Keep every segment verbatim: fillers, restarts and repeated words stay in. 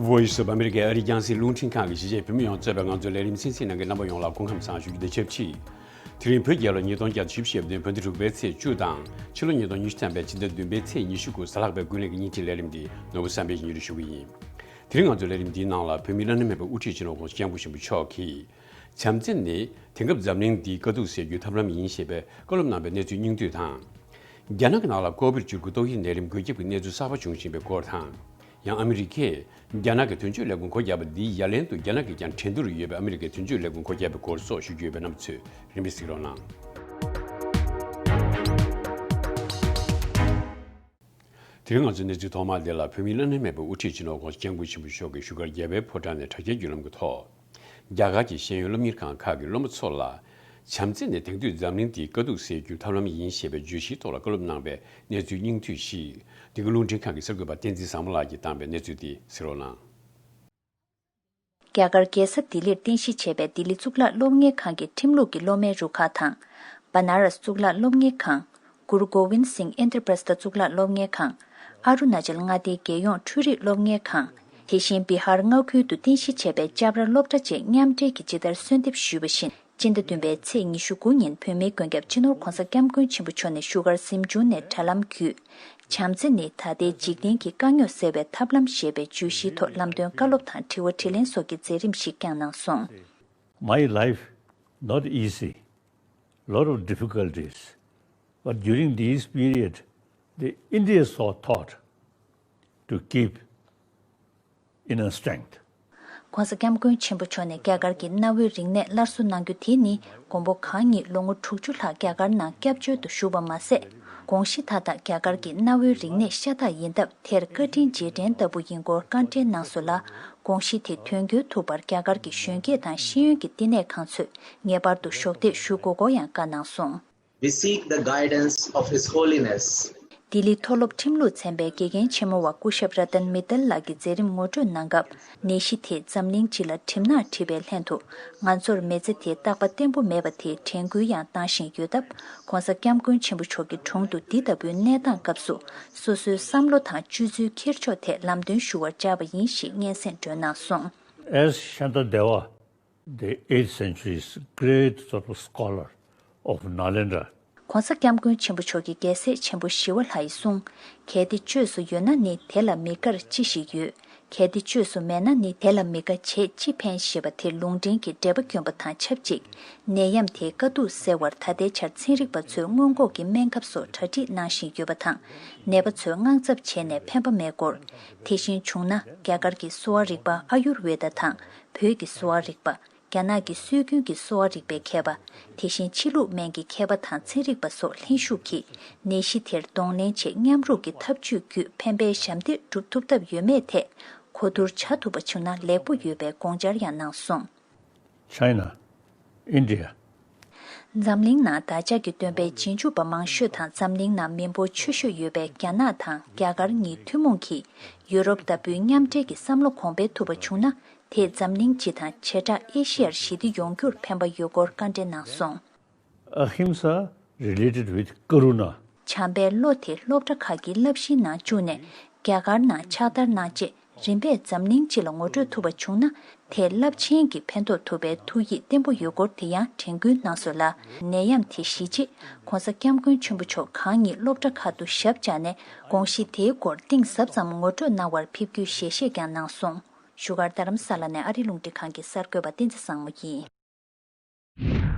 Voice of America ཨ་རིའི་རྒྱང་སྲིང་རླུང་འཕྲིན་ཁང་གི་གཞིས་བྱེས་བོད་མི་ཡོངས་གཙོས་པའི་ང་ཚོའི་ལས་རིམ་གསན་གཟིགས་གནང་མཁན་རྣམ་པ་ཡོངས་ལ་སྐུ་ཁམས་བཟང་ཞུ་རྒྱུ་དང་ཆབས་ཅིག་དེ་རིང་བོད་རྒྱལ་ལོ་ཉིས་སྟོང་བརྒྱ་དང་བཞི་བཅུ་ཞེ་བདུན་བོད་ཟླ་དྲུག་པའི་ཚེས་བཅུ་དང་ཕྱི་ལོ་ཉིས་སྟོང་ཉི་ཤུ་ཐམ་པའི་ཕྱི་ཟླ་བདུན་པའི་ཚེས་ཉི་ཤུ་དགུ་གཟའ་ལྷག་པའི་དགུན་ལས་ཀྱི་ཉིན་གཅིག་ལས་རིམ་འདི་ནོར་བུ་བསམ་འཕེལ་གྱིས་སྙན་སྒྲོན་ཞུ་གི་ཡིན། དེ་རིང་ང་ཚོའི་ལས་རིམ་འདིའི་ནང་ལ་བོད་མིའི་བླ་ན་མེད་པའི་དབུ་ཁྲིད་སྤྱི་ནོར་༸གོང་ས་༸སྐྱབས་མགོན་ཆེན་པོ་མཆོག་གིས། བྱམས་བརྩེ་ནི་དེང་སྐབས་འཛམ་གླིང་འདིའི་དཀའ་སྡུག་སེལ་རྒྱུའི་ཐབས་ལམ་ཡིན་ཞེས་པའི་བཀའ་སློབ་གནང་བའི་གནས་ཚུལ་སྙིང་བསྡུས་དང་། རྒྱ་ནག་གི་ནང་ལ་ཀོ་བིཌ་བཅུ་དགུ་ཏོག་དབྱིབས་ནད་རིམས་འགོས་ཁྱབ་ཀྱི་གནས་ཚུལ་གསར་པ་བྱུང་བཞིན་པའི་སྐོར་དང་། ཡང་ཨ་མི་རི་ཀས་རྒྱ་ནག་གི་དོན་གཅོད་ལས་ཁུངས་སྒོ་བརྒྱབ་པ་འདིའི་ཡ་ལན་དུ་རྒྱ་ནག་གིས་ཀྱང་འགྲན་བསྡུར་ཡོད་པའི་ཨ་མི་རི་ཀའི་དོན་གཅོད་ལས་ཁུངས་སྒོ་བརྒྱབ་པའི་སྐོར་སོགས་ཞུ་རྒྱུ་ཡོད་པས་རྣམ་པ་ཚོས་རིམ་པས་གཟིགས་རོགས་གནང་། དེ་རིང་ང་ཚོའི་གནས་ཚུལ་ཐོག་མ་དེ་ལ་བོད་མིའི་བླ་ན་མེད་པའི་དབུ་ཁྲིད་སྤྱི་ནོར་༸གོང་ས་༸སྐྱབས་མགོན་ཆེན་པོ་མཆོག་གིས་བཞུགས་སྒར་རྒྱལ་བའི་ཕོ་བྲང་ནས་དྲ་རྒྱའི་བརྒྱུད་ལམ་གྱི་ཐོག་རྒྱ་གར་གྱི་ཤེས་ཡོན་སློབ་གཉེར་ཁང་ཁག་གི་སློབ་མ་ཚོ་ལ། བྱམས་བརྩེ་ནི་དེང་དུས་འཛམ་གླིང་འདིའི་དཀའ་སྡུག་སེལ་རྒྱུའི་ཐབས་ལམ་ཡིན་ཞེས་པའི་བརྗོད་གཞིའི་ཐོག་ལ་བཀའ་སློབ་གནང་བའི་གནས་ཚུལ་སྙིང་བསྡུས་ཤིག་འདི་ག་རླུང་འཕྲིན་ཁང་གི་གསར་འགོད་པ་བསྟན་འཛིན་བཟང་མོ་ལགས་ཀྱིས་བཏང་བའི་གནས་ཚུལ་འདི་གཟིགས་རོགས་གནང་། རྒྱ་གར་རྒྱལ་ས་ལྡི་ལིར་རྟེན་གཞི་བྱས་པའི་ལྡི་ལི་གཙུག་ལག་སློབ་གཉེར་ཁང་གི་ཁྲིམས་ལུགས་ཀྱི་སློབ་མའི་རུ་ཁག་དང་། བ་ན་ར་སི་གཙུག་ལག་སློབ་གཉེར་ཁང་། གུ་རུ་གོ་ཝིན་སིང་ཨིན་དྲ་པྲ་སི་ཐ་གཙུག་ལག་སློབ་གཉེར་ཁང་། ཨ་རུ་ན་ཅལ་མངའ་སྡེའི་རྒྱལ་ཡོངས་འཕྲུལ་རིག་སློབ་གཉེར་ཁང་། དེ་བཞིན་བི་ཧར་མངའ་ཁུལ་དུ་རྟེན་གཞི་བྱས་པའི་ཅབ་ར་སློབ་གྲྭ་བཅས་མཉམ་འབྲེལ་གྱིས་ཇི་ལྟར་གསོལ་འདེབས་ཞུས་པ་བཞིན། སྤྱི་ཟླ་བདུན་པའི་ཚེས་ཉི་ཤུ་དགུ་ཉིན་བོད་མིའི་མགོན་སྐྱབས་སྤྱི་ནོར་༸གོང་ས་༸སྐྱབས་མགོན་ཆེན་པོ་མཆོག་ནས་བཞུགས་སྒར་གཟིམ་ཆུང་ནས་དྲ་ལམ་བརྒྱུད། བྱམས་བརྩེ་ནི་ད་ལྟའི་འཇིག་རྟེན་གྱི་དཀའ་རྙོག་སེལ་བའི་ཐབས་ལམ་ཞེས་པའི་བརྗོད་གཞིའི་ཐོག་ལམ་སྟོན་བཀའ་སློབ་དང་དྲི་བ་དྲིས་ལན་སོགས་ཀྱི་མཛད་རིམ་ཞིག་བསྐྱངས་གནང་སོང་། My life, not easy, lot of difficulties, but during these period, the India saw thought to keep inner strength. ༸གོང་ས་༸སྐྱབས་མགོན་ཆེན་པོ་མཆོག་ནས་རྒྱ་གར་གྱི་གནའ་བོའི་རིག་གནས་སླར་གསོ་གནང་རྒྱུ་དེ་ནི་མགོན་པོ་གང་ཉིད་ལོ་ངོ་དྲུག་ཅུ་ལྷག་རྒྱ་གར་ནང་སྐྱབས་བཅོལ་དུ་བཞུགས་པ་མ་ཟད། དགོངས་གཞི་མཐའ་དག་རྒྱ་གར་གྱི་གནའ་བོའི་རིག་གནས་ཤ་སྟག་ཡིན་སྟབས། དེར་བཀའ་དྲིན་རྗེས་དྲན་ལྟ་བུ་ཡིན་སྐོར་བཀའ་འདྲི་གནང་སོང་ལ། དགོངས་གཞི་དེ་དོན་འཁྱོལ་ཐུབ་པར་རྒྱ་གར་གྱི་གཞོན་སྐྱེས་དང་ཤེས་ཡོན་གྱི་བསྟི་གནས་ཁང་ཚོས་ངེས་པར་དུ་གཞོགས་འདེགས་ཞུ་དགོས་སྐོར་ཡང་བཀའ་གནང་སོང་། We seek the guidance of His Holiness. ལྡི་ལི་མཐོ་སློབ་ཁྲིམས་ལུགས་ཚན་པའི་དགེ་རྒན་ཆེན་མོ་བ་སྐུ་ཞབས་ར་ཏན་མི་ཏལ་ལགས་ཀྱིས་མཛད་རིམ་ངོ་སྤྲོད་གནང་སྐབས། ནད་གཞི་དེས་འཛམ་གླིང་སྤྱི་ལ་གྲིབ་ནག་བྲིས་པའི་ལྷན་དུ། ང་ཚོར་མི་ཚེ་དེ་རྟག་པ་བརྟན་པོ་མེད་པ་དེའི་དྲན་སྐུལ་ཡང་བཏང་བཞིན་ཡོད་སྟབས། ༸གོང་ས་༸སྐྱབས་མགོན་ཆེན་པོ་མཆོག་གི་དྲུང་དུ་འདི་ལྟ་བུའི་གནས་སྟངས་སྐབས་སུ། སོ་སོའི་བསམ་བློ་དང་སྤྱོད་ཚུལ་འཁྱེར་ཕྱོགས་ཐད་ལམ་སྟོན་ཞུ་བར་བཅར་བ་ཡིན་ཞེས་སྙན་སེང་སྒྲོན་གནང་སོང་། As Shantideva, the eighth century's great sort of scholar of Nalanda, ༸གོང་ས་༸སྐྱབས་མགོན་ཆེན་པོ་མཆོག་གི་རྒྱལ་སྲས་ཆེན་པོ་ཞི་བ་ལྷ་ཡི་གསུང་། གལ་ཏེ་བཅོས་སུ་ཡོད་ན་ནི་དེ་ལ་མི་དགར་ཅི་ཞིག་ཡོད། གལ་ཏེ་བཅོས་སུ་མེད་ན་ནི་དེ་ལ་མི་དགའ་བྱས་ཅི་ཕན་ཞེས་པ་དེ་ལུང་འདྲེན་གྱི་འགྲེལ་པ་བསྐྱོན་པ་དང་ཆབས་ཅིག་ནད་ཡམས་དེའི་དཀའ་སྡུག་སེལ་བར་ད་ལྟའི་ཆར་ཚན་རིག་པ་ཚོས་སྔོན་འགོག་གི་སྨན་ཁབ་སོགས་གྲ་སྒྲིག་གནང་བཞིན་ཡོད་པ་དང་། ནད་པ་ཚོས་དངངས་འཚབ་བྱས་ནས་ཕན་པ་མེད་སྐོར། དེ་བཞིན་བྱུང་ན་རྒྱ་གར་གྱི་གསོ་བ་རིག་པ་ཨ་ཡུར་ཝེ་ད་དང་བོད་ཀྱི་གསོ་བ་རིག་པ། རྒྱ་ནག་གི་སྲོལ་རྒྱུན་གྱི་གསོ་བ་རིག་པའི་མཁས་པ། དེ་བཞིན་ཕྱི་ལུགས་སྨན་གྱི་མཁས་པ་དང་ཚན་རིག་པ་སོགས་ལྷན་ཞུགས་ཀྱིས་ནད་གཞི་དེར་གདོང་ལེན་ཆེད་མཉམ་རུབ་ཀྱི་ཐབས་ཇུས་བརྒྱུད་ཕན་པའི་ཞབས་འདེགས་སྒྲུབ་ཐུབ་ཐབས་ཡོད་མེད་ཐད་གོ་བསྡུར་བྱ་ཐུབ་པ་བྱུང་ན་ལེགས་པོ་ཡོད་པའི་དགོངས་འཆར་ཡང་གནང་སོང་། China, India, འཛམ་གླིང་ནང་བདག་ཅག་གི་སྟོན་པའི་རྗེས་འཇུག་པ་མང་ཤོས་དང་འཛམ་གླིང་ནང་མི་འབོར་ཆེ་ཤོས་ཡོད་པའི་རྒྱ་ནག་དང་རྒྱ་གར་གཉིས་ཐུན་མོང་གིས་ཡུ་རོབ་ལྟ་བུའི་མཉམ་འབྲེལ་གྱི་བསམ་བློ་གོང་འཕེལ་ཐུབ་པ་བྱུང་ན། དེས་འཛམ་གླིང་སྤྱི་དང་བྱེ་བྲག་ཨེ་ཤི་ཡར་ཞི་བདེ་ཡོང་རྒྱུར་ཕན་པ་ཡོད་སྐོར་བཀའ་འདྲི་གནང་སོང་། Ahimsa related with Karuna. བྱམས་པའི་བློ་དེ་སློབ་གྲྭ་ཁག་གི་བསླབ་གཞིའི་ནང་བཅུག་ནས་རྒྱ་གར་ནང་ཕྱག་བསྟར་གནང་རྗེས། རིམ་པས་འཛམ་གླིང་སྤྱི་ལ་ངོ་སྤྲོད་ཐུབ་པ་བྱུང་ན། དེས་རླབས་ཆེན་གྱི་ཕན་ཐོགས་ཐུབ་པའི་ཐུགས་ཡིད་བརྟན་པོ་ཡོད་སྐོར་དེ་ཡང་དྲན་སྐུལ་གནང་སོང་ལ། ནད་ཡམས་དེ་ཞི་རྗེས་༸གོང་ས་༸སྐྱབས་མགོན་ཆེན་པོ་མཆོག་གང་ཉིད་སློབ་གྲྭ་ཁག་ཏུ་ཞབས་བཅགས་ནས་དགོངས་གཞི་དེའི་སྐོར་གཏིང་ཟབ་ཙམ་ངོ་སྤྲོད་གནང་བར་ཕེབས་རྒྱུའི་ཞལ་བཞེས་ཀྱང་གནང་སོང་། བཞུགས་སྒར་རྡ་རམ་ས་ལ་ནས་ཨ་རིའི་རླུང་འཕྲིན་ཁང་གི་གསར་འགོད་པ་བསྟན་འཛིན་བཟང་མོ་ཡིན།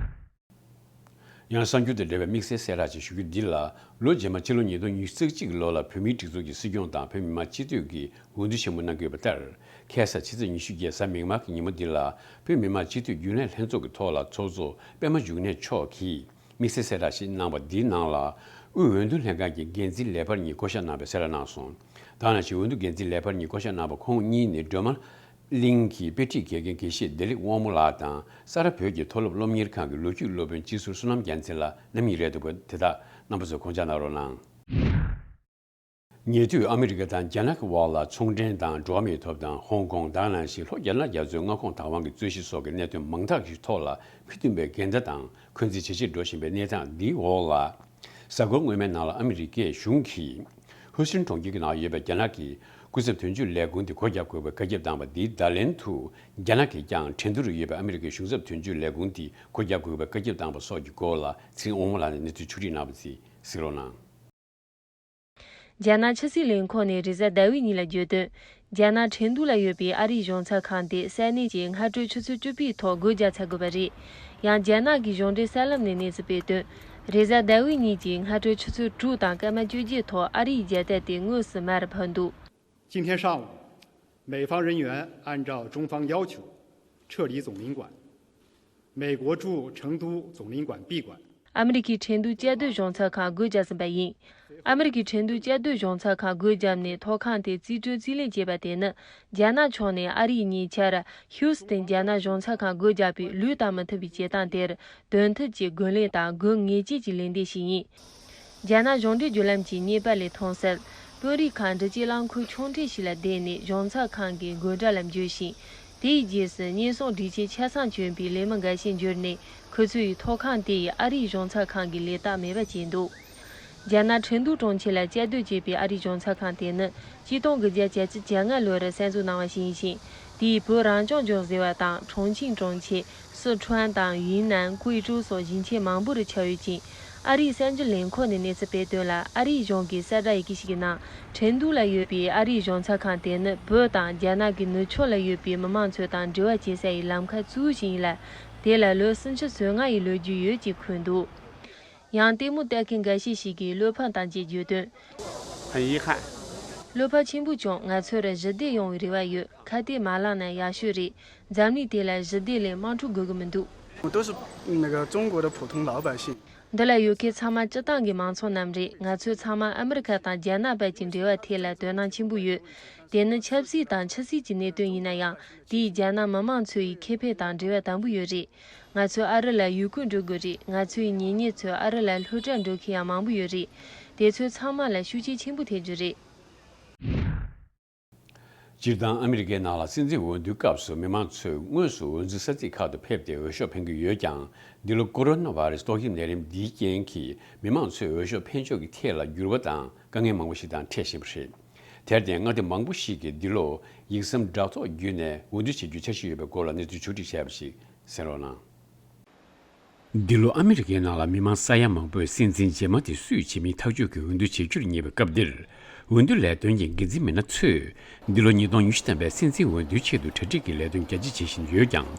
ཡང་གསར་འགྱུར་དང་འབྲེལ་བའི་དམིགས་བསལ་གསལ་བསྒྲགས་ཅིག་ཞུ་རྒྱུ་འདི་ལ། ལོ་རྗེས་མ་ཕྱི་ལོ་ཉིས་སྟོང་ཉི་ཤུ་རྩ་གཅིག་གི་ལོ་ལ་བོད་མིའི་སྒྲིག་འཛུགས་ཀྱི་སྲིད་སྐྱོང་དང་བོད་མི་མང་སྤྱི་འཐུས་ཀྱི་འོས་བསྡུ་ཆེན་མོ་གནང་གི་ཡོད་པ་ལྟར། ཁ་སང་ཕྱི་ཚེས་ཉི་ཤུ་བརྒྱད་གཟའ་མིག་དམར་གྱི་ཉིན་མོ་འདི་ལ་བོད་མི་མང་སྤྱི་འཐུས་རྒྱུན་ལས་ལྷན་ཚོགས་ཀྱི་ཐོག་ལ་ཚོགས་གཙོ་པད་མ་འབྱུང་གནས་མཆོག་གིས་དམིགས་བསལ་གསལ་བསྒྲགས་ཤིག་གནང་བ་འདིའི་ནང་ལ། དབུས་འོས་བསྡུ་ལྷན་ཁང་གི་འགན་འཛིན་ལས་འཕར་གཉིས་བསྐོ་བཞག་གནང་བའི་གསལ་བསྒྲགས་གནང་སོང་། ད་ནང་བཞིན་འོས་བསྡུ་འགན་འཛིན་ལས་འཕར་གཉིས་བསྐོ་བཞག་གནང་བ་ཁོང་གཉིས་ནི་སྒྲོལ་མ་གླིང་གི་དཔེ་ཁྲིད་དགེ་རྒན་དགེ་བཤེས་བདེ་ལེགས་དབང་མོ་ལགས་དང་། ས་རཱ་བོད་ཀྱི་མཐོ་སློབ་སློབ་གཉེར་ཁང་གི་ལོ་རྒྱུས་སློབ་དཔོན་སྤྱི་ཟུར་བསོད་ནམས་རྒྱལ་མཚན་ལགས་རྣམ་གཉིས་རེད་འདུག་པ། དེ་དག་རྣམ་པ་ཚོས་དགོངས་འཇགས་གནང་རོགས་གནང་། ཉེ་དུས་ཨ་མི་རི་ཀ་དང་རྒྱ་ནག་གི་དབར་ལ་ཚོང་འབྲེལ་དང་འགྲོ་བ་མིའི་ཐོབ་ཐང་། ཧོང་ཀོང་། དེ་ནང་བཞིན་ལྷོ་རྒྱ་ནག་རྒྱ་མཚོའི་མངའ་ཁོངས་བདག་དབང་གི་རྩོད་གཞི་སོགས་ཀྱི་གནད་དོན་མང་དག་ཞིག་ཐོག་ལ་མཁོ་མཐུན་པའི་འགལ་ཟླ་དང་འཁོན་འཛིན་ཇེ་ཆེར་འགྲོ་བཞིན་པའི་གནས་སྟངས་འདིའི་འོག་ལ། གཟའ་འཁོར་སྔོན་མའི་ནང་ལ་ཨ་མི་རི་ཀའི་གཞུང་གིས་ཧུའུ་སིན་གྲོང་ཁྱེར་གྱི་ནང་ཡོད་པའི་རྒྱ་ནག་གི་ སྐུ་ཚབ་དོན་གཅོད་ལས་ཁུངས་དེ་སྒོ་རྒྱག་དགོས་པའི་བཀའ་ཁྱབ་བཏང་བ་འདིའི་བརྡ་ལན་དུ། རྒྱ་ནག་གིས་ཀྱང་ཁྲེང་ཏུའུ་རུ་ཡོད་པའི་ཨ་མི་རི་ཀའི་གཞུང་ཚབ་དོན་གཅོད་ལས་ཁུངས་དེ་སྒོ་རྒྱག་དགོས་པའི་བཀའ་ཁྱབ་བཏང་བ་སོགས་ཀྱི་སྐོར་ལ་ཚེ་རིང་དབང་མོ་ལགས་ནས་གནས་ཚུལ་ཕྱོགས་སྒྲིག་གནང་བ་ཞིག་གཟིགས་རོགས་གནང་། རྒྱ་ནག་ཕྱི་སྲིད་ལས་ཁུངས་ནས་རེས་གཟའ་ཟླ་བའི་ཉིན་ལ་བརྗོད་དོན། རྒྱ་ནག་ཁྲེང་ཏུའུ་ལ་ཡོད་པའི་ཨ་རིའི་གཞུང་ཚབ་ཁང་དེ་ས་གནས་ཀྱི་སྔ་དྲོའི་ཆུ་ཚོད་བཅུ་པའི་ཐོག་སྒོ་རྒྱག་ཚར་དགོས་པ་རེད། ཡང་རྒྱ་ནག་གི་གཞུང་འབྲེལ་གསར་ལམ་ནས་གནས་ཚུལ་སྤེལ་དོན། རེས་གཟའ་ཟླ་བའི་ཉིན་གྱི་སྔ་དྲོའི་ཆུ་ཚོད་དྲུག་དང་སྐར་མ་བཅོ་བརྒྱད་ཐོག་ཨ་རིའི་རྒྱལ་དར་དེ་དངོས་སུ་མར་ཕབ་འདུག今天上午，美方人员按照中方要求撤离总领馆，美国驻成都总领馆闭馆。 ཨ་མི་རི་ཀའི་ཁྲེང་ཏུའུ་བཅའ་སྡོད་གཞུང་ཚབ་ཁང་སྒོ་བརྒྱབ་ཟིན་པ་ཡིན། ཨ་མི་རི་ཀའི་ཁྲེང་ཏུའུ་བཅའ་སྡོད་གཞུང་ཚབ་ཁང་སྒོ་བརྒྱབ་ནས་ཐོག་ཁང་དེ་རྩིས་སྤྲོད་རྩིས་ལེན་བྱས་པ་དེ་ནི། རྒྱ་ནག་ཕྱོགས་ནས་ཨ་རིས་ཉེ་ཆར་ཧིའུ་སི་ཏན་རྒྱ་ནག་གཞུང་ཚབ་ཁང་སྒོ་བརྒྱབ་པའི་ལུས་དང་མི་མཐུན་པའི་བྱེད་སྟངས་དེར་དོན་འཐབ་ཀྱི་རྒོལ་ལན་དང་དགོས་ངེས་ཅན་གྱི་ལན་འདེབས་ཤིག་ཡིན། རྒྱ་ནག་གཞུང་འབྲེལ་བརྒྱུད་ལམ་གྱིས་ཉེས་པ་ལས་མཐོང་གསལ། དཔོན་རིགས་ཁག་འདྲི་གཅོད་རླངས་འཁོར་ཆུང་གྲས་ཤིག་ལ་བསྡད་ནས་གཞུང་ཚབ་ཁང་གི་སྒོ་འགྲམ་ལ་འབྱོར་ཞིང་། དེའི་རྗེས་སུ་བརྙན་སྲུང་སྒྲིག་ཆས་ཆ་ཚང་གྱོན་པའི་ལས་མི་འགའ་ཤས་འབྱོར་ནས་ཁོ་ཚོ་ཡི་ཐོག་ཁང་དེ་ཡི་ཨ་རིའི་གཞུང་ཚབ་ཁང་གི་ལས་རྟགས་མེད་པ་བྱས་འདུག་རྒྱ་ནག་ཁྲིན་ཏུའུ་གྲོང་ཁྱེར་ལ་བཅའ་སྡོད་བྱས་པའི་ཨ་རིའི་གཞུང་ཚབ་ཁང་དེ་ནི་ཆིག་སྟོང་དགུ་བརྒྱ་བརྒྱད་ཅུ་གྱ་ལྔ་ལོར་གསར་འཛུགས་གནང་བ་ཞིག་ཡིན་ཞིང་། དེའི་བོད་རང་སྐྱོང་ལྗོངས་ཟེར་བ་དང་ཁྲུང་ཆིང་གྲོང་ཁྱེར། སི་ཁྲོན་དང་ཡུན་ནན། ཀུའེ་ཀྲོའུ་སོགས་ཞིང་ཆེན་མང་པོར་ཁྱབ་ཡོད་ཅིང་། ཨ་རིའི་གསར་འགྱུར་ལས་ཁུངས་ནས་གནས་ཚུལ་སྤེལ་དོན་ལ། ཨ་རིའི་གཞུང་གི་གསལ་བསྒྲགས་ཡི་གེ་ཞིག་གི་ནང་། ཁྲིན་ཏུའུ་ལ་ཡོད་པའི་ཨ་རིའི་གཞུང་ཚབ་ཁང་དེ་ནི་བོད་དང་རྒྱ་ནག་གི་ནུབ་ཕྱོགས་ལ་ཡོད་པའི་མི་མང་ཚོ་དང་འབྲེལ་བ་བྱེད་ས་ཡི་ལམ་ཁ་གཙོ་བོ་ཞིག་ཡིན་ལ། དེ་ལ་ལོ་སུམ་ཅུ་སོ་ལྔ་ཡི་ལོ་རྒྱུས་ཡོད་ཅེས་འཁོད་འདུག་ཡང་ལྟད་མོ་ལྟ་མཁན་འགའ་ཤས་ཤིག་གིས་བློ་ཕམ་བཏང་རྗེས་བརྗོད་དོན། 很遗憾。 བློ་ཕམ་ཆེན་པོ་བྱུང་། ང་ཚོར་ཞི་བདེ་ཡོང་བའི་རེ་བ་ཡོད། ཁ་གཏད་མ་བླངས་ན་ཡག་ཤོས་རེད། འཛམ་གླིང་དེ་ལ་ཞི་བདེ་ལས་དམག་འཁྲུག་དགོས་ཀྱི་མི་འདུག 我都是那个中国的普通老百姓。 འདི་ལ་ཡོད་མཁན་ཚང་མ་སྤྱི་བཏང་གི་མང་ཚོགས་རྣམས་རེད། ང་ཚོས་ཚང་མ་ཨ་མི་རི་ཁ་དང་རྒྱ་ནག་བར་གྱི་འབྲེལ་བ་ཐད་ལ་དོ་སྣང་ཆེན་པོ་ཡོད། དེ་ནི་ཆབ་སྲིད་དང་ཕྱི་སྲིད་ཀྱི་གནད་དོན་ཡིན་ན་ཡང་། དེས་རྒྱ་ནག་མི་མང་ཚོ་ཡི་ཁེ་ཕན་དང་འབྲེལ་བ་དམ་པོ་ཡོད་རེད། ང་ཚོས་ཨ་རི་ལ་ཡུལ་སྐོར་འགྲོ་དགོས་རེད། ང་ཚོའི་གཉེན་ཉེ་ཚོས་ཨ་རི་ལ་སློབ་གྲྭར་འགྲོ་མཁན་ཡང་མང་པོ་ཡོད་རེད། དེ་ཚོ་ཚང་མ་ལ་ཤུགས་རྐྱེན་ཆེན་པོ་ཐེབས་རྒྱུ་རེད། སྤྱིར་བཏང་ཨ་མི་རི་ཀའི་ནང་ལ་སྲིད་འཛིན་འོས་བསྡུའི་སྐབས་སུ་མི་མང་ཚོས་དངོས་སུ་འོས་འཛིན་ས་ཚིགས་ཁག་ཏུ་ཕེབས་ཏེ་འོས་ཤོག་འཕེན་གྱི་ཡོད་ཀྱང་། འདི་ལོ་ཀོ་རོ་ན་བྷ་རེ་སི་ཏོག་དབྱིབས་ནད་རིམས་འདིའི་རྐྱེན་གྱིས་མི་མང་ཚོས་འོས་ཤོག་འཕེན་ཕྱོགས་ཀྱི་ཐད་ལ་འགྱུར་བ་དང་དཀའ་ངལ་མང་པོ་ཞིག་དང་འཕྲད་བཞིན་པ་རེད། དེར་བརྟེན་མངའ་སྡེ་མང་པོ་ཞིག་གིས་འདི་ལོ་ཡིག་ཟམ་དྲ་ཐོག་བརྒྱུད་ནས་འོས་བསྡུ་བྱེད་རྒྱུའི་འཆར་གཞི་ཡོད་པའི་སྐོར་ལ་གནས་ཚུལ་ཕྱོགས་སྒྲིག་བྱས་པ་ཞིག་གསན་རོགས་གནང་། འདི་ལོ་ཨ་མི་རི་ཀའི་ནང་ལ་མི་མང་ས་ཡ་མང་པོས་སྲིད་འཛིན་རྗེས་མ་དེ་སུས་བྱེད་མིན་ཐག་གཅོད་ཀྱིས་འོས་བསྡུ་བྱེད་རྒྱུར་ཉེ་བའི་སྐབས་འདིར། འོས་བསྡུ་ལས་དོན་གྱི་འགན་འཛིན་མི་སྣ་ཚོས། འདི་ལོ་ཉིས་སྟོང་ཉི་ཤུ་ཐམ་པའི་སྲིད་འཛིན་འོས་བསྡུའི་ཆེད་དུ་གྲ་སྒྲིག་གི་ལས་དོན་རྒྱ་ཆེ་བྱེད་བཞིན་ཡོད་ཀྱང་།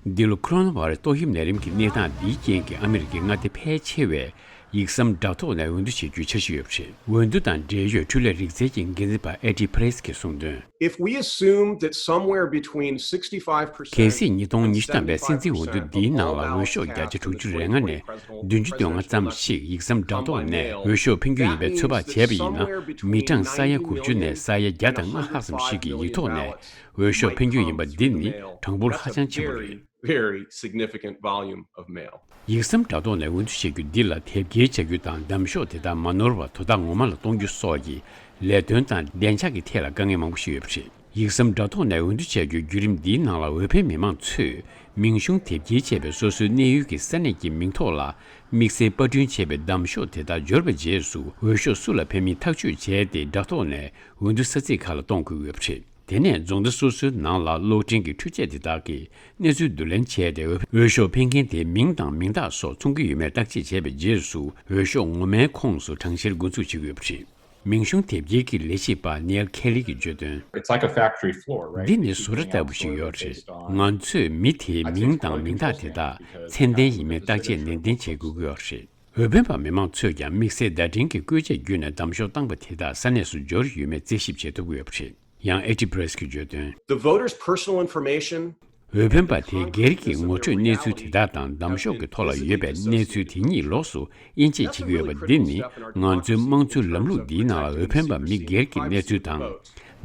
འདི་ལོ་ཀོ་རོ་ན་བྷ་རེ་སི་ཏོག་དབྱིབས་ནད་རིམས་ཀྱི་གནས་སྟངས་འདིའི་རྐྱེན་གྱིས་ཨ་མི་རི་ཀའི་མངའ་སྡེ་ཕལ་ཆེ་བས། ཡིག་ཟམ་དྲ་ཐོག་ནས་འོས་བསྡུ་བྱེད་རྒྱུའི་འཆར་གཞི་ཡོད་པ་རེད། འོས་བསྡུ་དང་འབྲེལ་ཡོད་འཕྲུལ་ལས་རིག་རྩལ་གྱི་འགན་འཛིན་པ་ཨེ་ཌི་ཕ་རེ་སི་གིས་གསུངས་དོན། If we assume that somewhere between sixty-five percent གལ་སྲིད་ཉིས་སྟོང་ཉི་ཤུ་ཐམ་པའི་སྲིད་འཛིན་འོས་བསྡུ་འདིའི་ནང་ལ་འོས་ཤོག་བརྒྱ་ཆ་དྲུག་ཅུ་རེ་ལྔ་ནས་བདུན་ཅུ་དོན་ལྔ་ཙམ་ཞིག་ཡིག་ཟམ་དྲ་ཐོག་ནས་འོས་ཤོག་འཕེན་རྒྱུ་ཡིན་པའི་ཚོད་དཔག་བྱས་པ་ཡིན་ན། མི་གྲངས་ས་ཡ་དགུ་བཅུ་ནས་ས་ཡ་བརྒྱ་དང་ལྔ་ལྷག་ཙམ་ཞིག་གིས་ཡིག་ཐོག་ནས་འོས་ཤོག་འཕེན་རྒྱུ་ཡིན་པ་འདི་ནི་གྲངས་འབོར་ཧ་ཅང་ཆེན་པོ་རེད། Very significant volume of mail. ཡིག་ཟམ་དྲ་ཐོག་ནས་འོས་བསྡུ་བྱེད་རྒྱུ་འདི་ལ་དེབ་སྐྱེལ་བྱ་རྒྱུ་དང་། འདམ་ཤོག་དེ་དག་མ་ནོར་བར་དོ་བདག་ངོ་མ་ལ་གཏོང་རྒྱུ་སོགས་ཀྱི་ལས་དོན་དང་བདེ་འཇགས་ཀྱི་ཐད་ལ་དཀའ་ངལ་མང་པོ་ཞིག་ཡོད་པ་རེད། ཡིག་ཟམ་དྲ་ཐོག་ནས་འོས་བསྡུ་བྱ་རྒྱུའི་བརྒྱུད་རིམ་འདིའི་ནང་ལ། འོས་འཕེན་མི་མང་ཚོས་མིང་གཞུང་དེབ་སྐྱེལ་བྱས་པའི་སོ་སོའི་གནས་ཡུལ་གྱི་ས་གནས་ཀྱི་མིང་ཐོག་ལ་དམིགས་བསལ་པར་སྐྲུན་བྱས་པའི་འདམ་ཤོག་དེ་དག་འབྱོར་བའི་རྗེས་སུ། འོས་ཤོག་སུ་ལ་འཕེན་མིན་ཐག་གཅོད་བྱས་ཏེ། དྲ་ཐོག་ནས་འོས་བསྡུ་ས་ཚིགས་ཁག་ལ་གཏོང་དགོས་ཡོད་པ་རེད། དེ་ནས་རྫོང་སྡེ་སོ་སོའི་ནང་ལ་གློག་འཕྲིན་གྱི་འཕྲུལ་ཆས་དེ་དག་གིས་གནས་ཚུལ་བསྡུ་ལེན་བྱས་ཏེ། འོས་ཤོག་འཕེན་མཁན་དེའི་མིང་དང་མིང་རྟགས་སོགས་མཚུངས་ཀྱི་ཡོད་མེད་བརྟག་དཔྱད་བྱས་པའི་རྗེས་སུ། འོས་ཤོག་ངོ་མའི་ཁོངས་སུ་གྲངས་བཤེར་འགོ་འཛུགས་བྱེད་ཀྱི་ཡོད་པ་རེད། མིང་གཞུང་དེབ་སྐྱེལ་གྱི་ལས་བྱེད་པ་ནེལ་ཁེ་ལི་གིས་བརྗོད་དོན། It's like a factory floor, right? འདི་ནི་བཟོ་གྲྭ་ལྟ་བུ་ཞིག་ཡོད་རེད། ང་ཚོས་མི་དེའི་མིང་དང་མིང་རྟགས་དེ་དག་ཚད་ལྡན་ཡིན་མིན་བརྟག་དཔྱད་ནན་ཏན་བྱེད་དགོས་ཀྱི་ཡོད་རེད། འོས་འཕེན་པ་མི་མང་ཚོས་ཀྱང་དམིགས་བསལ་བརྡ་འཕྲིན་གྱི་བཀོལ་ཆས་བརྒྱུད་ནས་འདམ་ཤོག་བཏང་པ་དེ་དག་ས་གནས་སུ་འབྱོར་ཡོད་མེད་རྩད་ཞིབ་བྱེད་ཐུབ་ཀྱི་ཡོད་པ་རེད། ཡང་ཨེ་ཊི་པི་རེ་སི་གིས་བརྗོད་དོན། The voter's personal information འོས་འཕེན་པ་དེའི་སྒེར་གྱི་ངོ་སྤྲོད་གནས་ཚུལ་དེ་དག་དང་། འདམ་ཤོག་གི་ཐོག་ལ་ཡོད་པའི་གནས་ཚུལ་དེ་གཉིས་ལོགས་སུ་དབྱེ་འབྱེད་བྱེད་ཀྱི་ཡོད་པ་འདི་ནི། ང་ཚོའི་དམངས་གཙོའི་ལམ་ལུགས་འདིའི་ནང་ལ་འོས་འཕེན་པ་མི་སྒེར་གྱི་གནས་ཚུལ་དང་།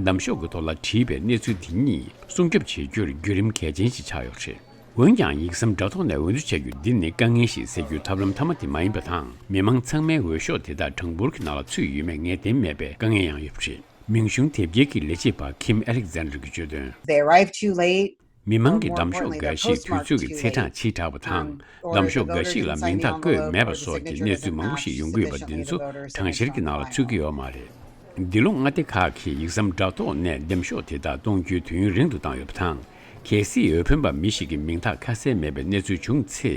འདམ་ཤོག་གི་ཐོག་ལ་བྲིས་པའི་གནས་ཚུལ་དེ་གཉིས་སྲུང་སྐྱོབ་བྱེད་རྒྱུར་བརྒྱུད་རིམ་གལ་ཆེན་ཞིག་ཆགས་ཡོད་པ་རེད། འོན་ཀྱང་། ཡིག་ཟམ་དྲ་ཐོག་ནས་འོས་བསྡུ་བྱ་རྒྱུ་འདི་ནི་དཀའ་ངལ་ཞིག་སེལ་རྒྱུའི་ཐབས་ལམ་མཐའ་མ་དེ་མ་ཡིན་པ་དང་། མི་མང་ཚང་མའི་འོས་ཤོག་དེ་དག་གྲངས་འབོར་གྱི་ནང་ལ་ཚུད་ཡོད་མེད་ངེས་གཏན་མེད་པའི་དཀའ་ངལ་ཡང་ཡོད་པ་རེད། མིང་གཞུང་དེབ་སྐྱེལ་གྱི་ལས་བྱེད་པ་ཁིམ་ཨ་ལེག་ཛན་ཌར་གྱིས་བརྗོད་དོན། They arrived too late. མི་མང་གིས་འདམ་ཤོག་འགའ་ཞིག་དུས་ཚོད་ཀྱི་ཚེས་གྲངས་ཕྱིས་དྲགས་པ་དང་། འདམ་ཤོག་འགའ་ཞིག་ལ་མིང་རྟགས་བཀོད་མེད་པ་སོགས་ཀྱི་གནས་ཚུལ་མང་པོ་ཞིག་ཡོང་གི་ཡོད་པ་འདི་ཚོ་གྲངས་བཤེར་གྱི་ནང་ལ་ཚུད་ཀྱི་ཡོད་མ་རེད། འདི་ལོ་མངའ་སྡེ་ཁག་གིས་ཡིག་ཟམ་དྲ་ཐོག་ནས་འདེམས་ཤོག་དེ་དག་གཏོང་རྒྱུའི་དུས་ཡུན་རིང་དུ་བཏང་ཡོད་པ་དང་། གལ་སྲིད་འོས་འཕེན་པ་མི་ཞིག་གི་མིང་རྟགས་ཁ་གསལ་མེད་པའི་གནས་ཚུལ་བྱུང་ཚེ།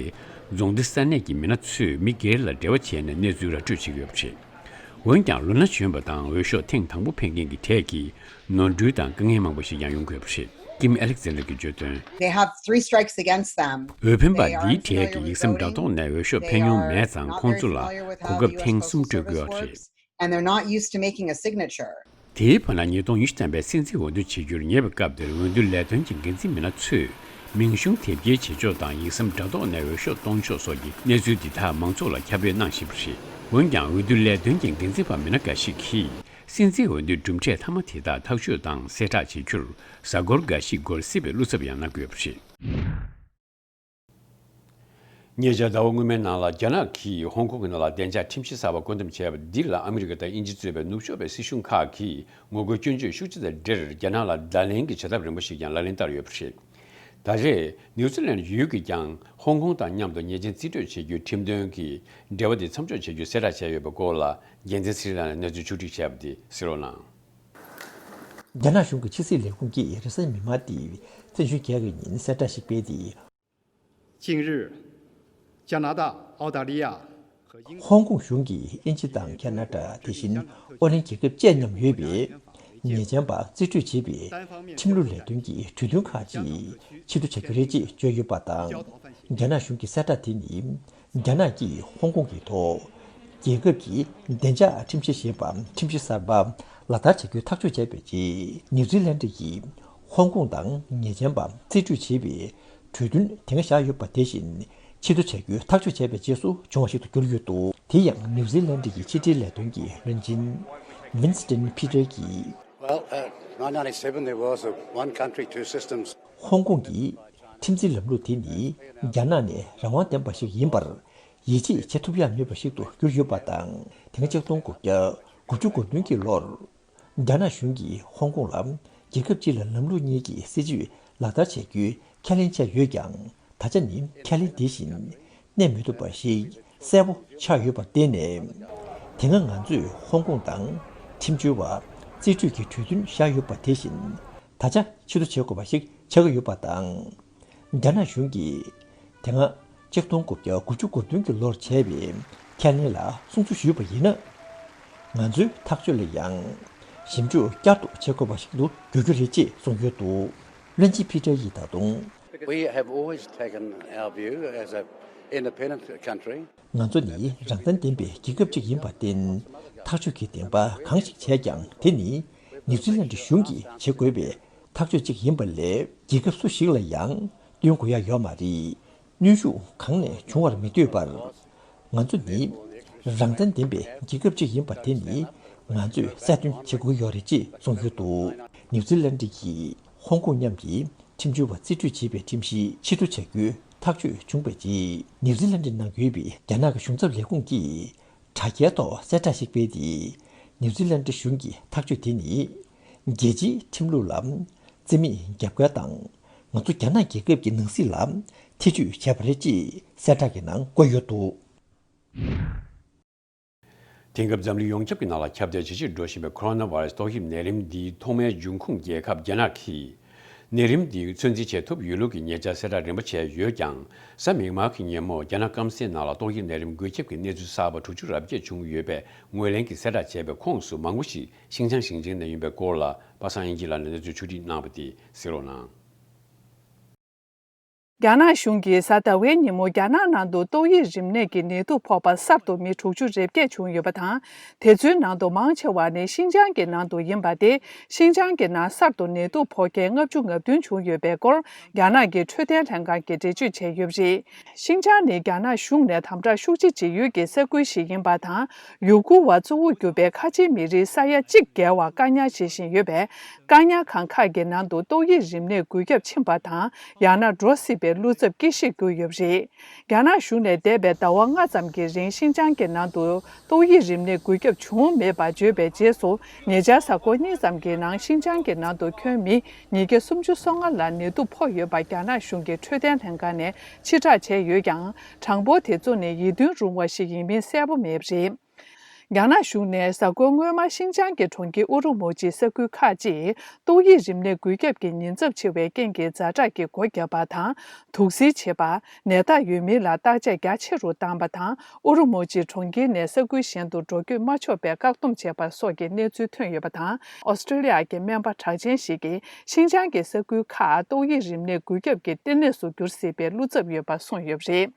རྫོང་སྡེ་ས་གནས་ཀྱི་མི་སྣ་ཚོས་མི་སྒེར་ལ་འབྲེལ་བ་བྱས་ནས་གནས་ཚུལ་ར་སྤྲོད་བྱེད་ཀྱི་ཡོད་པ་རེད། འོན་ཀྱང་ལོ་ན་གཞོན་པ་དང་འོས་ཤོག་ཐེངས་དང་པོ་འཕེན་མཁན་གྱི་གྲས་ཀྱིས་ནོར་འཁྲུལ་དང་དཀའ་ངལ་མང་པོ་ཞིག་ཀྱང་ཡོང་གི་ཡོད་པ་རེད། ཀིམ་ཨ་ལེག་ཛན་ཌར་གྱིས་བརྗོད་དོན། They have three strikes against them. འོས་འཕེན་པ་འདིའི་གྲས་ཀྱིས་ཡིག་ཟམ་དྲ་ཐོག་ནས་འོས་ཤོག་འཕེན་མྱོང་མེད་ཙང་། ཁོང་ཚོ་ལ་གོ་སྐབས་ཐེངས་གསུམ་སྤྲོད་དགོས་པ་རེད། And they're not used to making a signature. དེའི་བར་ན་ཉིས་སྟོང་ཉི་ཤུ་ཐམ་པའི་སྲིད་འཛིན་འོས་བསྡུ་བྱེད་རྒྱུར་ཉེ་བའི་སྐབས་དེར་འོས་བསྡུ་ལས་དོན་གྱི་འགན་འཛིན་མི་སྣ་ཚོས་མིང་གཞུང་དེབ་སྐྱེལ་བྱེད་ཕྱོགས་དང་ཡིག་ཟམ་དྲ་ཐོག་ནས་འོས་ཤོག་གཏོང་ཕྱོགས་སོགས་ཀྱི་གནས་ཚུལ་འདི་དག་མང་ཚོགས་ལ་ཁྱབ་སྤེལ་གནང་བཞིན་པ་རེད། འོན་ཀྱང་འོས་བསྡུ་ལས་དོན་གྱི་འགན་འཛིན་པ་མི་སྣ་འགའ་ཞིག་གིས་སྲིད་འཛིན་འོས་བསྡུའི་གྲུབ་འབྲས་མཐའ་མ་དེ་དག་ཐག་གཅོད་དང་གསལ་བསྒྲགས་བྱེད་རྒྱུར་གཟའ་འཁོར་འགའ་ཞིག་འགོར་སྲིད་པའི་བློ་འཚབ་ཡང་གནང་གི་ཡོད་པ་རེད། ཉེ་ཆར་ཟླ་བ་སྔོན་མའི་ནང་ལ་རྒྱ་ནག་གིས་ཧོང་ཀོང་གི་ནང་ལ་བདེ་འཇགས་ཁྲིམས་གཞི་གསར་པ་བཀོད་འདོམས་བྱས་པ་འདི་ལ་ཨ་མི་རི་ཀ་དང་དབྱིན་ཇི་གཙོས་པའི་ནུབ་ཕྱོགས་པའི་སྲིད་གཞུང་ཁག་གིས་ངོ་རྒོལ་སྐྱོན་བརྗོད་ཤུགས་ཆེ་དང་འབྲེལ། རྒྱ་ནག་ལ་བརྡ་ལན་གྱི་བྱ་ཐབས་རིམ་པ་ཞིག་ཀྱང་ལག་ལེན་བསྟར་ཡོད་པ་རེད། ད་རེས་ནིའུ་ཛི་ལན་ཡུལ་གྱིས་ཀྱང་ཧོང་ཀོང་དང་མཉམ་དུ་ཉེས་ཅན་རྩིས་སྤྲོད་བྱེད་རྒྱུའི་ཁྲིམས་དོན་གྱི་འབྲེལ་བ་དེ་མཚམས་འཇོག་བྱེད་རྒྱུ་གསལ་བསྒྲགས་བྱས་ཡོད་པའི་སྐོར་ལ། རྒྱལ་མཚན་ཚེ་རིང་ལགས་ནས་གནས་ཚུལ་ཕྱོགས་སྒྲིག་བྱས་པ་དེ་གསན་རོགས་གནང་། རྒྱ་ནག་གཞུང་གི་ཕྱི་སྲིད་ལས་ཁུངས་ཀྱིས་རེས་གཟའ་མིག་དམར་སྟེ་བཙན་བྱོལ་རྒྱལ་ཁབ་ཀྱི་ཉིན་གསལ་བསྒྲགས་ཤིག་སྤེལ་ཏེ། 近日，加拿大、澳大利亚和英国 ཧོང་ཀོང་གཞུང་གིས་དབྱིན་ཇི་དང་ཁ་ན་ཌ། དེ་བཞིན་ཨོ་གླིང་རྒྱལ་ཁབ་བཅས་མཉམ་ཡོད་པའི་ཉེས་ཅན་པ་རྩིས་སྤྲོད་བྱེད་པའི་ཁྲིམས་ལུགས་ལས་དོན་གྱི་གྲོས་མཐུན་ཁག་ཅིག་ཕྱིར་བསྡུ་བྱ་རྒྱུ་རེད་ཅེས་བརྗོད་ཡོད་པ་དང་། རྒྱ་ནག་གཞུང་གི་གསལ་བསྒྲགས་དེ་ནི། རྒྱ་ནག་གིས་ཧོང་ཀོང་གི་ཐོག་རྒྱལ་ཁབ་ཀྱི་བདེ་འཇགས་ཁྲིམས་གཞི་ཞེས་པ་ཁྲིམས་གཞི་གསར་པ་ལག་བསྟར་བྱ་རྒྱུའི་ཐག་གཅོད་བྱས་པའི་རྗེས། ནིའུ་ཛི་ལན་ཌི་ཡིས་ཧོང་ཀོང་དང་ཉེས་ཅན་པ་རྩིས་སྤྲོད་བྱེད་པའི་གྲོས་མཐུན་དེ་སྔ་བཞག་ཡོད་པ་དེ་བཞིན་ཕྱིར་བསྡུ་བྱ་རྒྱུའི་ཐག་གཅོད་བྱས་པའི་རྗེས་སུ་བྱུང་བ་ཞིག་ཏུ་གྱུར་ཡོད་འདུག་དེ་ཡང་ནིའུ་ཛི་ལན་ཌི་ཡི་ཕྱི་འབྲེལ་ལས་དོན་གྱི་བློན་ཆེན་ཝིན་སི་ཊོན་ཕི་ཏར་གྱིས། Well, uh, nineteen ninety-seven there was a one country, two systems. ཧོང་ཀོང་གི་ཁྲིམས་འཛིན་ལམ་ལུགས་དེ་ནི་རྒྱ་ནག་ནས་རང་དབང་ལྡན་པ་ཞིག་ཡིན་པར་ཡིད་ཆེས་བྱེད་ཐུབ་ཡ་མེད་པ་ཞིག་ཏུ་གྱུར་ཡོད་པ་དང་། དེ་སྔ་ཆིག་སྟོང་དགུ་བརྒྱ་དགུ་བཅུ་གོ་བདུན་གྱི་ལོར་རྒྱ་ནག་གཞུང་གིས་ཧོང་ཀོང་ལ་རྒྱལ་ཁབ་སྤྱི་ལ་ལམ་ལུགས་གཉིས་ཀྱི་སྲིད་བྱུས་ལག་བསྟར་བྱ་རྒྱུའི་ཁས་ལེན་བྱས་ཡོད་ཀྱང་། ད་ཆ་ནི་ཁས་ལེན་དེ་བཞིན་གནས་མི་ཐུབ་པ་ཞིག་གསལ་པོ་ཆགས་ཡོད་པར་བརྟེན་ནས། དེ་སྔ་ང་ཚོས་ཧོང་ཀོང་དང་ཁྲིམས་བཅོལ་བ་རྩིས་སྤྲོད་ཀྱི་གྲོས་མཐུན་བཞག་ཡོད་པ་དེ་བཞིན་ད་ཆ་ཕྱིར་བསྡུ་བྱེད་དགོས་པ་ཞིག་ཆགས་ཀྱི་ཡོད་པ་དང་། རྒྱ་ནག་གཞུང་གིས་དེ་སྔ་ཆིག་སྟོང་དགུ་བརྒྱ་དགུ་བཅུ་གོ་བདུན་གྱི་ལོར་བྱས་པའི་ཁས་ལེན་ལ་སྲུང་བརྩི་ཞུས་པ་ཡིན་ན། ང་ཚོའི་ཐག་གཅོད་ལ་ཡང་ཞིབ་འཇུག་བསྐྱར་དུ་བྱེད་དགོས་པ་ཞིག་ཏུ་འགྱུར་རྒྱུ་རེད་ཅེས་གསུངས་ཡོད་འདུག་བློན་ཆེན་ཕི་ཏར་ཡིས་ད་དུང་། We have always taken our view as an independent country. ང་ཚོ་ནི་རང་བཙན་ལྡན་པའི་རྒྱལ་ཁབ་ཅིག་ཡིན་པར་བརྟེན། ཐག་གཅོད་ཀྱི་བདེན་པ་གང་ཞིག་བྱས་ཀྱང་། དེ་ནི་ནིའུ་ཛི་ལན་ཌི་གཞུང་གིས་བྱེད་དགོས་པའི་ཐག་གཅོད་ཅིག་ཡིན་པ་ལས། རྒྱལ་ཁབ་སུ་ཞིག་ལ་ཡང་བསྟུན་དགོས་ཡ་ཡོད་མ་རེད། གནོན་ཤུགས་གང་ནས་བྱུང་བར་མི་ལྟོས་པར། ང་ཚོ་ནི་རང་བཙན་ལྡན་པའི་རྒྱལ་ཁབ་ཅིག་ཡིན་པ་དེ་ནི་ང་ཚོས་གསལ་སྟོན་བྱེད་དགོས་ཀྱི་ཡོད་རེད་ཅེས་གསུངས་ཡོད་འདུག་ནིའུ་ཛི་ལན་ཌི་ཡིས་ཧོང་ཀོང་མཉམ་གྱི་ཁྲིམས་བཅོལ་བ་རྩིས་སྤྲོད་བྱེད་པའི་ཁྲིམས་གཞི་ཕྱིར་བསྡུ་བྱ་རྒྱུའི་ཐག་གཅོད་བྱུང་བའི་རྗེས། ནིའུ་ཛི་ལན་ཌི་ནང་ཡོད་པའི་རྒྱ་ནག་གི་གཞུང་ཚབ་ལས་ཁུངས་ཀྱིས་དྲ་རྒྱའི་ཐོག་གསལ་བསྒྲགས་ཤིག་སྤེལ་ཏེ། ནིའུ་ཛི་ལན་ཌི་གཞུང་གི་ཐག་གཅོད་དེ་ནི་རྒྱལ་སྤྱིའི་ཁྲིམས་ལུགས་ལ་བརྩི་མེད་རྒྱབ་འགལ་དང་། ང་ཚོ་རྒྱ་ནག་རྒྱལ་ཁབ་ཀྱི་ནང་སྲིད་ལ་ཐེ་ཇུས་བྱས་པ་རེད་ཅེས་གསལ་བསྒྲགས་ཀྱི་ནང་བཀོད་ཡོད་འདུག་དེང་སྐབས་འཛམ་གླིང་ཡོངས་ཁྱབ་ཀྱི་ནང་ལ་ཁྱབ་གདལ་ཇེ་ཆེར་འགྲོ་བཞིན་པའི་ཁོ་རོ་ན་བྷ་ར་སི་ཏོག་དབྱིབས་ནད་རིམས་འདིའི་ཐོག་མའི་འབྱུང་ཁུངས་རྒྱལ་ཁབ་རྒྱ་ནག་གིས། ནད་རིམས་འདི་ཚོད་འཛིན་བྱེད་ཐུབ་ཡོད་ལུགས་ཀྱི་ཉེ་ཆར་གསལ་བསྒྲགས་རིམ་པ་བྱས་ཡོད་ཀྱང་། གཟའ་མིག་དམར་གྱི་ཉིན་མོ་རྒྱ་ནག་སྐམ་སའི་ནང་ལ་ཏོག་དབྱིབས་ནད་རིམས་འགོས་ཁྱབ་ཀྱི་གནས་ཚུལ་གསར་པ་དྲུག་ཅུ་རེ་བརྒྱད་བྱུང་ཡོད་པའི་ངོས་ལེན་གྱི་གསལ་བསྒྲགས་བྱས་པའི་ཁོངས་སུ་མང་པོ་ཞིག་ཤིན་ཅང་ཞིང་ཆེན་ནས་ཡིན་པའི་སྐོར་ལ་པ་སངས་དབྱངས་སྐྱིད་ལགས་ནས་གནས་ཚུལ་ཕྱོགས་སྒྲིག་གནང་བ་དེ་གཟིགས་རོགས་གནང་། རྒྱ་ནག་གཞུང་གིས་གཟའ་ཟླ་བའི་ཉིན་མོ་རྒྱ་ནག་ནང་དུ་ཏོག་དབྱིབས་རིམས་ནད་ཀྱི་ནད་དུག་ཕོག་པ་གསར་དུ་མི་དྲུག་ཅུ་རེ་བརྒྱད་བྱུང་ཡོད་པ་དང་། དེ་ཚོའི་ནང་དུ་མང་ཆེ་བ་ནི་ཤིན་ཅང་གི་ནང་དུ་ཡིན་པ་སྟེ། ཤིན་ཅང་གི་ནང་གསར་དུ་ནད་དུག་ཕོག་མཁན་ལྔ་བཅུ་ང་བདུན་བྱུང་ཡོད་པའི་སྐོར་རྒྱ་ནག་གི་འཕྲོད་བསྟེན་ལྷན་ཁང་གིས་འགྲེལ་བརྗོད་བྱས་ཡོད་པ་རེད། ཤིན་ཅང་ནི་རྒྱ་ནག་གཞུང་ནས་དམ་དྲག་ཤུགས་ཆེ་བྱེད་ཡུལ་གྱི་ས་ཁུལ་ཞིག་ཡིན་པ་དང་། ཡུ་གུར་བ་གཙོ་བོ་གྱུར་པའི་ཁ་ཆེའི་མི་རིགས་ས་ཡ་གཅིག་བརྒལ་བར་བཀག་ཉར་བྱེད་བཞིན་ཡོད་པས། བཀག་ཉར་ཁང་ཁག་གི་ནང་དུ་ཏོག་དབྱིབས་རིམས་ནད་འགོས་ཁྱབ་ཕྱིན་པ་དང་། ཡང་ན་འགྲོ་སྲིད་པའི་བློ་འཚབ་སྐྱེ་གཞི་གྱུར་ཡོད་པ་རེད། རྒྱ་ནག་གཞུང་ནས་འདས་པའི་ཟླ་བ་ལྔ་ཙམ་གྱི་རིང་ཤིན་ཅང་གི་ནང་དུ་ཏོག་དབྱིབས་རིམས་ནད་འགོས་ཁྱབ་བྱུང་མེད་པ་བརྗོད་པའི་རྗེས་སུ། ཉེ་ཆར་གཟའ་འཁོར་གཉིས་ཙམ་གྱི་ནང་ཤིན་ཅང་གི་ནང་དུ་ཁྱོན་མི་ཉིས་བརྒྱ་སུམ་ཅུ་སོ་ལྔ་ལ་ནད་དུག་ཕོག་ཡོད་པ་རྒྱ་ནག་གཞུང་གི་འཕྲོད་བསྟེན་ལྷན་ཁང་ནས་ཕྱིར་བསྒྲགས་བྱས་ཡོད་ཀྱང་། གྲངས་འབོར་དེ་ཚོ་ནི་ཡིད་རྟོན་རུང་བ་ཞིག་ཡིན་མིན་གསལ་པོ་མེད་པ་རེད། རྒྱ་ནག་གཞུང་ནས་གཟའ་འཁོར་སྔོན་མ་ཤིན་ཅང་གི་གྲོང་ཁྱེར་ཨུ་རུ་མུ་ཅི་ས་ཁུལ་ཁག་ཅིག་ཏོག་དབྱིབས་རིམས་ནད་འགོས་ཁྱབ་ཀྱི་ཉེན་ཚབས་ཆེ་བའི་རྐྱེན་གྱིས་ཛ་དྲག་གི་སྒོ་བརྒྱབ་པ་དང་། དུག་སེལ་བྱེད་པ། ནད་རྟགས་ཡོད་མིན་ལ་བརྟག་དཔྱད་རྒྱ་ཆེ་རུ་བཏང་བ་དང་། ཨུ་རུ་མུ་ཅི་གྲོང་ཁྱེར་ནས་ས་ཁུལ་གཞན་དུ་འགྲོ་སྐྱོད་མ་ཆོག་པའི་བཀག་སྡོམ་བྱས་པ་སོགས་ཀྱི་གནས་ཚུལ་ཐོན་ཡོད་པ་དང་། ཨོ་སི་ཀྲི་ལི་ཡ་གྱི་སྨན་པ་གྲགས་ཅན་ཞིག་གིས་ཤིན་ཅང་གི་ས་ཁུལ་ཁག་ཏོག་དབྱིབས་རིམས་ནད་འགོས་ཁྱབ་ཀྱི་ལྟེ་གནས་སུ་འགྱུར་སྲིད་པའི་བློ་འཚབ་ཡོད་པ་གསུངས་ཡོད་པ་རེད།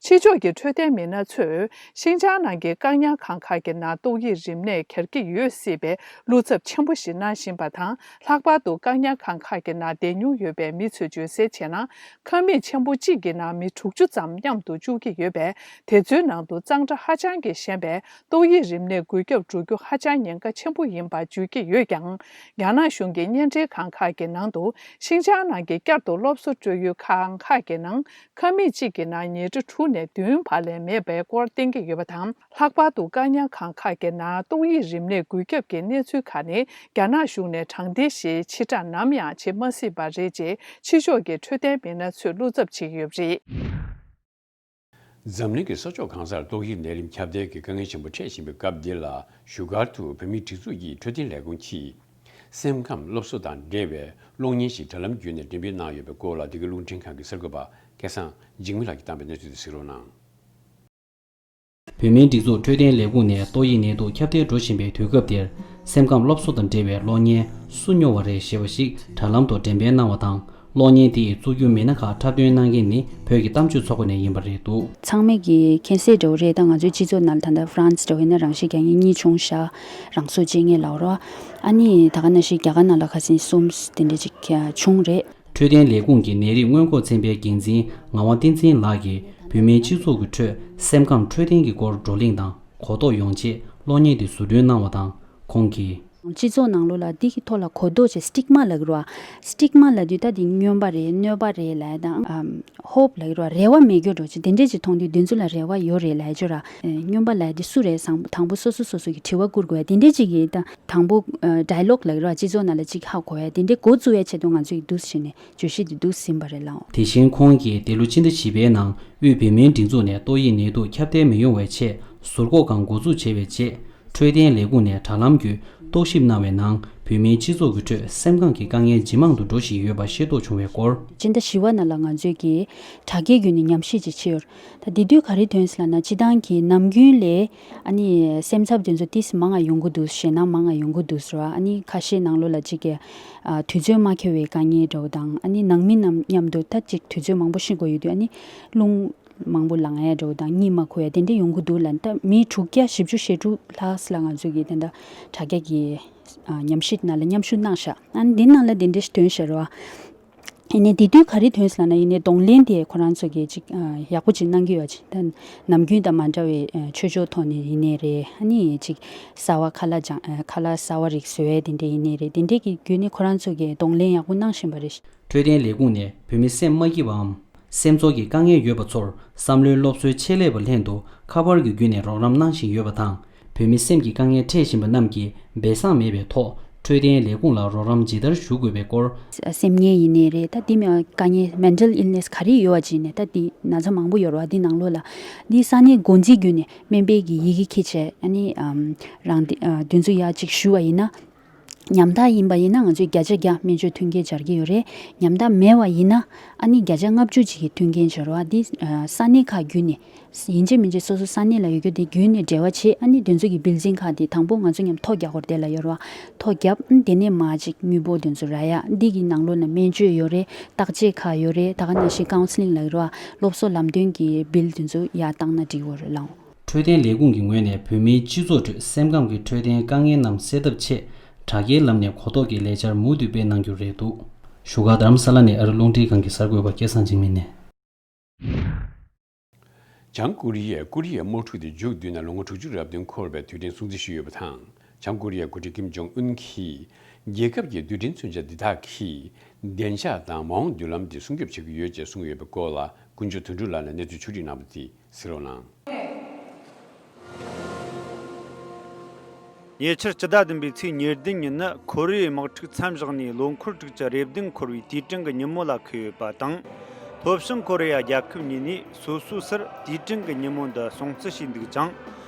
ཕྱི་ཕྱོགས་ཀྱི་འཕྲོད་བསྟེན་མི་སྣ་ཚོས་ཤིན་ཅང་ནང་གི་བཀག་ཉར་ཁང་ཁག་གི་ནང་ཏོག་དབྱིབས་རིམས་ནད་འགོས་ཀྱི་ཡོད་སྲིད་པའི་བློ་འཚབ་ཆེན་པོ་ཞིག་གནང་བཞིན་པ་དང་། ལྷག་པར་དུ་བཀག་ཉར་ཁང་ཁག་གི་ནང་བསྡད་མྱོང་ཡོད་པའི་མི་ཚོས་བརྗོད་གསལ་བྱས་ན། ཁང་མིག་ཆེན་པོ་གཅིག་གི་ནང་མི་དྲུག་ཅུ་ཙམ་མཉམ་དུ་བཅུག་གི་ཡོད་པས། དེ་ཚོའི་ནང་དུ་གཙང་སྦྲ་ཧ་ཅང་གིས་ཞན་པས། ཏོག་དབྱིབས་རིམས་ནད་འགོས་ཁྱབ་འགྲོ་རྒྱུ་ཧ་ཅང་ཉེན་ཁ་ཆེན་པོ་ཡིན་པ་བརྗོད་ཀྱི་ཡོད་ཀྱང་། རྒྱ་ནག་གཞུང་གི་བརྙན་འཕྲིན་ཁང་ཁག་གི་ནང་དུ། ཤིན་ཅང་ནང་གི་བསྐྱར་དུ་སློབ་གསོ་སྤྲོད་ཡུལ་ཁང་ཁག་གི་ནང་། ཁང་མིག་གཅིག་གི་ནང་ཉལ་ཁྲི་དྲུག་ནས་བདུན་བར་ལས་མེད་པའི་སྐོར་བསྟན་གྱི་ཡོད་པ་དང་། ལྷག་པར་དུ་བཀག་ཉར་ཁང་ཁག་གི་ནང་ཏོག་དབྱིབས་རིམས་ནད་འགོས་ཁྱབ་ཀྱི་གནས་ཚུལ་ཁག་ནི། རྒྱ་ནག་གཞུང་ནས་དྲང་བདེན་ཞེས་ཕྱིར་བསྒྲགས་ནམ་ཡང་བྱེད་མ་སྲིད་པ་རེད་ཅེས། ཕྱི་ཕྱོགས་ཀྱི་འཕྲོད་བསྟེན་མི་སྣ་ཚོས་བློ་འཚབ་བྱེད་ཀྱི་ཡོད་པ་རེད། འཛམ་གླིང་གི་ས་ཕྱོགས་གང་སར་ཏོག་དབྱིབས་ནད་རིམས་ཁྱབ་གདལ་གྱི་དཀའ་ངལ་ཆེན་པོ་འཕྲད་བཞིན་པའི་སྐབས་འདི་ལ། བཞུགས་སྒར་དུ་བོད་མིའི་སྒྲིག་འཛུགས་ཀྱི་འཕྲོད་བསྟེན་ལས་ཁུངས་ཀྱིས། སེམས་ཁམས་སློབ་གསོ་དང་འབྲེལ་བའི་གློག་བརྙན་ཞིག་དྲ་ལམ་བརྒྱུད་ནས་འགྲེམས་སྤེལ་གནང་ཡོད་པའི་སྐོར་ལ། འདི་གའི་རླུང་འཕྲིན་ཁང་གི་གསར་འགོད་པ་སྐལ་བཟང་འཇིགས་མེད་ལགས་ཀྱིས་བཏང་པའི་གནས་ཚུལ་དེ་གཟིགས་རོགས་གནང་། བོད་མིའི་སྒྲིག་འཛུགས་འཕྲོད་བསྟེན་ལས་ཁུངས་ནས་ཏོག་དབྱིབས་ནད་དུག་ཁྱབ་གདལ་འགྲོ་བཞིན་པའི་དུས་སྐབས་འདིར། སེམས་ཁམས་སློབ་གསོ་དང་འབྲེལ་བའི་གློག་བརྙན་སུ་ཉོ་བ་རེད་ཞེས་པ་ཞིག་དྲ་ལམ་དུ་འགྲེམས་སྤེལ་གནང་བ་དང་། གློག་བརྙན་དེའི་གཙོ་གྱུར་མི་སྣ་ཁག་འཁྲབ་སྟོན་གནང་མཁན་ནི་བོད་ཀྱི་གཏམ་བརྗོད་ཚོགས་པ་ནས་ཡིན་པ་རེད་འདུག། ཚང་མས་ཀྱི་མཁྱེན་གསལ་འདྲ་བོ་རེད། ད་ང་ཚོའི་སྤྱི་ཚོགས་ནང་ལ་ད་ལྟ་ཧྥ་རན་སི་འདྲ་བོ་ཡིན་ན་རང་ཤི་རྒྱག་མཁན་གཉིས་བྱུང་ཤག། རང་སྲོག་བཅད་མཁན་ལབ་རོགས། ཨ་ནི་ད་ག་ནང་བཞིན་རྒྱ་གར་ནང་ལ་ཁ་སང་གསུམ་དེ་འདྲ་ཅིག་བྱུང་རེད། འཕྲོད་བསྟེན་ལས་ཁུངས་ཀྱི་ནད་རིགས་སྔོན་འགོག་ཚན་པའི་འགན་འཛིན་ངག་དབང་བསྟན་འཛིན་ལགས་ཀྱིས། བོད་མིའི་སྤྱི་ཚོགས་ཀྱི་ཁྲོད་སེམས་ཁམས་འཕྲོད་བསྟེན་གྱི་སྐོར་བགྲོ་གླེང་དང་གོ་རྟོགས་ཡོང་ཆེད་གློག་བརྙན་དེ་བཟོ་སྐྲུན་གནང་བ་དང་། ཁོང་གིས། སྤྱི་ཚོགས་ནང་ལོགས་ལ་འདི་གི་ཐོག་ལ་གོ་རྟོགས་བྱེད། སི་ཊིག་མ་ལབ་ཀྱི་རེད་བ། སི་ཊིག་མ་ལབ་དུས་ད་འདི་སྨྱོན་པ་རེད། གནོད་པ་རེད་ལབ་ཡ་དང་། ཨམ། ཧོབ་ལབ་ཀྱི་རེད་བ། རེ་བ་མེད་རྒྱུ་འགྲོ་ཅིག་དེ་འདྲས་ཅིག་མཐོང་དུས་འདི་ཚོ་ལ་རེ་བ་ཡོད་རེད་ལབ་ཡ་ཅིག་ར། ཨེ། སྨྱོན་པ་ལབ་ཡ་འདི་སུ་རེད་བསམ། དང་པོ་སོ་སོ་སོ་སོ་གི་དྲི་བ་བསྐུར་དགོས་ཡ་དེ་འདྲས་ཅིག་གི་ད་དང་པོ་ཌའི་ལོག་ལབ་ཀྱི་རེད་བ། སྤྱི་ཚོགས་ནང་ལ་ཅིག་ཧ་གོ་ཡ་དེ་འདྲས་འགོ་བཙུགས་ཡ་ཆེད་དུ་ང་ཚོས་འདུག་སེ་བྱས་ནས། བརྗོད་གཞི་འདི་འདུག་ཟིན་པ་རེད་ལགས། དེ་བཞིན་ཁོང་གིས་འདི་ལོ་ཕྱི་ཟླ་བཞི་པའི་ནང་དབུས་བོད་མིའི་སྒྲིག་འཛུགས་ནས་ཏོག་དབྱིབས་ནད་དུག་ཁྱབ་གདལ་མི་ཡོང་བའི་ཆེད་ཟུར་འགོག་ཁང་འགོ་འཛུགས་བྱས་པའི་རྗེས། འཕྲོད་བསྟེན་ལས་ཁུངས་ནས་དྲ་ལམ་བརྒྱུད་རྟོག་ཞིབ་གནང་བའི་ནང་། བོད་མིའི་སྤྱི་ཚོགས་ཀྱི་ཁྲོད་སེམས་ཁམས་ཀྱི་དཀའ་ངལ་ཇེ་མང་དུ་འགྲོ་བཞིན་ཡོད་པ་ཤེས་རྟོགས་བྱུང་བའི་སྐོར། སྤྱི་ཟླ་བཞི་པ་ནང་ལ་ང་ཚོས་ཀྱི་དྲ་རྒྱའི་བརྒྱུད་ནས་ཉམས་ཞིབ་ཅིག་བྱས་ཡོད། ད་དེ་དུས་ག་རེ་ཐོན་སོང་ལབ་ན། སྤྱི་བཏང་གི་ནམ་རྒྱུན་ལས། ཨ་ནི་སེམས་འཚབ་དེ་ཚོ་ཏིས་མང་ང་ཡོང་གི་འདུག། ཞེད་སྣང་མང་ང་ཡོང་གི་འདུག་ཟེར་བ། ཨ་ནི་ཁ་ཤས་ནང་ལོགས་ལ་གཅིག་གི། ཨ། དུས་ཚོད་མ་འཁྱོལ་བའི་དཀའ་ངལ་འདྲ་བོ་དང་། ཨ་ནི་ནང་མི་རྣམས་མཉམ་དུ་ད་གཅིག་དུས་ཚོད་མང་པོ་ཤི་དགོས་ཡོད་དུས། ཨ་ནི་རླུང་མང་པོ་ལངས་ཡ་འདྲ་བོ་དང་། གཉིད་མ་ཁུག་ཡ་དེ་འདྲ་ཡོང་གི་འདུག་ལབ། ད་མི་དྲུག་བརྒྱ་བཞི་བཅུ་ཞེ་དྲུག་ལྷག་ལ་ང་ཚོ་གི་དེ་འདྲ་དྲ་རྒྱ་གི། ཨ། ཉམས་ཞིབ་ནང་ལ་མཉམ་ཞུགས་གནང་ཤག། ཨ་ནི་འདི་ནང་ལ་དེ་འདྲ་ཞིག་ཐོན་ཤག་རེད་བ། ཡིན་ནའི་དེ་དུས་ག་རེ་ཐོན་སོང་ལབ་ན། ཡིན་ནའི་གདོང་ལེན་དེ་ཁོ་རང་ཚོ་གིས་ཅིག། ཨ། ཡག་པོ་ཅིག་གནང་གི་ཡོད་ཅིག། ད་ནམ་རྒྱུན་དང་མ་འདྲ་བའི། ཨ། ཆོས་ཕྱོགས་ཐོག་ནས་ཡིན་ནའི་རེད། ཨ་ནི་ཅིག་གསར་བ་ཁ་ལག་སྦྱང་། ཨ། ཁ་ལག་གསར་བ་རིགས་བཟོ་ཡས་དེ་འདྲ་ཡིན་ནའི་རེད། དེ་འདྲའི་གི་བརྒྱུད་ནས་ཁོ་རང་ཚོ་གིས་གདོང་ལེན་ཡག་པོ་གནང་བཞིན་པ་རེད། འཕྲོད་བསྟེན་ལས་ཁུངས་ནས་བོད་མི་སེམས་མ་སྐྱིད་པའམ། སེམས་ཚོར་གྱི་དཀའ་ངལ་ཡོད་པ་ཚོར་བསམ་བློའི་སློབ་གསོའི་ཆེད་ལས་པ་ལྷན་དུ་ཁ་པར་གྱི་བརྒྱུད་ནས་རོགས་རམ་གནང་བཞིན་ཡོད་པ་དང་། བོད་མི་སེམས་ཀྱི་དཀའ་ངལ་འཕྲད་བཞིན་པ་རྣམས་ཀྱིས་སྦས་གསང་མེད་པའི་ཐོག་འཕྲོད་བསྟེན་ལས་ཁུངས་ལ་རོགས་རམ་ཇི་ལྟར་ཞུ་དགོས་པའི་སྐོར། སེམས་ངལ་ཡིན་ནའི་རེད། ད་དེ་མིན་དཀའ་ངལ་མེན་ཊལ་ཨིལ་ནེས་ག་རེ་ཡོད་པ་ཅིག་ནས། ད་དེ་ན་ཚ་མང་པོ་ཡོད་རེད་བ། དེ་ནང་ལོགས་ལ་དེ་ས་གནས་འགོ་འཛིན་བརྒྱུད་ནས་སྨན་པའི་གི་ཡི་གེ་འཁྱེར་བྱས། ཨ་ནི། ཨམ། རང་དེ། ཨ། དེ་ཚོ་ཡར་ཅིག་ཞུ་བ་ཡིན་ན། ཉམ་ཐག་ཡིན་པ་ཡིན་ན་ང་ཚོས་བརྒྱ་ཆ་བརྒྱ་སྨན་བཅོས་མཐུན་རྐྱེན་སྦྱར་གྱི་ཡོད་རེད། ཉམ་ཐག་མེད་པ་ཡིན་ན་ཨ་ནི་བརྒྱ་ཆ་ལྔ་བཅུ་ཅིག་གི་མཐུན་རྐྱེན་སྦྱར་བ་འདི། ཨ། ས་གནས་ཁག་བརྒྱུད་ནས་ཡིན་གཅིག་མིན་གཅིག་སོ་སོ་ས་གནས་ལ་ཡོད་རྒྱུ་དེ་བརྒྱུད་ནས་འབྲེལ་བ་བྱེད། ཨ་ནི་དེ་ཚོ་གི་བིལ་ཌིང་ཁག་དེ་དང་པོ་ང་ཚོ་མཉམ་ཐོ་རྒྱག་དགོས་རེད། དེ་ལ་ཡོད་རེད་བ། ཐོ་བརྒྱབ། ཨ། དེ་ནས་མར་ཅིག་དངུལ་འབོར་དེ་ཚོ་རག་ཡ། འདི་གི་ནང་ལོགས་ན་སྨན་བཅོས་ཡོད་རེད། བརྟག་དཔྱད་ཁག་ཡོད་རེད། ད་ག་ནང་བཞིན་ཀའུན་སི་ལིང་ལ་ཡོད་རེད་བ། སློབ་གསོ་ལམ་སྟོན་གྱི་བིལ་དེ་ཚོ་ཡར་བཏང་ན་འགྲིག་གི་རེད་ལགས། འཕྲོད་བསྟེན་ལས་ཁུངས་ཀྱི་ངོས་ནས་བོད་མིའི་སྤྱི་ཚོགས་ཁྲོད་སེམས་ཁམས་ཀྱི་འཕྲོད་བསྟེན་དཀའ་ངལ་རྣམས་སེལ་ཐབས་ཆེད། དྲ་རྒྱའི་ལམ་ནས་གོ་རྟོགས་ཀྱི་ལས་འཆར་མུ་མཐུད་སྤེལ་གནང་རྒྱུ་རེད་འདུག། བཞུགས་སྒར་རྡ་རམ་ས་ལ་ནས་ཨ་རི་རླུང་འཕྲིན་ཁང་གི་གསར་འགོད་པ་སྐལ་བཟང་འཇིགས་མེད་ནས། བྱང་ཀོ་རི་ཡས་ཀོ་རི་ཡའི་དམག་འཁྲུག་དེ་མཇུག་བསྡུས་ནས་ལོ་ངོ་དྲུག་ཅུ་རབ་བདུན་འཁོར་བའི་དུས་དྲན་སྲུང་བརྩི་ཞུས་ཡོད་པ་དང་། བྱང་ཀོ་རི་ཡའི་འགོ་ཁྲིད་ཀིམ་ཇོང་ཨུན་གྱིས། རྒྱལ་ཁབ་ཀྱི་རྡུལ་ཕྲན་མཚོན་ཆ་འདི་དག་གིས་བདེ་འཇགས་དང་མ་འོངས་མདུན་ལམ་དེ་སྲུང་སྐྱོབ་བྱེད་ཀྱི་ཡོད་ཅེས་གསུངས་ཡོད་པའི་སྐོར་ལ། ཀུན་སྤྱོད་དོན་གྲུབ་ལགས་ནས་གནས་ཚུལ་ཕྱོགས་སྒྲིག་གནང་བ་དེ་གཟིགས་རོགས་གནང་། ཉེ་ཆར་སྤྱི་ཟླ་བདུན་པའི་ཚེས་ཉེར་བདུན་ཉིན་ནི་ཁོ་རེ་ཡའི་དམག་འཁྲུག་མཚམས་བཞག་ནས་ལོ་འཁོར་དྲུག་ཅུ་རེ་བདུན་འཁོར་བའི་དུས་དྲན་གྱི་ཉིན་མོ་ལ་འཁེལ་ཡོད་པ་དང་། ལྷོ་བྱང་ཁོ་རེ་ཡ་རྒྱལ་ཁབ་གཉིས་ནས་སོ་སོའི་སར་དུས་དྲན་གྱི་ཉིན་མོ་འདི་སྲུང་བརྩི་བྱས་འདུག་ཅིང་།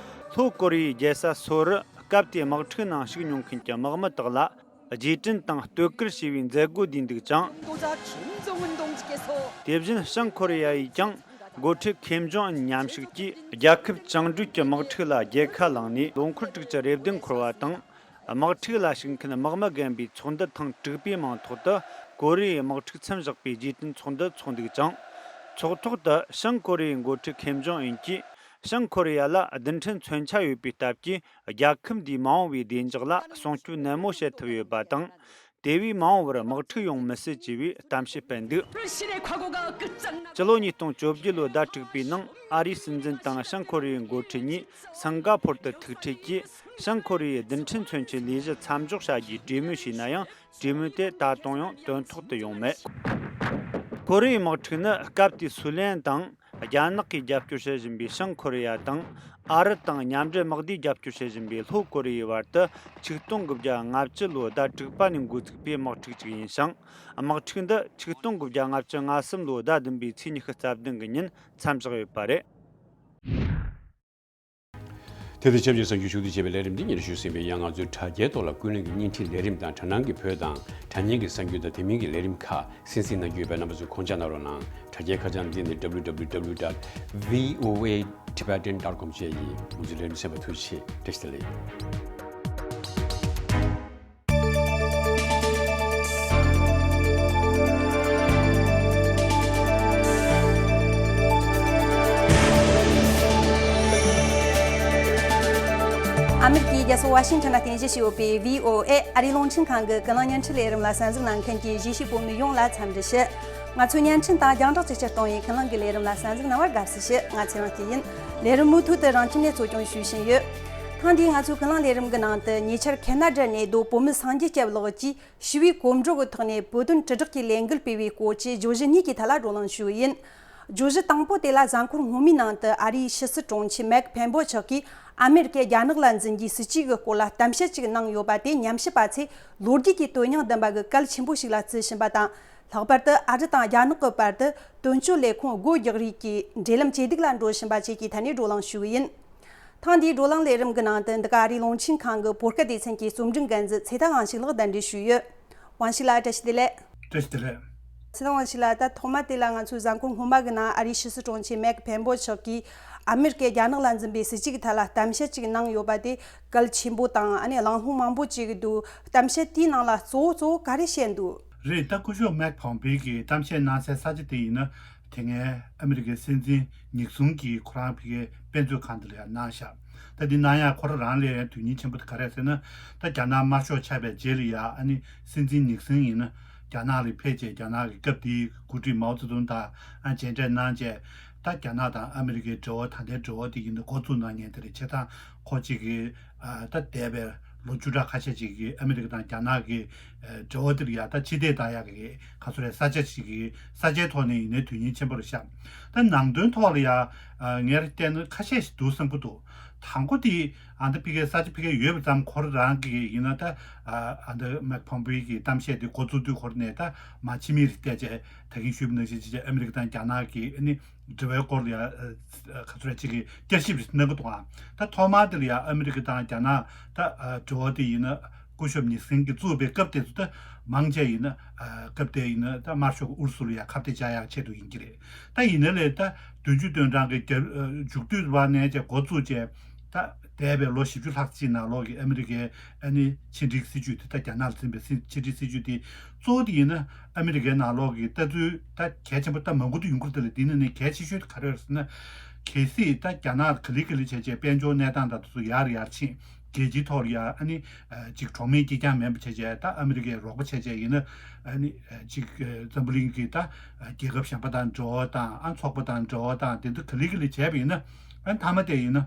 ལྷོ་ཀོ་རི་ཡའི་རྒྱལ་ས་སོལ་རུ་སྐབས་དེའི་དམག་འཁྲུག་ནང་ཞུགས་མྱོང་མཁན་གྱི་དམག་མི་དག་ལ་རྗེས་དྲན་དང་བསྟོད་བསྐུལ་ཞེས་པའི་མཛད་སྒོ་བསྡུས་འདུག་ཅིང་། དེ་བཞིན་བྱང་ཀོ་རི་ཡ་ཡིས་ཀྱང་འགོ་ཁྲིད་ཁེམ་ཇོང་ཨུན་མཉམ་ཞུགས་ཀྱིས་རྒྱལ་ཁབ་བཅིངས་འགྲོལ་གྱི་དམག་འཁྲུག་ལ་རྒྱལ་ཁ་བླངས་ནས་ལོ་འཁོར་དྲུག་ཅུ་རེ་བདུན་འཁོར་བ་དང་། དམག་འཁྲུག་ལ་ཞུགས་མཁན་དམག་མི་རྒན་པའི་ཚོགས་འདུ་ཐེངས་དྲུག་པའི་མིང་ཐོག་ཏུ་ཀོ་རི་ཡའི་དམག་འཁྲུག་མཚམས་བཞག་པའི་རྗེས་དྲན་ཚོགས་འདུ་འཚོགས་འདུག་ཅིང་། ཚོགས་ཐོག་ཏུ་བྱང་ཀོ་རི་ཡའི་འགོ་ཁྲིད་ཁེམ་ཇོང་ཨུན་གྱིས་བྱང་ཀོ་རི་ཡ་ལ་རྡུལ་ཕྲན་མཚོན་ཆ་ཡོད་པའི་སྟབས་ཀྱིས་རྒྱལ་ཁབ་འདིའི་མ་འོངས་པའི་བདེ་འཇགས་ལ་སྲུང་སྐྱོབ་ནན་མོ་བྱེད་ཐུབ་ཡོད་པ་དང་། དེ་བས་མ་འོངས་པར་དམག་འཁྲུག་ཡོང་མི་སྲིད་ཅེས་པའི་གཏམ་བཤད་སྤེལ་འདུག། སྤྱི་ལོ་ཉིས་སྟོང་བཅོ་བརྒྱད་ལོའི་ཟླ་དྲུག་པའི་ནང་ཨ་རིའི་སྲིད་འཛིན་དང་བྱང་ཀོ་རི་ཡའི་འགོ་ཁྲིད་གཉིས་སིང་ག་ཕོར་དུ་ཐུག་འཕྲད་ཀྱིས། བྱང་ཀོ་རི་ཡའི་རྡུལ་ཕྲན་མཚོན་ཆའི་ལས་གཞི་མཚམས་འཇོག་བྱ་རྒྱུའི་གྲོས་མོལ་བྱས་ན་ཡང་། གྲོས་མོལ་དེ་ད་དུང་ཡང་དོན་ཐོག་ཏུ་ཡོང་མེད། ཀོ་རི་ཡའི་དམག་འཁྲུག་ནི་སྐབས་དེའི་སུའུ་ལན་དང་རྒྱ་ནག་གིས་རྒྱབ་སྐྱོར་བྱེད་བཞིན་པའི་བྱང་ཀོ་རི་ཡ་དང་། ཨ་རི་དང་མཉམ་འབྲེལ་དམག་སྡེས་རྒྱབ་སྐྱོར་བྱེད་བཞིན་པའི་ལྷོ་ཀོ་རི་ཡའི་བར་དུ་ཆིག་སྟོང་དགུ་བརྒྱ་ལྔ་བཅུ་ལོའི་ཟླ་དྲུག་པ་ནས་འགོ་ཚུགས་པའི་དམག་འཁྲུག་ཅིག་ཡིན་ཞིང་། དམག་འཁྲུག་འདི་ཆིག་སྟོང་དགུ་བརྒྱ་ལྔ་བཅུ་ང་གསུམ་ལོའི་ཟླ་བདུན་པའི་ཚེས་ཉི་ཤུ་རྩ་བདུན་གྱི་ཉིན་མཚམས་བཞག་ཡོད་པ་རེད། དེ་དང་ཆབས་ཅིག་གསར་འགྱུར་ཕྱོགས་བསྡུས་བྱས་པའི་ལས་རིམ་འདི་སྙན་ཞུ་ཟིན་པའི་ཡང་། ང་ཚོའི་དྲ་རྒྱའི་ཐོག་ལ་ཀུན་གླེང་གི་བརྙན་འཕྲིན་ལས་རིམ་དང་། དྲ་སྣང་གི་བོད་དང་དྲ་བརྙན་གྱི་གསར་འགྱུར་དང་། དེ་མིན་གྱི་ལས་རིམ་ཁག་གསན་གཟིགས་གནང་རྒྱུ་ཡོད་པས། རྣམ་པ་ཚོས་ཁོང་ཆ་གནང་རོགས་གནང་། དྲ་རྒྱའི་ཁ་བྱང་འདི་ནི་W W W dot V O A Tibetan dot com བཅས་ཡིན། ང་ཚོའི་ལས་རིམ་གསན་པར་ཐུགས་རྗེ་ཆེ། བཀྲ་ཤིས་བདེ་ལེགས། ཨ་མེ་རི་ཀའི་རྒྱལ་ས་ཝ་ཤིང་ཊོན་ལ་རྟེན་གཞི་བྱས་ཡོད་པའི་V O A ཨ་རིའི་རླུང་འཕྲིན་ཁང་གི་ཀུན་གླེང་བརྙན་འཕྲིན་ལས་རིམ་ལ་གསན་གཟིགས་གནང་མཁན་གྱི་གཞིས་བྱེས་བོད་མི་ཡོངས་ལ་འཚམས་འདྲི་ཞུ། ང་ཚོའི་བརྙན་འཕྲིན་དང་རྒྱང་བསྒྲགས་ཅིག་སྤྱིར་བཏང་བའི་ཀུན་གླེང་གི་ལས་རིམ་ལ་གསན་གཟིགས་གནང་བར་དགའ་བསུ་ཞུ། ང་ཚེ་རིང་སྐྱིད་ཡིན། ལས་རིམ་མུ་མཐུད་དུ་རང་ཁྱིམ་ནས་གཙོ་སྐྱོང་ཞུ་བཞིན་ཡོད། ཐེངས་འདིའི་ང་ཚོའི་ཀུན་གླེང་ལས་རིམ་གྱི་ནང་དུ། ཉེ་ཆར་ཁེ་ན་ཌ་ནས་རྡོ་བོད་མི་སངས་རྒྱས་སྐྱབས་ལགས་ཀྱིས་ཞི་བའི་གོམ་བགྲོད་ཀྱི་ཐོག་ནས་བོད་དོན་དྲིལ་བསྒྲགས་ཀྱི་ལས་འགུལ་སྤེལ་བའི་སྐོར་གྱི་བརྗོད་གཞི་གཉིས་ཀྱི་ཐད་ལ་བགྲོ་གླེང་ཞུས་ཡིན། བརྗོད་གཞི་དང་པོ་དེ་ལ། གཟའ་འཁོར་སྔོན་མའི་ནང་དུ་ཨ་རིའི་ཕྱི་སྲིད་དྲུང་ཆེ་མེག་ཕེམ་པོ་མཆོག་གིས་ཨ་མེ་རི་ཀས་རྒྱ་ནག་ལ་འཛིན་རྒྱུའི་སྲིད་ཇུས་ཀྱི་སྐོར་ལ་གཏམ་བཤད་ཅིག་གནང་ཡོད་པ་དེ། ཉམས་ཞིབ་པ་ཚོས་ལོ་རྒྱུས་ཀྱི་དོན་སྙིང་ལྡན་པ་གི་གལ་ཆེན་པོ་ཞིག་ལ་བརྩི་བཞིན་པ་དང་། ལྷག་པར་དུ་ཨ་རི་དང་རྒྱ་ནག་གི་བར་དུ་དོན་གཅོད་ལས་ཁུངས་སྒོ་རྒྱག་རེས་ཀྱི་འབྲེལ་ལམ་ཇེ་སྡུག་ལ་འགྲོ་བཞིན་པ་བཅས་ཀྱི་ཐད་ནས་བགྲོ་གླེང་ཞུས་ཡིན། ཐེངས་འདིའི་བགྲོ་གླེང་ལས་རིམ་གྱི་ནང་དུ། འདི་ག་ཨ་རིའི་རླུང་འཕྲིན་ཁང་གི་བོད་སྐད་སྡེ་ཚན་གྱི་རྩོམ་སྒྲིག་འགན་འཛིན་ཚེ་ཐར་དབང་ཕྱུག་ལགས་གདན་འདྲེན་ཞུས་ཡོད། དབང་ཕྱུག་ལགས་བཀྲ་ཤིས་བདེ་ལེགས། བཀྲ་ཤིས་བདེ་ལེགས། ཚེ་ཐར་དབང་ཕྱུག་ལགས། ད་ཐོག་མ་དེ་ལ་ང་ཚོས་གཟའ་འཁོར་སྔོན་མ་གི་ནང་ཨ་རིའི་ཕྱི་སྲིད་དྲུང་ཆེ་མེག་ཕེམ་པོ་མཆོག་གིས་ཨ་མེ་རི་ཀས་རྒྱ་ནག་ལ་འཛིན་པའི་སྲིད་ཇུས་ཀྱི་ཐད་ལ་གཏམ་བཤད་ཅིག་གནང་ཡོད་པ་དེ་གལ་ཆེན་པོ་དང་། ཨ་ནི་གླེང་སློང་མང་པོ་ཅིག་འདུག། གཏམ་བཤད་དེའི་ནང་ལ་གཙོ་བོ་གཙོ་བོ་ག་རེ་བཤད་འདུག། རེད། ད་སྐུ་ཞབས་མེག་ཕོམ་པེ་གིས་གཏམ་བཤད་གནང་སའི་ས་ཆ་དེ་ཡིན་ན། དེ་སྔའི་ཨ་མེ་རི་ཀའི་སྲིད་འཛིན་ནིག་སོན་གྱིས་ཁོ་རང་ཕ་གིའི་དཔེ་མཛོད་ཁང་དེ་ལ་ཡང་གནང་བཞག། ད་འདི་གནང་ཡག་ཁོ་རང་རང་ལ་ཡང་དོན་སྙིང་ཆེན་པོ་དེ་ག་རེ་རེད་ཟེར་ན། ད་རྒྱ་ནག་དམར་ཤོག་ཆགས་པའི་རྗེས་ལ་ཡ། ཨ་ནི་སྲིད་འཛིན་ནིག་སོན་ཡིན་ན་རྒྱ་ནག་ལ་ཕེབས་བྱས། རྒྱ་ནག་གི་སྐབས་དེའི་འགོ་ཁྲིད་མའོ་ཙེ་ཏུང་དང་། ཨ། མཇལ་འཕྲད་གནང་བྱས། ད་རྒྱ་ནག་དང་ཨ་མེ་རི་ཀའི་འབྲེལ་བ། ད་ལྟའི་འབྲེལ་བ་དེ་ཡིན་ན་འགོ་བཙུགས་གནང་མཁན་དེ་རེད། བྱས་ཙང་ཁོ་གཅིག་གིས། ཨ། ད་འདས་པའི་ལོ་བཅུ་ཕྲག་ཁ་ཤས་ཅིག་གི་ཨ་མེ་རི་ཀ་དང་རྒྱ་ནག་གི་ཨ་འབྲེལ་བ་དེ་ལ་ཡ། ད་ཕྱིར་ལྟ་བཏང་ཡག་གི་ག་ཚོད་རེད། ས་ཆ་ཞིག་གི་ས་ཆའི་ཐོག་ནས་ཡིན་ནའི་དོན་སྙིང་ཆེན་པོ་རེད་ཤག། ད་ནང་དོན་ཐོག་ལ་ཡ། ཨ། ངས་བལྟས་ན་ཁ་ཤས་ཤིག་འདུག་བསམ་གྱི་འདུག། དང་པོ་དེ། ཨ། ད་ཕ་གིའི་ས་ཆ་ཕ་གིར་ཡོད་པ་ཙམ། ཁོ་རང་གི་ཡིན་ན་ད། ཨ། ཨ། ད་མེག་ཕོམ་པེ་གི་གཏམ་བཤད་དེ་འགོ་བཙུགས་དུས་ཁོ་རང་ནས་ད་མར་ཕྱི་མིག་རེ་བལྟས་བྱས། ད་གིན་ཞུས་པ་ནང་བཞིན་བྱས་བྱས་ཨ་མེ་རི་ཀ་དང་རྒྱ་ནག་གི། ཨ་ནི། འབྲེལ་བའི་སྐོར་ལ་ཡ། ཨ། ག་ཚོད་རེད། ཅིག་གི་བསྐྱར་ཞིབ་རེ་གནང་གི་འདུག་ཨ། ད་ཐོག་མར་དེ་ལ་ཡ་ཨ་མེ་རི་ཀ་དང་རྒྱ་ནག་ད། ཨ། འབྲེལ་བ་དེ་ཡིན་ན་སྐུ་ཞབས་ནིག་སོན་གྱིས་བཙུགས་པའི་སྐབས་དེ་ཚོ། ད་མང་ཆེ་ཡིན་ན། ཨ། སྐབས་དེ་ཡིན་ན་ད་དམར་ཤོག་གི་ཨུ་རུ་སུ་ལ་ཡ་ཁ་གཏད་བཅག་ཡག་ཆེད་དུ་ཡིན་གྱི་རེད། ད་ཡིན་ན་ལས་ད་བདུན་ཅུ་དོན་གྲངས་ཀྱི་རྒྱབ། ཨ། མཇུག་སྡུད་བར་ནས་བྱས་འགོ་བཙུགས་བྱས། ད་འདས་པའི་ལོ་བཞི་བཅུ་ལྷག་ཅིག་ནང་ལོགས་ཀྱི་ཨ་མེ་རི་ཀའི། ཨ་ནི། ཕྱི་འབྲེལ་སྲིད་ཇུས་དེ། ད་རྒྱ་ནག་ལ་འཛིན་པའི་སྲིད། ཕྱི་འབྲེལ་སྲིད་ཇུས་དེ་གཙོ་བོ་དེ་ཡིན་ན་ཨ་མེ་རི་ཀའི་ནང་ལོགས་ཀྱི་ལྟ་ཚུལ་ད་གལ་ཆེན་པོ། ད་མང་པོ་དུ་ཡོང་གི་རེད། དེ་ལ་ཡ། འདི་ནས་ནི་གལ་ཆེ་ཤོས་དེ་ག་རེ་རེད་ཟེར་ན། གལ་སྲིད་ད་རྒྱ་ནག་ག་ལེ་ག་ལེ་བྱས་བྱས་དཔལ་འབྱོར་གནས་སྟངས་དང་དེ་ཚོ་ཡར་ཡར་ཕྱིན། རྒྱལ་སྤྱིའི་ཐོག་ལ་ཡ། ཨ་ནི། ཨ། ཅིག་གྲོགས་མེད་སྐྱིད་རྐྱང་མེད་པ་བྱས་བྱས། ད་ཨ་མེ་རི་ཀའི་རོགས་པ་བྱས་བྱས་ཡིན་ན། ཨ་ནི། ཨ། ཅིག་ཨ། འཛམ་བུ་གླིང་གི་ད། ཨ། རྒྱལ་ཁབ་གཞན་པ་དང་འབྲེལ་བ་དང་། ཨ། ཚོགས་པ་དང་འབྲེལ་བ་དང་། དེ་ཚོ་ག་ལེ་ག་ལེ་བྱས་པ་ཡིན་ན། ཨ། མཐའ་མ་དེ་ཡིན་ན།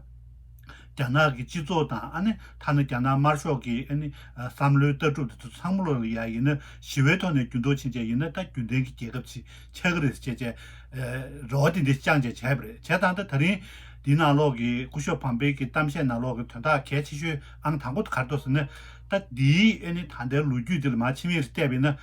རྒྱ་ནག་གི་སྤྱི་ཚོགས་དང་། ཨ་ནི། ཐ་ན་རྒྱ་ནག་དམར་ཤོག་གི། ཨ་ནི། ཨ། བསམ་བློའི་ལྟ་གྲུབ་དེ་ཚོ་ཚང་མ་ལོག་ལ་ཡ་ཡིན་ན། ཞི་བའི་ཐོག་ནས་འགྱུར་ལྡོག་ཕྱིན་བྱས་ཡིན་ན། ད་རྒྱུན་ལྡན་གྱི་རྒྱལ་ཁབ་ཅིག་ཆགས་ཀྱི་རེད་ཟེར་བྱས་བྱས། ཨ། རེ་བ་དེ་འདྲ་བཅངས་བྱས་བྱས་པ་རེད། བྱས་ཙང་ད་ད་རིང་འདིའི་ནང་ལོགས་ཀྱི་སྐུ་ཞབས་ཕོམ་པེ་གི་གཏམ་བཤད་ནང་ལོགས་ཀྱི་དོན་དག་གལ་ཆེ་ཤོས་ཨང་དང་པོ་དེ་ག་རེ་འདུག་ཟེར་ན། ད་འདིའི། ཨ་ནི། ད་ལྟའི་ལོ་རྒྱུས་དེ་ལ་མར་ཕྱི་མིག་རེ་བལྟས་པ་ཡིན་ན།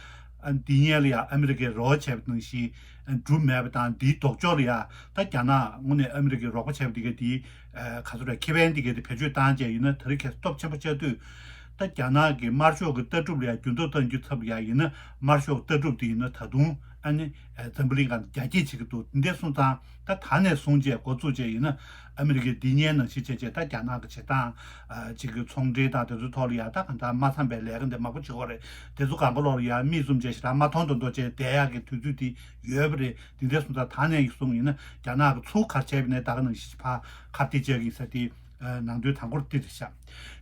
ཨ་འདི་སྔོན་ལ་ཡ་ཨ་མི་རི་ཀས་རོགས་བྱས་པ་ནང་བཞིན་ཨ་འགྲུབ་མེད་པ་དང་། འདིའི་ལྡོག་ཕྱོགས་ལ་ཡ་ད་རྒྱ་ནག་དངོས་གནས་ཨ་མི་རི་ཀས་རོགས་པ་བྱས་པ་འདི་ག་འདི་ཨ་ག་ཚོད་རེད། ཁེ་ཕན་འདི་ག་འདི་བེད་སྤྱོད་བཏང་བྱས་ཡིན་ན་དེ་རིང་ཁ་སང་སྟོབས་ཆེན་པོ་ཆགས་དུས། ད་རྒྱ་ནག་གི་དམར་ཤོག་གི་ལྟ་གྲུབ་ལ་ཡ་འགྱུར་ལྡོག་གཏང་རྒྱུའི་ཚབ་ལ་ཡ་ཡིན་ན། དམར་ཤོག་ལྟ་གྲུབ་འདི་ཡིན་ན་ད་དུང་ཨ་ནི་ཨ་འཛམ་བུ་གླིང་སྒང་ལ་རྒྱ་སྐྱེད་བྱེད་ཀྱི་འདུག་འདི་འདྲ་སོང་ཙང་ད་ད་ནས་བཟུང་བྱས་འགོ་བཙུགས་བྱས་ཡིན་ན། ཨ་མི་རི་ཀས་འདི་སྔོན་ནང་བཞིན་བྱས་བྱས་ད་རྒྱ་ནག་གི་བྱེད་སྟངས་ཨ་ཅིག་གི་ཚོང་འབྲེལ་དང་དེ་ཚོའི་ཐོག་ལ་ཡ་ད་གང་ལྟར་མ་འཚམ་པའི་ལས་ཀ་འདི་མང་པོ་བྱེད་ཀྱི་ཡོད་རེད། དེ་ཚོ་སྒང་ག་ལོག་ལ་ཡ་མིག་བཙུམ་བྱས་ཞེ་དྲག་མ་མཐོང་མདོག་མདོག་བྱས་བསྡད་ཡག་གི་དུས་ཚོད་དེ་ཡོད་པ་རེད། འདི་འདྲ་སོང་ཙང་ད་ནས་བཟུང་ཡིན་ན་རྒྱ་ནག་གིས་ཚུར་ག་རེ་བྱས་པ་ཡིན་ནའི་ད་ག་ནང་བཞིན་ཕར་ཁ་གཏད་བཅག་གི་ཡིན་ཟེར་དེ་ནང་དོན་དང་པོར་འདི་རེད་ཤག་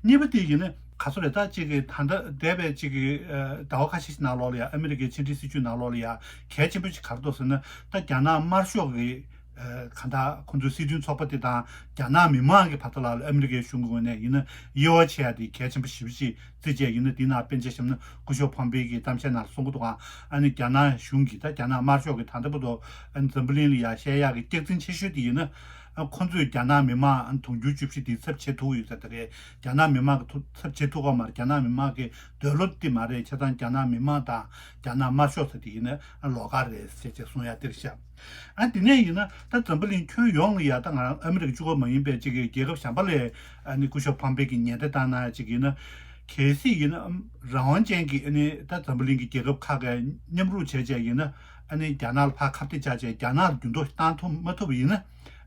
གཉིས་པ་དེ་ཡིན་ན་ག་ཚོད་རེད། ད་གཅིག་གི་ད་ལྟ་འདས་པའི་གཅིག་གི་ཟླ་བ་ཁ་ཤས་ཤིག་ནང་ལོགས་ལ་ཡ་ཨ་མི་རི་ཀའི་ཕྱི་འབྲེལ་སྲིད་ཇུས་ནང་ལོགས་ལ་ཡ་གལ་ཆེན་པོ་ཞིག་ག་རེ་འདུག་ཟེར་ན། ད་རྒྱ་ནག་དམར་ཤོག་གི་གང་ལྟར་ཁོང་ཚོའི་སྲིད་དོན་ཚོགས་པ་དེ་དང་རྒྱ་ནག་མི་མང་གི་བར་དུ་ལ་ཨ་མི་རི་ཀའི་གཞུང་གི་ངོས་ནས་ཡིན་ན་དབྱེ་བ་ཕྱེ་ཡ་དེ་གལ་ཆེན་པོ་ཞེ་པོ་ཅིག་བརྩིས་བྱས་ཡིན་ན། དེའི་ནང་དཔེར་ན་ཆ་བཞག་ན་སྐུ་ཞབས་ཕོམ་པེ་གི་གཏམ་བཤད་ནང་གསུང་གི་འདུག་ག་ཨ་ནི་རྒྱ་ནག་གཞུང་གིས་ད་རྒྱ་ནག་དམར་ཤོག་གིས་ད་ལྟ་བར་དུ་ཨ་ནི་འཛམ་བུ་གླིང་ལ་ཡ་བཤད་ཡག་གི་སྐྱག་རྫུན་ཆེ་ཤོས་དེ་ཡིན་ན། ཨ་ཁོང་ཚོས་རྒྱ་ནག་མི་མང་ཨ་ནི་དུང་ཕྱུར་བཅུ་བཞི་དེ་ཚབ་བྱེད་ཐུབ་ཡོད་ས་དེ་རེད། རྒྱ་ནག་མི་མང་གི་ཐུ་ཚབ་བྱེད་ཐུབ་ཀྱི་མ་རེད། རྒྱ་ནག་མི་མང་གི་འདོད་བློ་དེ་མ་རེད། བྱས་ཙང་རྒྱ་ནག་མི་མང་དང་རྒྱ་ནག་དམར་ཤོག་ཟེར་དེ་ཡིན་ན་ཨ་ལོགས་ཀ་རེད་ཟེར་བྱས་གསུང་ཡ་དེ་རེད་ཤག་ཨ་དེ་ནས་ཡིན་ན་ད་འཛམ་བུ་གླིང་ཁྱོན་ཡོངས་ལ་ཡ་ད་ང་རང་ཨ་མི་རི་ཀ་གཅིག་པོ་མ་ཡིན་པའི་གཅིག་གི་རྒྱལ་ཁབ་གཞན་པ་ལ་ཨ་ནི་སྐུ་ཞབས་ཕོམ་པེ་གིས་ཉེན་བརྡ་བཏང་གནང་ཡ་གཅིག་ཡིན་ན། གལ་སྲིད་ཡིན་ན་ཨམ་རང་དབང་ཅན་གྱི་ཨ་ནི་ད་འཛམ་བུ་གླིང་གི་རྒྱལ་ཁབ་ཁག་གིས་མཉམ་རུབ་བྱས་བྱས་ཡིན་ན། ཨ་ནི་རྒྱ་ནག་ལ་ཕར་ཁ་གཏད་བཅག་བྱས་རྒྱ་ནག་ལ་འགྱུར་ལྡོག་བཏང་ཐུབ་མ་ཐུབ་པ་ཡིན་ན།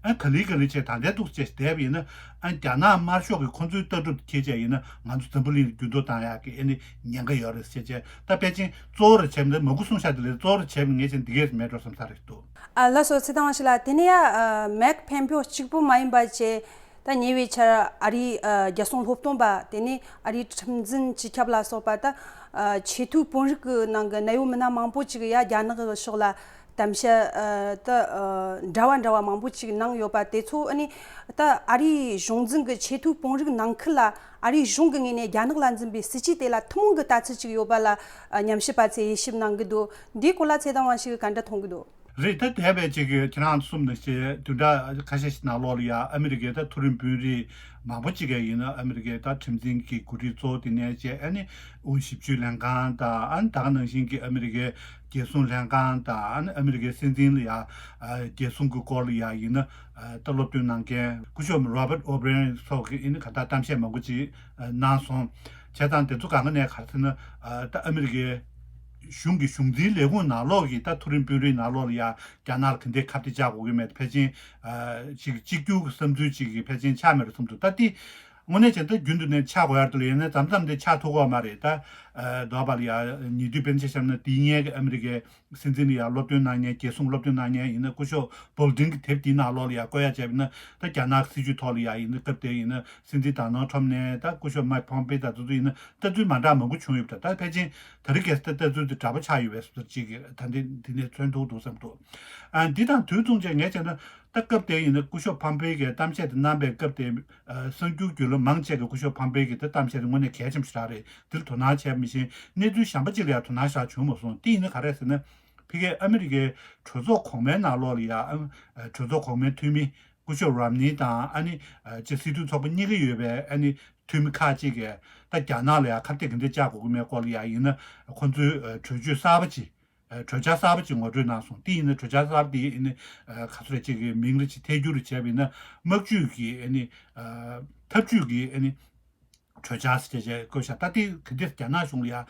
ཨ་ག་ལེ་ག་ལེ་བྱས་ད་ལྟའི་འདུག་བྱས་བསྡད་པ་ཡིན་ན། ཨ་རྒྱ་ནག་དམར་ཤོག་གིས་ཁོང་ཚོའི་ལྟ་གྲུབ་འཁྱེར་བྱས་ཡིན་ན་ང་ཚོ་འཛམ་བུ་གླིང་ལ་འགྱུར་ལྡོག་བཏང་ཡག་གི་ཨ་ནི་ཉེན་ཁ་ཡོད་རེད་ཟེར་བྱས། ད་ཕལ་ཆེར་གཙོ་བོར་བྱས་ནས་མ་གུ་གསུངས་ཤག་དེ་ལས་གཙོ་བོར་བྱས་ནས་ངས་བྱས་ན་འདི་གས་མེད་འགྲོ་བསམ་ས་རེད་འདུག་ཨ་ལགས་སོ། ཚེ་དབང་ཞིག་ལ་དེ་ནས་ཡ་མེག་ཕེམ་པེའོ་གཅིག་པུ་མ་ཡིན་པ་བྱས། ད་ཉེ་བའི་ཆར་ཨ་རིའི་ཨ་རྒྱལ་སྲུང་སློབ་སྟོན་པ་དེ་ནས་ཨ་རིའི་ཁྲིམས་འཛིན་སྤྱི་ཁྱབ་ལ་སོགས་པ་ད་ཨ་ཆེས་མཐོའི་དཔོན་རིགས་ཀྱི་ནང་གི་གནད་ཡོད་མི་སྣ་མང་པོ་ཅིག་ཡ་རྒྱ་ནག་གི་ཕྱོགས་ལ་གཏམ་བཤད་ཨ་ད་ཨ་འདྲ་བ་འདྲ་བ་མང་པོ་ཅིག་གནང་ཡོད་པ་དེ་ཚོ་ཨ་ནི་ད་ཨ་རིའི་གཞུང་འཛིན་གྱི་ཆེས་མཐོའི་དཔོན་རིགས་ནང་ཁུལ་ལ་ཨ་རིའི་གཞུང་གི་ངོས་ནས་རྒྱ་ནག་ལ་འཛིན་པའི་སྲིད་ཇུས་དེ་ལ་ཐུན་མོང་གི་ལྟ་ཚུལ་ཅིག་ཡོད་པ་ལ་ཨ་ཉམས་ཞིབ་པ་ཚོས་དབྱེ་ཞིབ་གནང་གི་འདུག་འདིའི་སྐོར་ལ་ཚེ་དབང་ཞིག་གིས་ག་འདྲ་མཐོང་གི་འདུག་རེད། ད་འདས་པའི་ཅིག་གི་ཁྱེད་རང་གསུམ་ནང་བཞིན་བདུན་ཕྲག་ཁ་ཤས་ཤིག་ནང་ལོགས་ལ་ཡ་ཨ་མི་རི་ཀའི་ད་མཐོ་རིམ་དཔོན་རིགས་མང་པོ་ཅིག་ག་ཡིན་ན་ཨ་མི་རི་ཀའི་ད་ཁྲིམས་འཛིན་གྱི་འགོ་ཁྲིད་གཙོ་བོ་དེ་ནས་བྱས་ཨ་ནི་དབུས་ཞིབ་དཔྱོད་ལྷན་ཁང་དང་ཨ་ནི་ད་ག་ནང་བཞིན་གྱི་ཨ་མི་རི་ཀའི་རྒྱལ་སྲུང་ལྷན་ཁང་དང་ཨ་ནི་ཨ་མི་རི་ཀའི་སྲིད་འཛིན་ལ་ཡ་ཨ་རྒྱལ་སྲུང་གི་སྐོར་ལ་ཡ་ཡིན་ན་ཨ་ད་སློབ་སྟོན་གནང་མཁན་སྐུ་ཞབས་Robert O'Brien་སོགས་ཀྱིས་ཨ་ནི་ག་ད་གཏམ་བཤད་མང་པོ་ཅིག་གནང་སོང་། བྱས་ཙང་དེ་ཚོ་གང་ག་ནས་ག་རེ་ཟེར་ན་ཨ་ད་ཨ་མི་རི་ཀའི་གཞུང་གི་གཞུང་འཛིན་ལས་ཁུངས་ནང་ལོགས་ཀྱི་ད་མཐོ་རིམ་དཔོན་རིགས་ནང་ལོགས་ལ་ཡ་རྒྱ་ནག་ལ་ག་འདྲས་ཁ་གཏད་བཅག་དགོས་ཀྱི་མེད། ཕལ་ཆེར་ཨ་ཅིག་གཅིག་གྱུར་གྱི་བསམ་ཚུལ་ཅིག་གི་ཕལ་ཆེར་ཆགས་མེད་རུ་སོང་འདུག་ད་དེ་དངོས་གནས་བྱས་ན་ད་རྒྱུན་དུ་ནས་ཆགས་དགོས་ཡ་དེ་ལ་ཡིན་ན་མཚམས་མཚམས་དེ་ཆགས་ཐུབ་ཀྱི་ཡོད་མ་རེད། ད་ཨ་ལྡོག་པ་ལ་ཡ་ཉེ་དུས་དཔེར་ན་ཆ་བཞག་ན་དེ་སྔོན་གྱི་ཨ་མི་རི་ཀའི་སྲིད་འཛིན་ལ་ཡ་སློབ་སྟོན་གནང་མཁན་རྒྱལ་སྲུང་སློབ་སྟོན་གནང་མཁན་ཡིན་ན་སྐུ་ཞབས་Bolton་གྱི་དེབ་དེའི་ནང་ལོགས་ལ་ཡ་བཀོད་ཡ་བྱས་པ་ཡིན་ན་ད་རྒྱ་ནག་སྲིད་ཇུས་ཐོག་ལ་ཡ་ཡིན་ན་སྐབས་དེ་ཡིན་ན་སྲིད་འཛིན་Donald Trump་ནས་ད་སྐུ་ཞབས་Mike Pompeo་དང་དེ་ཚོ་ཡིན་ན་ལྟ་ཚུལ་མ་འདྲ་མང་པོ་བྱུང་ཡོད་པ་དང་། ད་ཕལ་ཆེར་དེ་རིང་ཁ་སང་ད་ལྟ་ཚུལ་དེ་འདྲ་པོ་ཆགས་ཡོད་པའི་བཟོ་འདྲ་ཅིག་གི་ད་འདི་འདི་ནས་མཚོན་ཐུབ་འདུག་བསམ་འདུག་ཨ་འདི་དང་དུས་མཚུངས་བྱས་ངས་བྱས་ན་ད་སྐབས་དེ་ཡིན་ན་སྐུ་ཞབས་Pompeo་གིས་གཏམ་བཤད་དེ་གནང་པའི་སྐབས་དེ་ཨ་གསར་འགྱུར་བརྒྱུད་ལམ་མང་ཆེ་གིས་སྐུ་ཞབས་Pompeo་གི་ད་གཏམ་བཤད་དེ་དངོས་གནས་གལ་ཆེན་པོ་ཞིག་རེད། འདིར་དོ་སྣང་བྱས་པ་མི་ཤེས། གནས་ཚུལ་གཞན་པ་ཅིག་ལ་ཡང་དོ་སྣང་ཞེ་དྲག་བྱུང་མ་སོང་། དེ་ཡིན་ན་ག་རེ་ཟེར་ན། ཕ་གིའི་ཨ་མི་རི་ཀའི་གྲོས་ཚོགས་གོང་མའི་ནང་ལོགས་ལ་ཡང་ཨ་གྲོས་ཚོགས་གོང་མའི་འཐུས་མི་སྐུ་ཞབས་Romney་དང་ཨ་ནི་ཅིག་སྲིད་དོན་ཚོགས་པ་གཉིས་ཀ་ཡོད་པའི་ཨ་ནི་འཐུས་མི་ཁག་ཅིག་གིས་ད་རྒྱ་ནག་ལ་ཡང་ཁ་གཏད་ག་འདྲས་བཅག་དགོས་ཀྱི་མེད་སྐོར་ལ་ཡང་ཡིན་ན་ཁོང་ཚོས་གྲོས་ཆོད་གསར་པ་ཅིག་གྲོས་འཆར་གསར་པ་ཅིག་ངོ་སྤྲོད་གནང་སོང་། དེ་ཡིན་ན་གྲོས་འཆར་གསར་པ་དེ་ཡིན་ན་ག་ཚོད་རེད་ཅིག་གི་མིང་རེ་ཅིག་ཐད་སྒྱུར་རེ་བྱས་པ་ཡིན་ན་དམག་ཇུས་ཀྱི་ཨ་ནི་ཐབས་ཇུས་ཀྱི་ཨ་ནི། གྲོས་འཆར་ཟེར་བྱས་བཀོད་བཞག་ད་ལྟའི་ག་འདྲས་རྒྱ་ནག་གཞུང་ལ་ཡ་ག་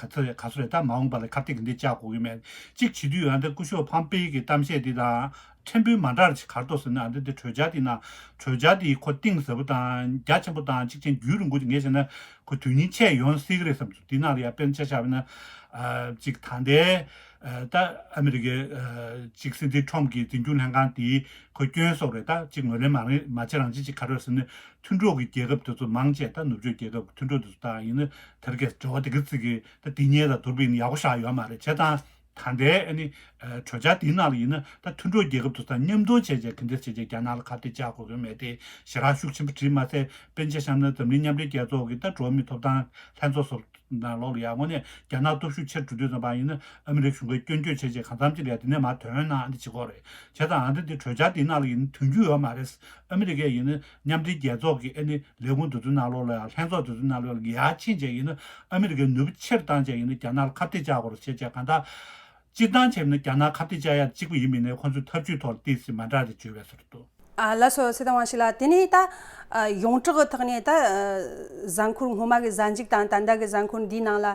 ཚོད་ག་ཚོད་རེད། ད་མ་འོངས་པ་ལ་ཁ་གཏད་ག་འདྲས་བཅག་དགོས་ཀྱི་མེད། གཅིག་བྱེད་དུས་ཡང་ད་སྐུ་ཞབས་ཕམ་པེ་གི་གཏམ་བཤད་འདི་དང་ཕྲན་བུ་མ་འདྲ་ཅིག་ག་རེ་འདུག་ཟེར་ན། ཨ་འདི་འདི་གྲོས་འཆར་འདི་ནང་གྲོས་འཆར་འདི་ཁོ་གཏིང་ཟབ་པོ་དང་རྒྱ་ཆེན་པོ་དང་གཅིག་ཅན་རྒྱུན་རིང་པོ་ཅིག་ངས་བྱས་ན་ཁོ་དོན་སྙིང་ཆེ་ཡོང་སྲིད་ཀྱི་རེད་བསམ་སོང་། འདི་ནང་ལ་ཡ་དཔེར་ན་ཆ་བཞག་པ་ན་ཨ་གཅིག་ད་ལྟའི་ཨ་ད་ཨ་མི་རི་ཀའི་ཨ་གཅིག་སྲིད་འཛིན་ཁྲོམ་གྱི་འཛིན་སྐྱོང་ལྷན་ཁང་འདིའི་ཁོ་སྐྱོན་སོགས་རེད། ད་གཅིག་ངོས་ལེན་མ་རེད་མ་བྱེད་རང་བྱེད་ཅིག་ག་རེ་རེད་ཟེར་ན། མཐུན་གྲོགས་ཀྱི་རྒྱལ་ཁབ་དེ་ཚོ་མང་ཆེ་ད་ནུབ་ཕྱོགས་རྒྱལ་ཁབ་ཀྱི་མཐུན་གྲོགས་དེ་ཚོ་དང་ཡིན་ན་དེ་རིང་ཁ་སང་འབྲེལ་བ་དེ་ག་ཚོད་ཀྱི་ད་དེ་སྔོན་དང་བསྡུར་བ་ཡིན་ན་ཡག་པོ་ཞེ་དྲག་ཡོད་མ་རེད། བྱས་ཙང་ད་ལྟའི་ཨ་ནི་ཨ་གྲོས་འཆར་དེའི་ནང་ལ་ཡིན་ན་ད་མཐུན་གྲོགས་རྒྱལ་ཁབ་དེ་ཚོ་དང་མཉམ་དུ་བྱས་བྱས་ག་འདྲས་བྱས་བྱས་རྒྱ་ནག་ལ་ཁ་གཏད་བཅག་དགོས་ཀྱི་མེད་དེ་ཞེ་དྲག་ཤུགས་ཆེན་པོ་བྲིས་མ་ཟད། དཔེར་ན་ཆ་བཞག་ན་འཛམ་གླིང་མཉམ་འབྲེལ་རྒྱལ་ཚོགས་ཀྱི་ད་འགྲོ་བ་མིའི་ཐོབ་ཐང་ལྷན་ཚོགས་སོགས། ནང་ལོགས་ལ་ཡང་དངོས་གནས་རྒྱ་ནག་སྟོབས་ཤུགས་ཆེར་འགྲོ་དུས་ཙམ་པ་ཡིན་ན་ཨ་མི་རི་ཀ་གཞུང་གིས་སྐྱོན་བརྗོད་བྱས་བྱས་གང་འཚམ་ཅིག་ལ་ཡང་དེ་ནས་མར་དོན་གནང་འདི་བྱེད་ཀྱི་ཡོད་རེད། བྱས་ཙང་ཨ་འདི་འདི་གྲོས་འཆར་འདི་ནང་ལ་ཡིན་ན་དོན་རྒྱུ་ཡོད་མ་རེད། ཨ་མི་རི་ཀས་ཡིན་ན་མཉམ་འབྲེལ་རྒྱལ་ཚོགས་ཀྱི་ཨ་ནི་ལས་ཁུངས་དེ་ཚོའི་ནང་ལོགས་ལ་ཡང་ལྷན་ཚོགས་དེ་ཚོའི་ནང་ལོགས་ལ་ཡར་ཕྱིན་བྱས་ཡིན་ན་ཨ་མི་རི་ཀའི་ནུས་པ་ཆེར་བཏང་བྱས་ཡིན་ན་རྒྱ་ནག་ལ་ཁ་གཏད་བཅག་དགོས་རེད་བྱས་བྱས་གང་ལྟར། སྤྱིར་བཏང་བྱས་ན་རྒྱ་ནག་ཁ་གཏད་བཅག་ཡ་གཅིག་པུ་ཡིན་མིན་ནས་ཁོང་ཚོའི་ཐབས་ཇུས་ཐོག་ཏོག་ཙམ་མ་འདྲ་རེ་བརྗོད་པའི་བཟོ་འདུག་ཨ་ལགས་སོ། ཚེ་དང་དབང་ཞིག་ལ་དེ་ནས་ད་ཨ་ཡོངས་གྲགས་ཀྱི་ཐོག་ནས་ད་ཨ་གཟའ་འཁོར་སྔོན་མ་གི་གཟའ་མཇུག་དང་ད་ལྟ་གི་གཟའ་འཁོར་འདིའི་ནང་ལ་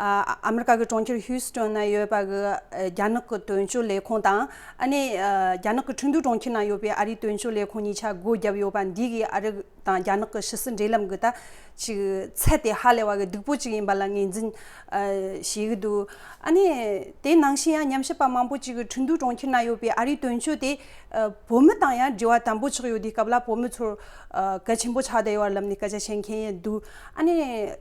ཨ་ཨ་མི་རི་ཀ་གི་གྲོང་ཁྱེར་ཧིའུ་སི་ཊོན་ན་ཡོད་པ་གི་ཨ་རྒྱ་ནག་གི་དོན་གཅོད་ལས་ཁུངས་དང་ཨ་ནི་ཨ་རྒྱ་ནག་གི་ཁྲིན་ཏུའུ་གྲོང་ཁྱེར་ན་ཡོད་པའི་ཨ་རིའི་དོན་གཅོད་ལས་ཁུངས་གཉིས་ཆ་སྒོ་བརྒྱབ་ཡོད་པ་འདི་གི་ཨ་རི་དང་རྒྱ་ནག་གི་ཕྱི་སྲིད་འབྲེལ་ལམ་གྱི་ད་ཅིག་ཚད་དེ་ཧ་ལས་པ་གི་སྡུག་པོ་ཅིག་ཡིན་པ་ལ་ངོས་འཛིན་ཨ་བྱེད་ཀྱི་འདུག་ཨ་ནི་དེ་ནང་བཞིན་ཡང་ཉམས་ཞིབ་པ་མང་པོ་ཅིག་གིས་ཁྲིན་ཏུའུ་གྲོང་ཁྱེར་ན་ཡོད་པའི་ཨ་རིའི་དོན་གཅོད་དེ་ཨ་བོད་མི་དང་ཡང་འབྲེལ་བ་དམ་པོ་ཆགས་ཡོད་དུས་སྐབས་ལ་བོད་མི་ཚོར་ཨ་གལ་ཆེན་པོ་ཆགས་བསྡད་ཡོད་པ་ལབ་ནས་སྐད་ཆ་བཤད་མཁན་ཡང་འདུག་ཨ་ནི་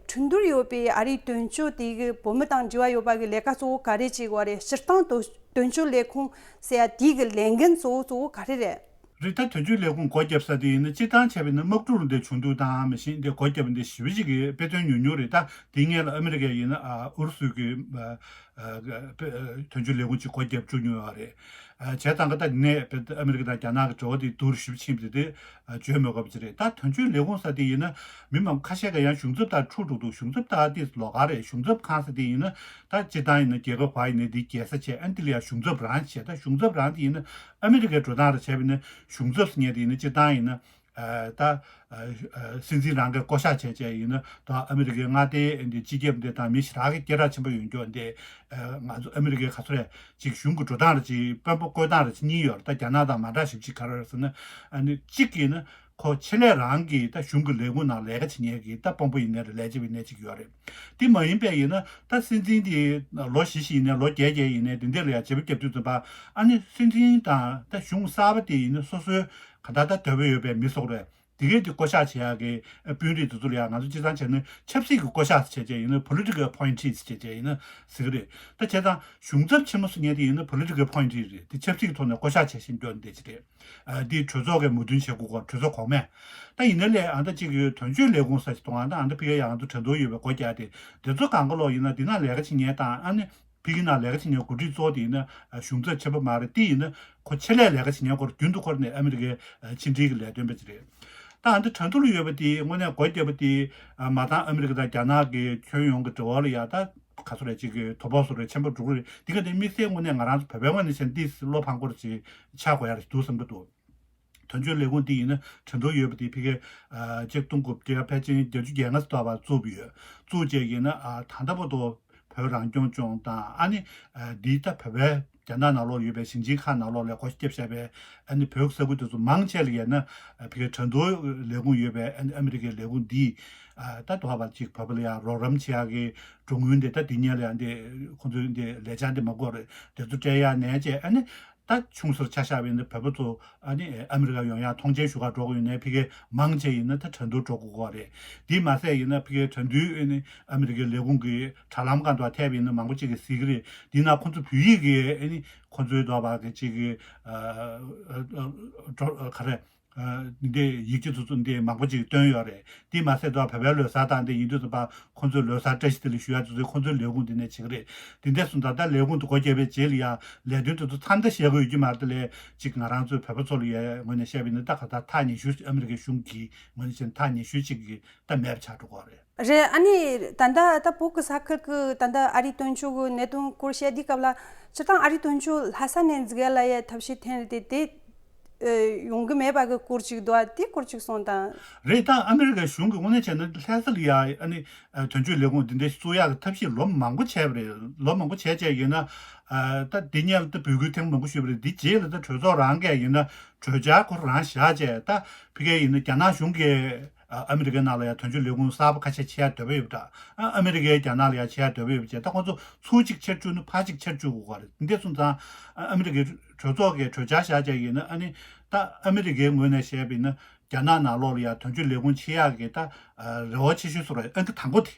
ཁྲིན་ཏུའུར་ཡོད་པའི་ཨ་རིའི་དོན་གཅོད་དེ་གི་བོད་མི་དང་འབྲེལ་བ་ཡོད་པ་གི་ལས་ཀ་གཙོ་བོ་ག་རེ་བྱེད་དགོས་རེད། སྤྱིར་བཏང་དོ་དོན་གཅོད་ལས་ཁུངས་ཟེར་ཡ་དེ་གི་ལས་འགན་གཙོ་བོ་གཙོ་བོ་ག་རེ་རེད། རེད། ད་དོན་གཅོད་ལས་ཁུངས་སྒོ་བརྒྱབ་ས་དེ་ཡིན་ན་སྤྱིར་བཏང་བྱས་པ་ཡིན་ན་དམག་འཁྲུག་ལ་འདི་བྱུང་དུས་དང་མི་ཤེས་འདི་སྒོ་བརྒྱབ་འདི་ཞི་བ་ཞིག་གི་དཔེ་སྟོན་ཉུང་ཉུང་རེད། ད་དེ་སྔོན་ལ་ཨ་མི་རི་ཀས་ཡིན་ན་ཨ་ཨུ་རུ་སུ་གི་ཨ་ཨ་དོན་གཅོད་ལས་ཁུངས་ཅིག་སྒོ་བརྒྱབ་བཅུག་མྱོང་བ་རེད། ཨ་བྱས་ཙང་གི་ད་ནས་ཨ་མི་རི་ཀ་དང་རྒྱ་ནག་གི་འབྲེལ་བ་དེ་སྡུག་རུ་ཞིབ་ཕྱིན་པ་དེ་བརྗོད་མི་དགོས་པ་ཅིག་རེད། ད་དོན་གཅོད་ལས་ཁུངས་ཟེར་དེ་ཡིན་ན་མི་མང་ཁ་ཤས་ཀ་ཡང་གཞུང་ཚབ་དང་འཁྲུག་འགྲོ་འདུག་གཞུང་ཚབ་དང་དེ་ལོགས་ཀ་རེད། གཞུང་ཚབ་ཁང་ཟེར་དེ་ཡིན་ན་ད་སྤྱིར་བཏང་ཡིན་ན་རྒྱལ་ཁབ་བ་ཡིན་ན་དེའི་རྒྱལ་ས་བྱས། ཨ་ནི་དེ་ལ་ཡང་གཞུང་ཚབ་རང་བྱས། ད་གཞུང་ཚབ་རང་དེ་ཡིན་ན་ཨ་མི་རི་ཀའི་འགྲོ་སྟངས་རེ་བྱས་པ་ཡིན་ན་གཞུང་ཚབ་ཟེར་མཁན་དེ་ཡིན་ན་སྤྱིར་བཏང་ཡིན་ན་ཨ་ད་ཨ་ཨ་སྲིད་འཛིན་རང་གིས་བསྐོ་གཞག་བྱས་བྱས་ཡིན་ན་ད་ཨ་མི་རི་ཀའི་མངའ་སྡེ་འདི་སྤྱི་ཁྱབ་འདི་དང་མི་ཞེ་དྲག་གི་སྐད་གྲགས་ཆེན་པོ་ཡོད་མཁན་འདི་ཨ་ང་ཚོ་ཨ་མི་རི་ཀའི་ག་ཚོད་རེད་ཅིག་གཞུང་གི་འགྲོ་སྟངས་རེ་ཅིག་དཔོན་པོ་བསྐོ་སྟངས་རེ་ཅིག་གཉིས་ཡོད་རེད། ད་རྒྱ་ནག་དང་མ་འདྲ་ཞིབ་ཅིག་ག་རེ་རེད་ཟེར་ན་ཨ་ནི་གཅིག་ཡིན་ན། ཁོ་ཆེད་ལས་རང་གིས་ད་གཞུང་གི་ལས་ཁུངས་ནང་ལས་ཀ་བྱེད་མཁན་གྱི་ད་དཔོན་པོ་ཡིན་ནའི་རེད། ལས་བྱེད་པ་ཡིན་ནའི་ཅིག་ཡོད་རེད། དེ་མ་ཡིན་པའི་ཡིན་ན་ད་སྲིད་འཛིན་དེ་ལོ་བཞི་བཞི་ཡིན་ནའི་ལོ་བརྒྱད་བརྒྱད་ཡིན་ནའི་དེ་འདྲ་ལ་ཡང་བརྗེ་པོ་བརྒྱབ་དུས་ཙམ་པ་ཨ་ནི་སྲིད་འཛིན་དང་ད་གཞུང་གསར་པ་དེ་ཡིན་ན་སོ་སོའི་ག་ད་ད་འདོད་པ་ཡོད་པའི་མི་ཚོགས་རེད། དེ་གས་དེ་བསྐོ་གཞག་བྱེད་ཡག་གི་དཔོན་རིགས་དེ་ཚོ་ལ་ཡང་ང་ཚོ་སྤྱིར་བཏང་བྱས་ན་ཆབ་སྲིད་ཀྱི་བསྐོ་གཞག་བྱས་བྱས་ཡིན་ན་political appointees་བྱས་བྱས་ཡིན་ན་ཟེར་གི་རེད། ད་བྱས་ཙང་གཞུང་ཚབ་ཆེན་མོ་ཟེར་མཁན་དེ་ཡིན་ན་political appointee་རེད། དེ་ཆབ་སྲིད་ཀྱི་ཐོག་ནས་བསྐོ་གཞག་བྱས་ཤིང་སྐྱོན་འདེད་ཅིག་རེད། ཨ་འདི་གྲོས་ཚོགས་ཀྱི་མོས་མཐུན་བྱེད་དགོས་སྐོར་གྲོས་ཚོགས་གོང་མས། ད་ཡིན་ན་ལས་ཨ་ད་གཅིག་གི་དོན་གཅོད་ལས་ཁུངས་ས་ཞིག་གཏོང་ཨ་ད་ཨ་ད་ཕ་གི་ཡ་ང་ཚོ་དྲན་ཐོ་ཡོད་པའི་སྒོ་རྒྱག་དེ་དེ་ཚོ་གང་ག་ལོག་ཡིན་ན་འདི་ན་ལས་ཀ་བྱེད་མཁན་དང་ཨ་ནི་ཕ་གི་ན་ལས་ཀ་བྱེད་མཁན་འགོ་ཁྲིད་གཙོ་བོ་དེ་ཡིན་ན་གཞུང་ཚབ་ཆེན་པོ་མ་རེད། དེ་ཡིན་ན་ཁོ་ཆེད་ལས་ལས་ཀ་བྱེད་མཁན་སྐོར་རྒྱུན་དུ་འཁོར་ནས་ཨ་མི་རི་ཀའི་ཕྱི་འབྲེལ་གྱི་ལས་དོན་པ་ཅིག་རེད། ད་ཨ་ད་དྲན་ཐོ་ལ་ཡོད་པ་དེ་དངོས་གནས་སྒོ་བརྒྱབ་པ་དེ་མ་མཐའ་ཨ་མི་རི་ཀ་དང་རྒྱ་ནག་གི་ཁྱོན་ཡོངས་ཀྱི་འབྲེལ་བ་ལ་ཡ་ད་ག་ཚོད་རེད་ཅིག་གི་དོ་ཕོག་བཟོ་རེད་ཆེན་པོ་འགྲོ་གི་རེད། འདི་ག་དེ་དམིགས་བསལ་དངོས་གནས་ང་རང་ཚོ་བོད་པའི་ངོས་ནས་བཤད་ན་འདི་བློ་ཕམ་སྐོར་ཅིག་ཆགས་དགོས་ཡ་རེད་འདུག་བསམ་གྱི་འདུག་དོན་གཅོད་ལས་ཁུངས་འདི་ཡིན་ན་དྲན་ཐོ་ཡོད་པ་དེ་ཕ་གི་ཨ་ཆིག་སྟོང་དགུ་བརྒྱ་ཕལ་ཆེར་བརྒྱད་ཅུ་གྱ་ལྔ་ཙམ་བར་བཙུགས་པ་ཡོད། བཙུགས་རྗེས་ཡིན་ན་ཨ་ད་ལྟ་བར་དུ་བོད་རང་སྐྱོང་ལྗོངས་དང་ཨ་ནི་ཨ་འདི་ལྟ་བུ་བའི་རྒྱ་ནག་ནང་ལོགས་ཡོད་པའི་ཞིང་ཆེན་ཁག་ནང་ལོགས་ལ་སྒོ་བརྒྱབ་བཞག་པའི་ཨ་ནི་བོད་ས་ཁུལ་དེ་ཚོ་མང་ཆེ་ལ་ཡིན་ན་ཨ་ཕ་གི་དྲན་ཐོ་ལས་ཁུངས་ཡོད་པའི་ཨ་ནི་ཨ་མི་རི་ཀའི་ལས་ཁུངས་འདིས་ཨ་ད་དོ་བ་ཅིག་བོད་པ་ལ་ཡང་རོགས་རམ་བྱེད་ཡག་གི་གྲོན་དངུལ་འདི་ད་འདི་ཉལ་ལ་ཡང་འདི་ཁོང་ཚོའི་འདི་ལས་འཆར་འདི་མ་དགོས་རེད། དེ་ཚོ་སྤྲད་ཡག་ནས་བྱས་ཨ་ནི། ད་ཆུང་སར་ཆ་བཞག་པ་ཡིན་ན་བོད་པ་ཚོ་ཨ་ནི་ཨ་མི་རི་ཀ་ཡོང་ཡག་མཐོང་མཆན་ཞུ་ག་འགྲོ་གི་ཡོད་ནའི་ཕ་གི་མང་ཆེ་ཡིན་ན་ད་དྲན་ཐོ་འགྲོ་དགོས་ཀྱི་རེད། དེ་མ་ཟད་ཡིན་ན་ཕ་གི་དྲན་ཐོའི་ཨ་ནི་ཨ་མི་རི་ཀའི་ལས་ཁུངས་ཀྱི་དྲ་ལམ་སྒང་དུ་ཐད་པ་ཡིན་ན་མང་པོ་ཅིག་གིས་གཟིགས་ཀྱི་རེད། དེ་ན་ཁོང་ཚོ་བོད་ཡིག་གི་ཨ་ནི་ཁོང་ཚོའི་འདོད་པ་གི་ཅིག་གི་ཨ་ཨ་ཨ་ག་རེ་ཨ་འདི་ཡིག་ཆ་དེ་ཚོ་འདི་མང་པོ་ཅིག་བཏོན་ཡོད་རེད། དེ་མ་ཟད་དུ་བོད་པའི་ལོ་གསར་དང་དེ་ཡིན་དུས་ཙམ་པ་ཁོང་ཚོའི་ལོ་གསར་བཀྲ་ཤིས་བདེ་ལེགས་ཞུ་ཡག་དེ་ཚོ་ཁོང་ཚོའི་ལས་ཁུངས་དེ་ནས་བྱེད་ཀྱི་རེད། དེ་འདྲ་སོང་ཙང་ད་ལས་ཁུངས་དེ་སྒོ་བརྒྱབ་པའི་རྗེས་ལ་ཡང་ལས་དོན་དེ་ཚོ་མཚམས་བསྡད་བཞག་གི་ཡོད་ཀྱི་མ་རེད། དེ་ལས་ཅིག་ང་རང་ཚོའི་བོད་པ་ཚོ་ལ་ཡའི་ངོས་ནས་བཤད་པ་ཡིན་ན་ད་ག་ད་ཐག་ཉེ་ཤོས་ཨ་མི་རི་ཀའི་གཞུང་གི་ངོས་ནས་བཤད་ན་ཐག་ཉེ་ཤོས་ཅིག་གི་ད་མེད་པ་ཆགས་འགྲོ་གི་རེད། རེད། ཨ་ནི་ད་ལྟ་ད་བོད་ཀྱི་ས་ཁུལ་གྱི་ད་ལྟ་ཨ་རིའི་དོན་གཅོད་ཀྱི་གནད་དོན་སྐོར་བཤད་དུས་སྐབས་ལ་སྤྱིར་བཏང་ཨ་རིའི་དོན་གཅོད་ལྷ་ས་ནས་འཛུགས་ཡ་ལ་ཡའི་ཐབས་ཤེས་འཐེན་རེད་དེ་དེ་ཨ་ཡོང་གི་མེད་པ་གི་སྐོར་ཅིག་འདུག་ཨ། དེ་སྐོར་ཅིག་གསུངས་དང་། རེད། ད་ཨ་མི་རི་ཀའི་གཞུང་གིས་དངོས་གནས་བྱས་ན་ལྷ་ས་ལ་ཡ་ཨ་ནི་ཨ་དོན་གཅོད་ལས་ཁུངས་འདི་འདྲ་བཙུགས་ཡག་གི་ཐབས་ཤེས་ལོ་མང་པོ་བྱས་པ་རེད། ལོ་མང་པོ་བྱས་བྱས་ཡིན་ན་ཨ་ད་འདི་སྔོན་ལ་ད་འབོད་སྐུལ་ཐེངས་མང་པོ་ཞུས་པ་རེད། འདི་རྗེས་ལ་ད་གྲོས་ཚོགས་རང་གིས་ཡིན་ན་གྲོས་འཆར་ཁོ་རང་བཞག་བྱས་ད་ཕ་གིར་ཡིན་ན་རྒྱ་ནག་གཞུང་གིས་ཨ་ཨ་མི་རི་ཀའི་ནང་ལ་ཡང་དོན་གཅོད་ལས་ཁུངས་གསར་པ་ཁ་ཤས་ཕྱེ་ཡག་འདོད་པ་ཡོད་པ་འདྲ། ཨ་ཨ་མི་རི་ཀས་རྒྱ་ནག་ལ་ཡང་ཕྱེ་ཡག་འདོད་པ་ཡོད་པ་བྱས། ད་ཁོང་ཚོ་ཚུར་གཅིག་ཕྱིར་བཅུག་ན་ཕར་གཅིག་ཕྱིར་བཅུག་དགོས་པ་རེད། འདི་འདྲ་སོང་ཙང་ཨ་ཨ་མི་རི་ཀའི་གྲོས་ཚོགས་ཀྱིས་གྲོས་འཆར་བཞག་བྱས་ཡིན་ན་ཨ་ནི་ད་ཨ་མི་རི་ཀའི་ངོས་ནས་བཤད་པ་ཡིན་ན་རྒྱ་ནག་ནང་ལོགས་ལ་ཡང་དོན་གཅོད་ལས་ཁུངས་ཕྱེ་ཡག་གི་ད་རེ་བ་ཆེ་ཤོས་སུ་རེད། ཨང་ཀི་དང་པོ་དེ་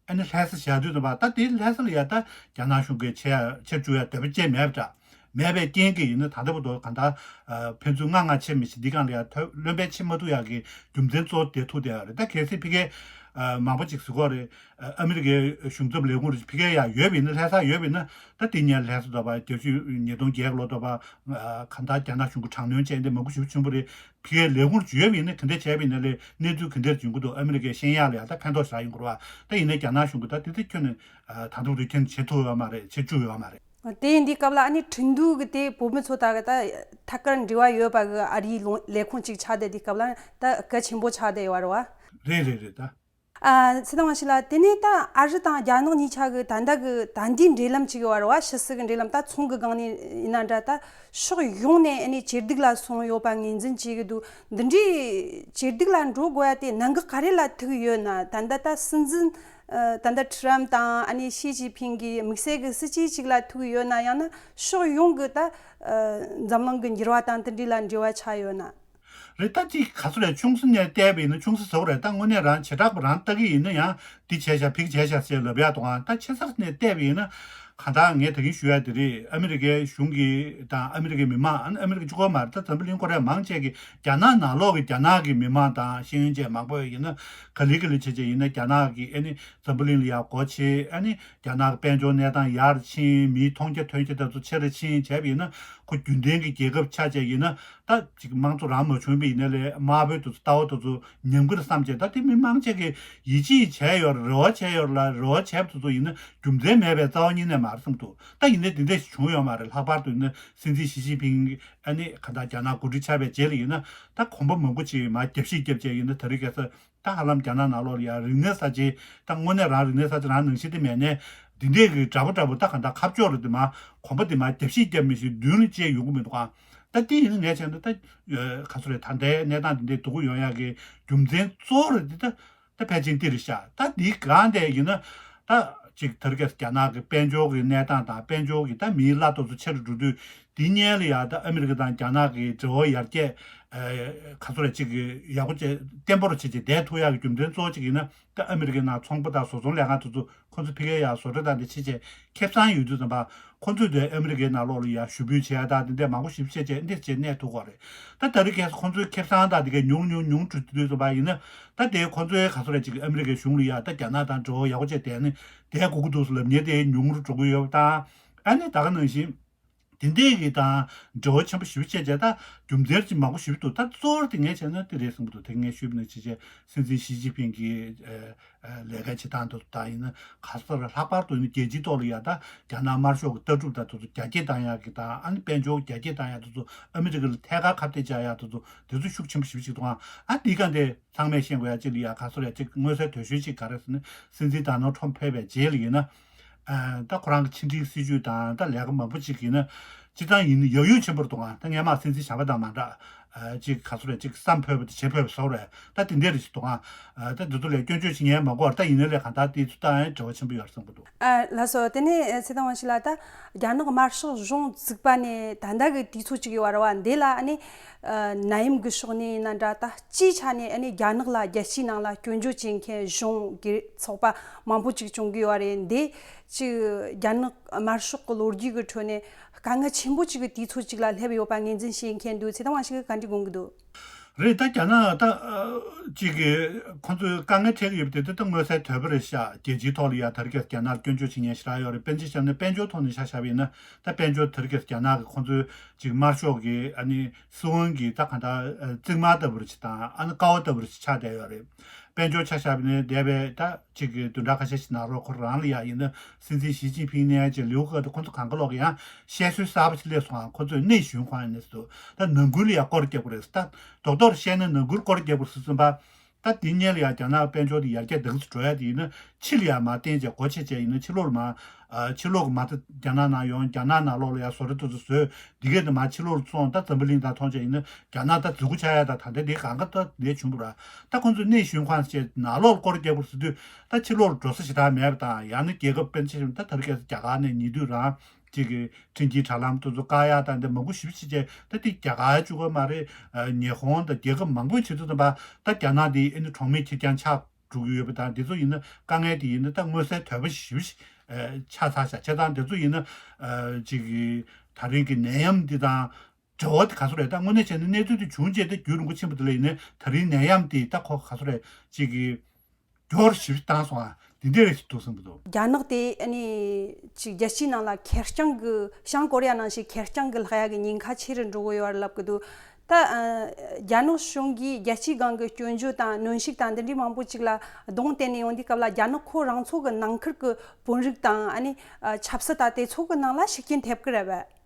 ཨ་ནི་ལྷ་ས་བཞག་དུས་ཙམ་པ་ད་དེ་ལྷ་ས་ལ་ཡང་ད་རྒྱ་ནག་གཞུང་གིས་ཕྱེ་ཡག་ཕྱིར་བཅུག་ཡག་འདོད་པ་ཅན་མེད་པ་འདྲ། མེད་པའི་རྐྱེན་གྱིས་ཡིན་ན། ད་ལྟ་བར་དུ་གང་ལྟར་ཕན་ཚུན་ང་ང་ཆེ་མི་ཤེས། འདི་གང་ལ་ཡང་ཐོ་བློན་པོ་བྱེད་མ་ཐུབ་ཡག་གི་རྒྱུ་མཚན་གཙོ་བོ་དེ་ཐུག་བསྡད་ཡོད་རེད། ད་གལ་སྲིད་ཕ་གིར་མང་པོ་ཅིག་ཟེར་གྱི་ཡོད་རེད། ཨ་མི་རི་ཀའི་གཞུང་ཚབ་ལས་ཁུངས་རེ་ཕ་གིར་ཡང་ཡོད་པ་ཡིན་ན། ལྷ་སར་ཡོད་པ་ཡིན་ན། ད་དེ་ཉིད་ལྷ་ས་དོ་པ་བརྒྱད་ཅུ་ཉིས་སྟོང་བརྒྱད་ལོ་དོ་པ། གང་ལྟར་རྒྱ་ནག་གཞུང་གི་དྲག་གནོན་བྱས་འདི་མང་པོ་ཞེ་པོ་ཆེན་པོ་རེད། ཕ་གིའི་ལས་ཁུངས་ཡོད་པ་ཡིན་ན། ག་འདྲ་བྱས་པ་ཡིན་ན་ལས་གནས་ཚུལ་ག་འདྲ་ཡོང་གི་འདུག་ཨ་མི་རི་ཀའི་ཤེས་ཡག་ལ་ཡང་ད་ཕན་ཐོགས་ཞེ་དྲག་ཡོང་གི་རེད་པ། ད་ཡིན་ནའི་རྒྱ་ནག་གཞུང་གིས་ད་དེ་ཚོ་ཁྱོན་ནས་ད་དུང་རེ་ཁྱོན་བྱེད་ཐུབ་ཡོད་མ་རེད། བྱེད་བཅུག་ཡོད་མ་རེད། དེ་ཡིན་དུས་སྐབས་ལ་ཨ་ནི་ཁྲིན་ཏུའུ་གི་དེ་བོད་མི་ཚོ་ད་གི་ད་ཐད་ཀར་འབྲེལ་བ་ཡོད་པ་གི་ཨ་རིའི་ལོ་ལས་ཁུངས་ཅིག་ཆགས་བསྡད་དུས་སྐབས་ལ་ད་གལ་ཆེན་པོ་ཆགས་བསྡད་ཡོད་རེད་པ། རེད་རེད་རེད། ད། ཨ། ཚེ་དང་བ་ཞིག་ལ། དེ་ནས་ད་ཨ་རི་དང་རྒྱ་ནག་གཉིས་ཆ་གི་ད་ལྟ་གི་ད་ལྟའི་འབྲེལ་ལམ་ཅིག་ཡོད་རེད་པ། ཕྱི་སྲིད་ཀྱི་འབྲེལ་ལམ། ད་ཚོང་གི་སྒང་ནས་ཡིན་ན་འདྲ། ད་ཕྱོགས་ཡོངས་ནས་ཨ་ནི་ཇེ་སྡུག་ལ་སོང་ཡོད་པ་ངོས་འཛིན་བྱེད་ཀྱི་འདུག་འདི་འདྲའི་ཇེ་སྡུག་ལ་འགྲོ་དགོས་ཡ་དེ་གནད་འགག་ག་རེ་ལ་ཐུག་ཡོད་ན། ད་ལྟ་ད་སྲིད་འཛིན་ཨ། ད་ལྟ་ཊྲམ་དང་ཨ་ནི་ཞི་ཅིན་ཕིང་གི་དམིགས་བསལ་གྱི་སྲིད་ཇུས་ཅིག་ལ་ཐུག་ཡོད་ན། ཡང་ན་ཕྱོགས་ཡོངས་ཀྱི་ད་ཨ། འཛམ་གླིང་གི་འགྱུར་བ་དང་དེ་འདྲ་ལ་འབྲེལ་བ་ཆགས་ཡོད་ན། རེད། ད་ཅིག་ག་ཚོད་རེད། ཆུང་ས་ནས་བལྟས་པ་ཡིན་ན་ཆུང་ས་ཟེར་བ་རེད། ད་དངོས་གནས་རང་བྱེ་བྲག་པ་རང་ལྟ་གི་ཡིན་ན་ཡང་འདི་བྱས་ཤག་ཕ་གི་བྱས་ཤག་ཅེས་ལབ་ཡག་འདུག་ཨང་། ད་ཆེ་ས་ནས་བལྟས་པ་ཡིན་ན། གང་ལྟར་ངས་ད་གིན་ཞུ་ཡ་དེ་རེད། ཨ་མི་རི་ཀའི་གཞུང་གིས་དང་ཨ་མི་རི་ཀའི་མི་མང་། ཨ་ནི་ཨ་མི་རི་ཀ་གཅིག་པོ་མ་རེད། ད་འཛམ་བུ་གླིང་ཁོ་རང་མང་ཆེ་གིས་རྒྱ་ནག་ནང་ལོགས་ཀྱི་རྒྱ་ནག་གི་མི་མང་དང་ཤེས་ཡོན་ཅན་མང་པོ་ཡིན་ན། ག་ལེ་ག་ལེ་བྱས་བྱས་ཡིན་ན་རྒྱ་ནག་གིས་ཨ་ནི་འཛམ་བུ་གླིང་ལ་ཡར་སྒོ་ཕྱེ། ཨ་ནི་རྒྱ་ནག་གི་དཔལ་འབྱོར་གནས་སྟངས་ཡར་ཕྱིན། མིའི་མཐོང་རྒྱ་ཐོས་རྒྱ་དེ་ཚོ་ཆེ་རུ་ཕྱིན་བྱས་པ་ཡིན་ན། ཁོ་རྒྱུན་ལྡན་གྱི་རྒྱལ་ཁབ་ཆགས་བྱས་ཡིན་ན། ད་ཅིག་དམངས་གཙོ་རང་མ་བྱུང་བ་ཡིན་ན་ལས་དམར་པོའི་དེ་ཚོ་ལྟ་བ་དེ་ཚོ་ཉམས་ཀྱི་རེད་བསམ་བྱས། ད་དེ་མི་མང་ཆེ་གིས་ཡིད་ཆེས་བྱས་ཡོད་རེད། རེ་བ་བྱས་ཡོད་རེད་ལ། རེ་བ་བྱས་པ་དེ་ཚོ་ཡིན་ན་རྒྱུ་མཚན་མེད་པའི་རྩ་བ་ཉིད་ནས་མ་རེད་བསམ་འདུག་ད་ཡིན་ནའི་དེ་འདྲ་ཞིག་བྱུང་ཡོད་མ་རེད། ལྷག་པར་དུ་ཡིན་ན་སྲིད་འཛིན་ཞི་ཅིན་ཕིང་ཨ་ནི་གང་ལྟར་རྒྱ་ནག་འགོ་ཁྲིད་ཆགས་པའི་རྗེས་ལ་ཡིན་ན། ད་གོམ་པ་མང་པོ་ཅིག་མར་རྒྱབ་བཤིག་རྒྱབ་བྱས་ཡིན་ན། དེ་རིང་ཁ་སང་ད་ཧ་ལམ་རྒྱ་ནག་ནང་ལོགས་ལ་ཡང་རིག་གནས་གསར་བརྗེ། ད་དངོས་གནས་རང་རིག་གནས་གསར་བརྗེ་རང་ནང་བཞིན་དེ་མེད་ནའི། འདི་འདྲས་ཀྱི་འདྲ་པོ་འདྲ་པོ་ད་གང་ལྟར་ཁ་ཕྱོགས་རེ་དེ་མར་གོམ་པ་དེ་མར་རྒྱབ་བཤིག་རྒྱབ་མི་ཞིག་མདུན་ལ་ཅིག་ཡོང་གི་མི་འདུག་ཨང་། ད་དེ་ཡིན་ན་ངས་བྱས་ན་ད་ག་ཚོད་རེད། ད་ལྟའི་གནས་སྟངས་འདི་འདྲས་སྡུག་གུ་ཡོང་ཡག་གི་རྒྱུ་མཚན་གཙོ་བོ་རེད་དེ། ད་ད་ཕལ་ཆེར་འདི་རེད་ཤག་ད་འདི་གང་དེ་ཡིན་ན། ད་ཅིག་དེ་རིང་ཁ་སང་རྒྱ་ནག་གི་དཔལ་འབྱོར་གྱི་གནས་སྟངས་དང་། དཔལ་འབྱོར་གྱི་ད་མིའི་གླ་དེ་ཚོ་ཆེ་རུ་འགྲོ་དུས། འདི་སྔོན་ལ་ཡང་ད་ཨ་མི་རི་ཀ་དང་རྒྱ་ནག་གི་འབྲེལ་བ་ཡར་རྒྱས། ཨ། ག་ཚོད་རེད། ཅིག་ཡག་པོ་བྱས་བརྟན་པོ་རུ་བྱས་བྱས་བསྡད་ཐུབ་ཡག་གི་རྒྱུ་མཚན་གཙོ་བོ་གཅིག་ཡིན་ན། ད་ཨ་མི་རི་ཀའི་ནང་ཚོང་པ་དང་བཟོ་ཚོང་ལས་ཁང་དེ་ཚོ་ཁོ་ཚོ་ཕ་གིར་ཡར་བཟོ་གྲྭ་དང་དེ་ཕྱིན་བྱས་ཁེ་བཟང་ཡོད་དུས་ཙམ་པ། ཁོ་ཚོས་དེ་ཨ་མི་རི་ཀའི་ནང་ལོགས་ལ་ཡར་ཞུ་འབོད་བྱེད་ཡ་དང་དེ་འདྲས་མང་པོ་ཞིག་བྱས་བྱས་འདི་བྱས་གནས་ཐུབ་ཀྱི་རེད། ད་དེ་རིང་ཁ་སང་ཁོ་ཚོའི་ཁེ་བཟང་དང་དེ་གས་ཉུང་ཉུང་ཉུང་འགྲོ་དུས་ཙམ་པ་ཡིན་ན། ད་དེ་ཁོ་ཚོའི་ག་ཚོད་རེད། ཅིག་ཨ་མི་རི་ཀའི་གཞུང་ལ་ཡ་ད་རྒྱ་ནག་དང་འབྲེལ་བ་ཡག་པོ་བྱས་བསྡད་ནས་བསྡད་དགོས་ཀྱི་འདུག་ལབ་མཁན་དེ་ཉུང་རུ་འགྲོ་གི་ཡོད་པ་དང་། ཨ་ནི་ད་ག་ནང་བཞིན། དེ་འདྲས་ཀྱི་དང་འབྲེལ་བ་ཆེན་པོ་ཞེ་པོ་བྱས་བྱས། ད་རྒྱུ་མཚན་ཅིག་མང་པོ་ཞེ་པོ་འདུག་ད་གཙོ་བོ་དེ་ངས་བྱས་ན་དེ་རེད་བསམ་གྱི་འདུག་དེ་ངས་ཞུས་པ་ནང་བཞིན་བྱས་བྱས་སྲིད་འཛིན་ཞི་ཅིན་ཕིང་གི་ཨ་ཨ་ལས་ཀ་བྱེད་སྟངས་དེ་ཚོ་དང་ཡིན་ན། ག་ས་ར་ལྷག་པར་དུ་ཡིན་ན་རྒྱལ་སྤྱིའི་ཐོག་ལ་ཡ་ད་རྒྱ་ནག་དམར་ཤོག་གི་ལྟ་གྲུབ་དང་དེ་ཚོ་རྒྱ་སྐྱེད་བཏང་ཡག་གི་དང་། ཨ་ནི་དཔལ་འབྱོར་རྒྱ་སྐྱེད་བཏང་ཡག་དེ་ཚོ། ཨ་མི་རི་ཀ་ལ་ཐད་ཀར་ཁ་གཏད་བཅག་ཡག་དེ་ཚོ། དེ་ཚོ་ཤུགས་ཆེན་པོ་ཞེ་པོ་ཅིག་འདུག་ཨང་། ཨ་འདི་ག་འདི་ཚང་མས་ཤེས་དགོས་ཡ་ཅིག་ལ་ཡ་ག་ཚོད་རེད། ཅིག་མངོན་གསལ་དོད་ཤོས་ཅིག་ག་རེ་ཟེར་ན། སྲིད་འཛིན་ཌོ་ནལ་ཊམ་ཕེབས་པའི་རྗེས་ལ་ཡིན་ན། ཨ། ད་ཁོ་རང་གི་ཕྱི་འབྲེལ་སྲིད་ཇུས་དང་ད་ལས་ཀ་མང་པོ་ཅིག་ཡིན་ན། སྤྱིར་བཏང་ཡིན་ན་ཡག་ཡོད་ཆེན་པོ་རེད་འདུག་ཨང་། ད་སྔོན་མ་སྲིད་འཛིན་གཞན་པ་དང་མ་འདྲ། ཨ། ཅིག་ག་ཚོད་རེད། ཅིག་བསམ་ཕོད་པ་དང་བྱེད་ཕོད་པ་བཟོ་རེད། ད་དེ་འདྲས་རེད་ཅིག་འདུག་ཨང་། ཨ། ད་འདི་ཚོ་ལ་སྐྱོན་བརྗོད་བྱེད་མཁན་མང་པོ་རེད། ད་ཡིན་ན་ལས་གང་ལྟར་དེ་ཚོ་ད་ཡང་འབྲེལ་བ་ཆེན་པོ་ཡོད་རེད་བསམ་གྱི་འདུག་ཨ། ལགས་སོ། དེ་ནས་ཚེ་དང་བ་ཞིག་ལ། ད་རྒྱ་ནག་དམར་ཤོག་གཞུང་བཙུགས་པ་ནས་ད་ལྟ་གི་དུས་ཚོད་ཅིག་ཡོད་རེད་བ། འདི་ལ་ཨ་ནི་ཨ་ནད་ཡམས་ཀྱི་ཕྱོགས་ནས་ཡིན་ན་འདྲ། ད་སྤྱིའི་ཆ་ནས་ཨ་ནི་རྒྱ་ནག་ལ་རྒྱལ་སྤྱིའི་ནང་ལ་སྐྱོན་བརྗོད་བྱེད་མཁན་གཞུང་སྒེར་ཚོགས་པ་མང་པོ་ཅིག་བྱུང་གི་ཡོད་རེད། འདི་ཅིག་རྒྱ་ནག་དམར་ཤོག་གི་ལོ་རྒྱུས་ཀྱི་ཁྲོད་ནས་དཀའ་ངལ་ཆེན་པོ་ཅིག་གི་དུས་ཚོད་ཅིག་ལ་སླེབས་ཡོད་པ་ངོས་འཛིན་བྱེད་མཁན་འདུག་ཚེ་དང་བ་ཞིག་གིས་ག་འདྲ་དགོངས་ཀྱི་འདུག་རེད། ད་རྒྱ་ནག་ད་ཨ་ཅིག་གི་ཁོ་ཚོས་དཀའ་ངལ་འཕྲད་ཀྱི་ཡོད་པ་དེ་ད་མངོན་གསལ་དོད་པོ་རེད་ཤག་རྒྱལ་སྤྱིའི་ཐོག་ལ་ཡ་དེ་རིང་ཁ་སང་རྒྱ་ནག་ལ་སྐྱོན་བརྗོད་བྱེད་མཁན་ཞེ་དྲག་ཡོད་རེད། དཔེར་ན་ཆ་བཞག་ན་དཔལ་འབྱོར་ཐོག་ནས་ཆ་བཞག་པ་ཡིན་ན། ད་དཔལ་འབྱོར་དེ་རིང་ཁ་སང་རྒྱ་ནག་གི་ཁོ་ཚོའི་ཅིག་དམར་ཤོག་གི་ཨ་ནི་སྲིད་དབང་གི་ད་གང་ལྟར་ཨ་རྩིག་དམར་ལྟ་བུ་རེ་ཅིག་དང་། ཨ་ནི་ཀ་བ་ལྟ་བུ་རེ་ཅིག་ཆགས་བསྡད་ཡོད་རེད། དཔལ་འབྱོར་ཆ་བཞག་པ་ཡིན་ན་འདས་པའི་ད་ཅིག་གི་བདུན་ཕྲག་ཁ་ཤས་ཤིག་ནང་ལོགས་ཁོ་རང་ལ་ཡ་ཡིན་ན། སྲིད་འཛིན་ཞི་ཅིན་ཕིང་ནས་ཅིག་ལིའུ་ཧེ་དང་ཁོ་ཚོ་གང་ག་ལོག་གི་ཡང་བཤད་སྲོལ་གསར་པ་ཞིག་སླེབས་སོང་ཨ། ཁོ་ཚོས་内循环ནས་སུ། ད་ནང་ཁུལ་ལ་ཡ་སྐོར་རྒྱག་དགོས་རེད། ད་རྡོག་རྡོག་བཤད་ན་ནང་ཁུལ་སྐོར་རྒྱག་དགོས་ཟེར་ཙམ་པ། ད་དེ་སྔོན་ལ་ཡ་རྒྱ་ནག་དཔལ་འབྱོར་དེ་ཡར་རྒྱས་འདུག་སེ་འགྲོ་ཡ་དེ་ཡིན་ན། ཕྱི་ལ་ཡ་མར་བསྟན་བྱས་སྒོ་ཕྱེ་བྱས་ཡིན་ན། ཕྱི་ལོགས་ལ་མར་ཨ། ཕྱི་ལོགས་ཀྱི་མ་རྩ་རྒྱ་ནག་ནང་ཡོང་། རྒྱ་ནག་ནང་ལོགས་ལ་ཡ་བཟོ་གྲྭ་དེ་ཚོ་བཟོས། འདི་གས་དེ་མར་ཕྱི་ལོགས་ལ་བཙོང་། ད་འཛམ་བུ་གླིང་དང་མཐོང་བྱས་ཡིན་ན་རྒྱ་ནག་ད་འཛུལ་སྒོ་ཆགས་ཡ་ད་ད་ལྟ་འདི་གང་ག་ད་འདི་བྱུང་འདུག་ར། ད་ཁོ་ཚོས་内循环ཟེར་བྱས་ནང་ལོགས་ལ་སྐོར་རྒྱག་དགོས་ཟེར་དུས། ད་ཕྱི་ལོགས་ལ་འགྲོ་ས་ཞེ་དྲག་མེད་པ་དང་། ཡང་ན་རྒྱལ་ཁབ་དཔེར་ན་ཆ་བཞག་ན་ད་དེ་རིང་ཁ་སང་རྒྱ་གར་ནས་ཉེ་དུས་རང་ཅིག་གི་ཁྲིམས་ཀྱི་དྲ་ལམ་དེ་ཚོ་བཀག་ཡ་དང་འདི་མང་པོ་ཞེ་པོ་ཅིག་བྱས། ད་དེ་རྒྱ་གར་གཅིག་པོ་མ་རེད། ཨ། ཉི་ཧོང་དང་རྒྱལ་ཁབ་མང་པོའི་བྱེད་དུས་ཙམ་པ། ད་རྒྱ་ནག་འདི་ཨ་ནི་གྲོགས་མེད་ཁེར་རྐྱང་ཆགས་འགྲོ་གི་ཡོད་པ་དང་། འདི་ཚོ་ཡིན་ན་དཀའ་ངལ་དེ་ཡིན་ན་ད་མངོན་གསལ་དོད་པོ་ཞེ་པོ་ཞིག་ ཨ་ཆགས་ཚར་ཤག་བྱས་ཙང་དེ་ཚོ་ཡིན་ན་ཨ་ཅིག་གི་ད་རིང་གི་ནད་ཡམས་འདི་དང་འབྲེལ་བ་དེ་ག་ཚོད་རེད། ད་དངོས་གནས་བྱས་ན་གནས་ཚུལ་དེ་བྱུང་རྗེས་ད་རྒྱུན་རིང་པོ་ཕྱིན་པ་དེ་ལ་ཡིན་ན་ད་རིང་ནད་ཡམས་དེ་ད་ཁོ་ག་ཚོད་རེད་ཅིག་གི་འགྱུར་ཞིབ་བཏང་སོང་ཨ། དེ་འདྲ་རེད་ཞིག་འདུག་བསམ་གྱི་འདུག་རྒྱ་ནག་དེ་ཨ་ནི་ཅིག་རྒྱལ་སྤྱིའི་ནང་ལ་ཁེར་རྐྱང་གི་བྱང་ཀོ་རི་ཡ་ནང་བཞིན་ཁེར་རྐྱང་གི་ལྷག་ཡ་གི་ཉེན་ཁ་ཆེ་རུ་འགྲོ་གི་ཡོད་རེད་ལབ་གི་འདུག་ད་ཨ་རྒྱ་ནག་གཞུང་གིས་རྒྱལ་སྤྱིའི་སྒང་གི་སྐྱོན་བརྗོད་དང་གནོན་ཤུགས་དང་འདི་འདྲའི་མང་པོ་ཅིག་ལ་གདོང་གཏད་ནས་ཡོང་དུས་སྐབས་ལ་རྒྱ་ནག་ཁོ་རང་ཚོ་གི་ནང་ཁུལ་གི་དཔོན་རིགས་དང་ཨ་ནི་ཨ་ཆབ་སྲིད་དང་དེ་ཚོ་གི་ནང་ལ་ཤུགས་རྐྱེན་ཐེབས་གི་རེད་པས།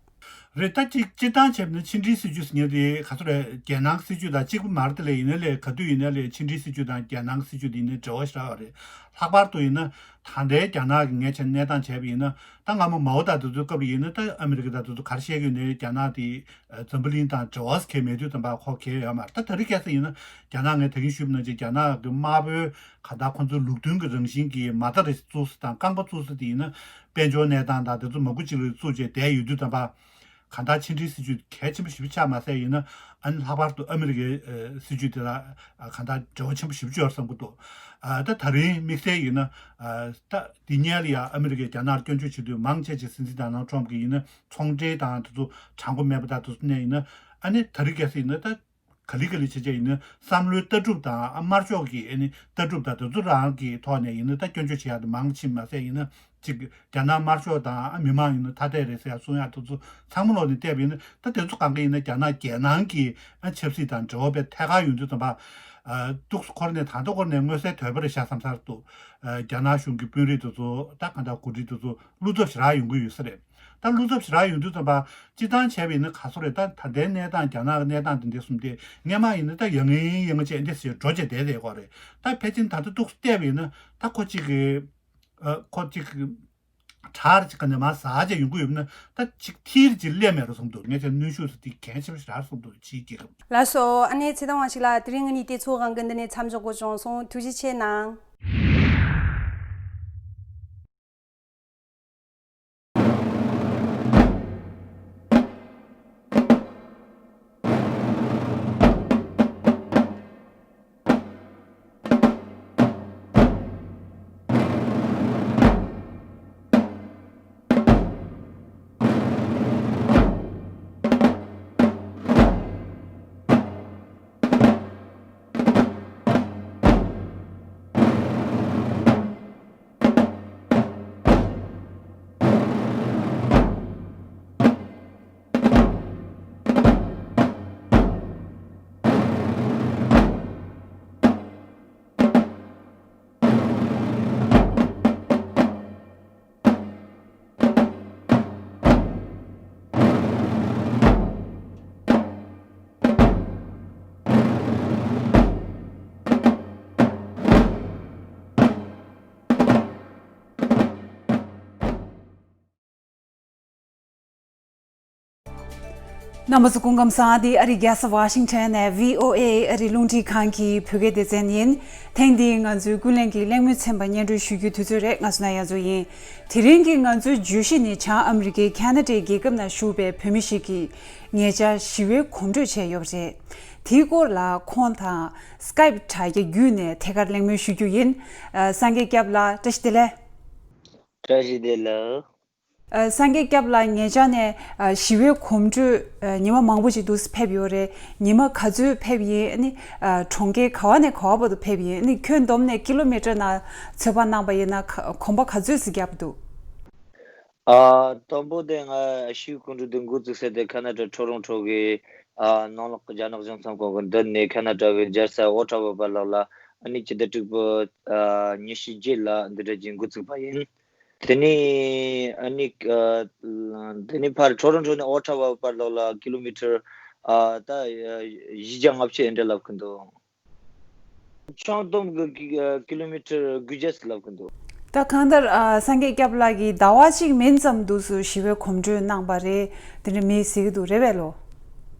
རེད། ད་གཅིག་སྤྱིར་བཏང་བྱས་ན་ཕྱི་འབྲེལ་སྲིད་ཇུས་ཟེར་མཁན་དེ་ག་ཚོད་རེད། རྒྱལ་ནང་སྲིད་ཇུས་དང་གཅིག་པ་མ་རེད། དེ་ལས་ཡིན་ན་ལས་ག་དུས་ཡིན་ན་ལས་ཕྱི་འབྲེལ་སྲིད་ཇུས་དང་རྒྱལ་ནང་སྲིད་ཇུས་དེ་ཡིན་ན་འབྲེལ་བ་ཞེ་དྲག་ཡོད་རེད། ལྷག་པར་དུ་ཡིན་ན་ད་ལྟའི་རྒྱ་ནག་གི་ངས་བྱས་ན་གནས་སྟངས་བྱས་པ་ཡིན་ན་ད་སྔ་མོ་མའོ་དང་དེ་ཚོའི་སྐབས་ལ་ཡིན་ན་ད་ཨ་མི་རི་ཀ་དང་དེ་ཚོ་ག་རེ་བཤད་ཀྱི་ཡོད་ནའི་རྒྱ་ནག་དེ་འཛམ་བུ་གླིང་དང་འབྲེལ་བ་གལ་མེད་དུས་ཙམ་པ་ཁོ་གལ་ཡོད་མ་རེད། ད་ད་རེས་གལ་སྲིད་ཡིན་ན་རྒྱ་ནག་ངས་ད་གིན་ཞུས་པ་ནང་བཞིན་རྒྱ་ནག་གི་དམར་པོའི་གང་ལྟར་ཁོང་ཚོའི་ལུགས་མཐུན་གྱི་རང་བཞིན་གྱི་མ་རྩ་རེ་བཙུགས་ས་དང་རྐང་པ་བཙུགས་ས་དེ་ཡིན་ན་དཔལ་འབྱོར་གནས་སྟངས་དང་དེ་ཚོ་མང་པོ་ཅིག་ལ་བཙུགས་བྱས་བསྡད་ཡོད་དུས་ཙམ་པ། གང་ལྟར་ཕྱི་འབྲེལ་སྲིད་ཇུས་གལ་ཆེན་པོ་ཞེ་པོ་ཆགས་མ་ཟད་ཡིན་ན་ཨ་ནི་ལྷག་པར་དུ་ཨ་མི་རི་ཀའི་ཨ་སྲིད་ཇུས་དེ་ལ་ཨ་གང་ལྟར་འབྲེལ་བ་ཆེན་པོ་ཞེ་པོ་ཅིག་ཡོད་བསམ་གྱི་འདུག་ཨ་ད་ད་རིང་དམིགས་བསལ་ཡིན་ན་ཨ་ད་འདི་སྔོན་ལ་ཡང་ཨ་མི་རི་ཀས་རྒྱ་ནག་ལ་སྐྱོན་བརྗོད་བྱེད་དུས་མང་ཆེ་ཆེ་སྲིད་འཛིན་ཌོ་ནལ་ཊམ་གྱིས་ཡིན་ན་ཚོང་འབྲེལ་དང་དེ་ཚོ་དྲང་པོ་མེད་པ་དང་དེ་ཚོ་ནས་ཡིན་ན་ཨ་ནི་ད་རེས་གལ་སྲིད་ཡིན་ན་ད། ག་ལེ་ག་ལེ་བྱས་བྱས་ཡིན་ན་བསམ་བློའི་ལྟ་གྲུབ་དང་དམར་ཕྱོགས་ཀྱི་ཨ་ནི་ལྟ་གྲུབ་དང་དེ་ཚོ་རང་གི་ཐོག་ནས་ཡིན་ན་ད་སྐྱོན་བརྗོད་བྱེད་ཡག་དེ་མང་ཕྱིན་མ་ཟད་ཡིན་ན་ཅིག་རྒྱ་ནག་དམར་ཕྱོགས་དང་མི་མང་ཡིན་ན་ཐ་དད་རེད་ཟེར་ཡག་གསུང་ཡག་དེ་ཚོ་ཚང་མ་ལོག་ནས་བལྟས་པ་ཡིན་ན་ད་དེ་ཚོ་གང་ག་ཡིན་ན་རྒྱ་ནག་རྒྱལ་ནང་གི་ཨ་ཆབ་སྲིད་དང་འབྲེལ་བ་དཔེ་ཐད་ཀར་ཡོང་དུས་ཙམ་པ་ཨ་ཏོག་ཙམ་ཁོ་རང་ནས་ད་ལྟ་ཁོ་རང་ནས་མངོན་གསལ་དོད་པོ་རེད་ཤག་བསམ་ས་རེད་འདུག་ཨ་རྒྱ་ནག་གཞུང་གི་དཔོན་རིགས་དེ་ཚོ་ད་གང་ལྟར་འགོ་ཁྲིད་དེ་ཚོ་བློ་འཚབ་ཞེ་དྲག་ཡོང་གི་ཡོད་ས་རེད། ད་བློ་འཚབ་ཞེ་དྲག་ཡོང་དུས་ཙམ་པ་སྤྱིར་བཏང་བྱས་པ་ཡིན་ན་ག་ཚོད་རེད། ད་ད་ལྟའི་གནས་སྟངས་རྒྱ་ནག་གི་གནས་སྟངས་འདི་འདྲ་གསུམ་དེ་སྔོན་མ་ཡིན་ན་ད་ཡང་ཡང་ཡང་བྱས་འདི་ཟེར་འགྲོ་བྱས་བསྡད་བསྡད་ཡོད་རེད། ད་ཕལ་ཆེར་ད་ལྟ་ཏོག་ཙམ་བལྟས་པ་ཡིན་ན་ད་ཁོ་གཅིག་གི་ཨ་ཁོ་གཅིག་གི་གྲ་རེ་གཅིག་ག་ནས་མར་ཟག་བྱས་ཡོང་གི་ཡོད་ན་ད་གཅིག་ཐིལ་གཅིག་སླེབས་མེད་རུ་སོང་འདུག་ངས་བྱས་གནོན་ཤུགས་ཟེར་དེ་གལ་ཆེན་པོ་ཞེ་དྲག་སོང་འདུག་ཕྱིའི་རྒྱལ་ཁབ། ལགས་སོ། ཨ་ནེ་ཚེ་དང་བ་ཞིག་ལ་དེ་རིང་ངེད་གཉིས་དེ་ཚོ་གང་གི་འདི་ནས་མཚམས་འཇོག་དགོས་བྱུང་སོང་། ཐུགས་རྗེ་ཆེ་གནང་། རྣམ་པ་ཚོ་སྐུ་ཁམས་བཟང་། འདི་ཨ་རི་རྒྱལ་ས་ཝ་ཤིང་ཊོན་ནས་བྷི་ཨོ་ཨེ་ཨ་རི་རླུང་འཕྲིན་ཁང་གི་བོད་སྐད་སྡེ་ཚན་ཡིན། ཐེངས་འདིའི་ང་ཚོའི་ཀུན་གླེང་གི་གླེང་མོལ་ཚན་པ་སྙན་སྒྲོན་ཞུ་རྒྱུའི་དུས་ཚོད་རེད། ང་སུ་ན་ཡ་མཚོ་ཡིན། དེ་རིང་གི་ང་ཚོའི་བརྗོད་གཞི་ནི་བྱང་ཨ་མི་རི་ཀའི་ཁ་ན་ཌའི་རྒྱལ་ཁབ་ནང་བཞུགས་པའི་བོད་མི་ཞིག་གིས་ཉེ་ཆར་ཞི་བའི་གོམ་བགྲོད་བྱས་ཡོད་པ་རེད། དེའི་སྐོར་ལ་ཁོང་དང་སི་ཀའིབ་དྲ་རྒྱ་བརྒྱུད་ནས་ཐད་ཀར་གླེང་མོལ་ཞུ་རྒྱུ་ཡིན། ཨ། སངས་རྒྱས་སྐྱབས་ལགས་བཀྲ་ཤིས་བདེ་ལེགས། བཀྲ་ཤིས་བདེ་ལེགས། ཨ། སངས་རྒྱས་སྐྱབས་ལགས་ཉེ་ཆར་ནས་ཨ་ཞི་བའི་གོམ་བགྲོད་ཨ་ཉི་མ་མང་པོ་ཞིག་འདུག་སེ་ཕེབས་ཡོད་རེད། ཉི་མ་ག་ཚོད་ཕེབས་ཡིན། ཨ་ནི་ཨ་གྲོང་ཁྱེར་ག་བ་ནས་ག་བ་བར་དུ་ཕེབས་ཡིན། ཨ་ནི་ཁྱོན་བསྡོམས་ནས་ཀི་ལོ་མི་ཊར་ནང་ཚོད་དཔག་གནང་པ་ཡིན་ན་ག་གོམ་པ་ག་ཚོད་ཙམ་བརྒྱབ་འདུག་ཨ། དང་པོ་དེ་ང་ཞི་བའི་གོམ་བགྲོད་དེ་འགོ་བཙུགས་ས་དེ་ཁ་ན་ཌ་ཊོ་རོན་ཊོ་གི་ཨ་ནང་ལོགས་ཀྱི་རྒྱ་ནག་གཞུང་ཚབ་ཁང་གི་མདུན་ནས་ཁ་ན་ཌ་གི་རྒྱལ་ས་ཨོ་ཊ་ཝ་བར་ལོགས་ལ་ཨ་ནི་སྤྱི་ཟླ་དྲུག་པའི་ཨ་ཉི་ཤུ་རྗེས་ལ་འདི་འདྲ་ཅིག་འགོ་བཙུགས་པ་ཡིན། དེ་ནས་ཨ་ནི་ཨ་དེ་ནས་ཕར་ཊོ་རོན་ཊོ་ནས་ཨོ་ཊ་ཝ་བར་ལོགས་ལ་ཀི་ལོ་མི་ཊར་ཨ་ད་བཞི་བརྒྱ་ལྔ་བཅུ་ཨེ་འདྲ་ལབ་ཀྱི་འདུག་ཆུང་དུམ་གྱི་ཀི་ཀི་ལོ་མི་ཊར་དགུ་བརྒྱ་ཙམ་ལབ་ཀྱི་འདུག་ད་གང་ལྟར་ཨ་སངས་རྒྱས་སྐྱབས་ལགས་ཀྱིས་ཟླ་བ་གཅིག་མིན་ཙམ་འདུག་སེ་ཞི་བའི་གོམ་བགྲོད་གནང་པ་རེད། དེ་འདྲ་མི་ཟེར་གྱི་འདུག་རེད་པས་ལོ།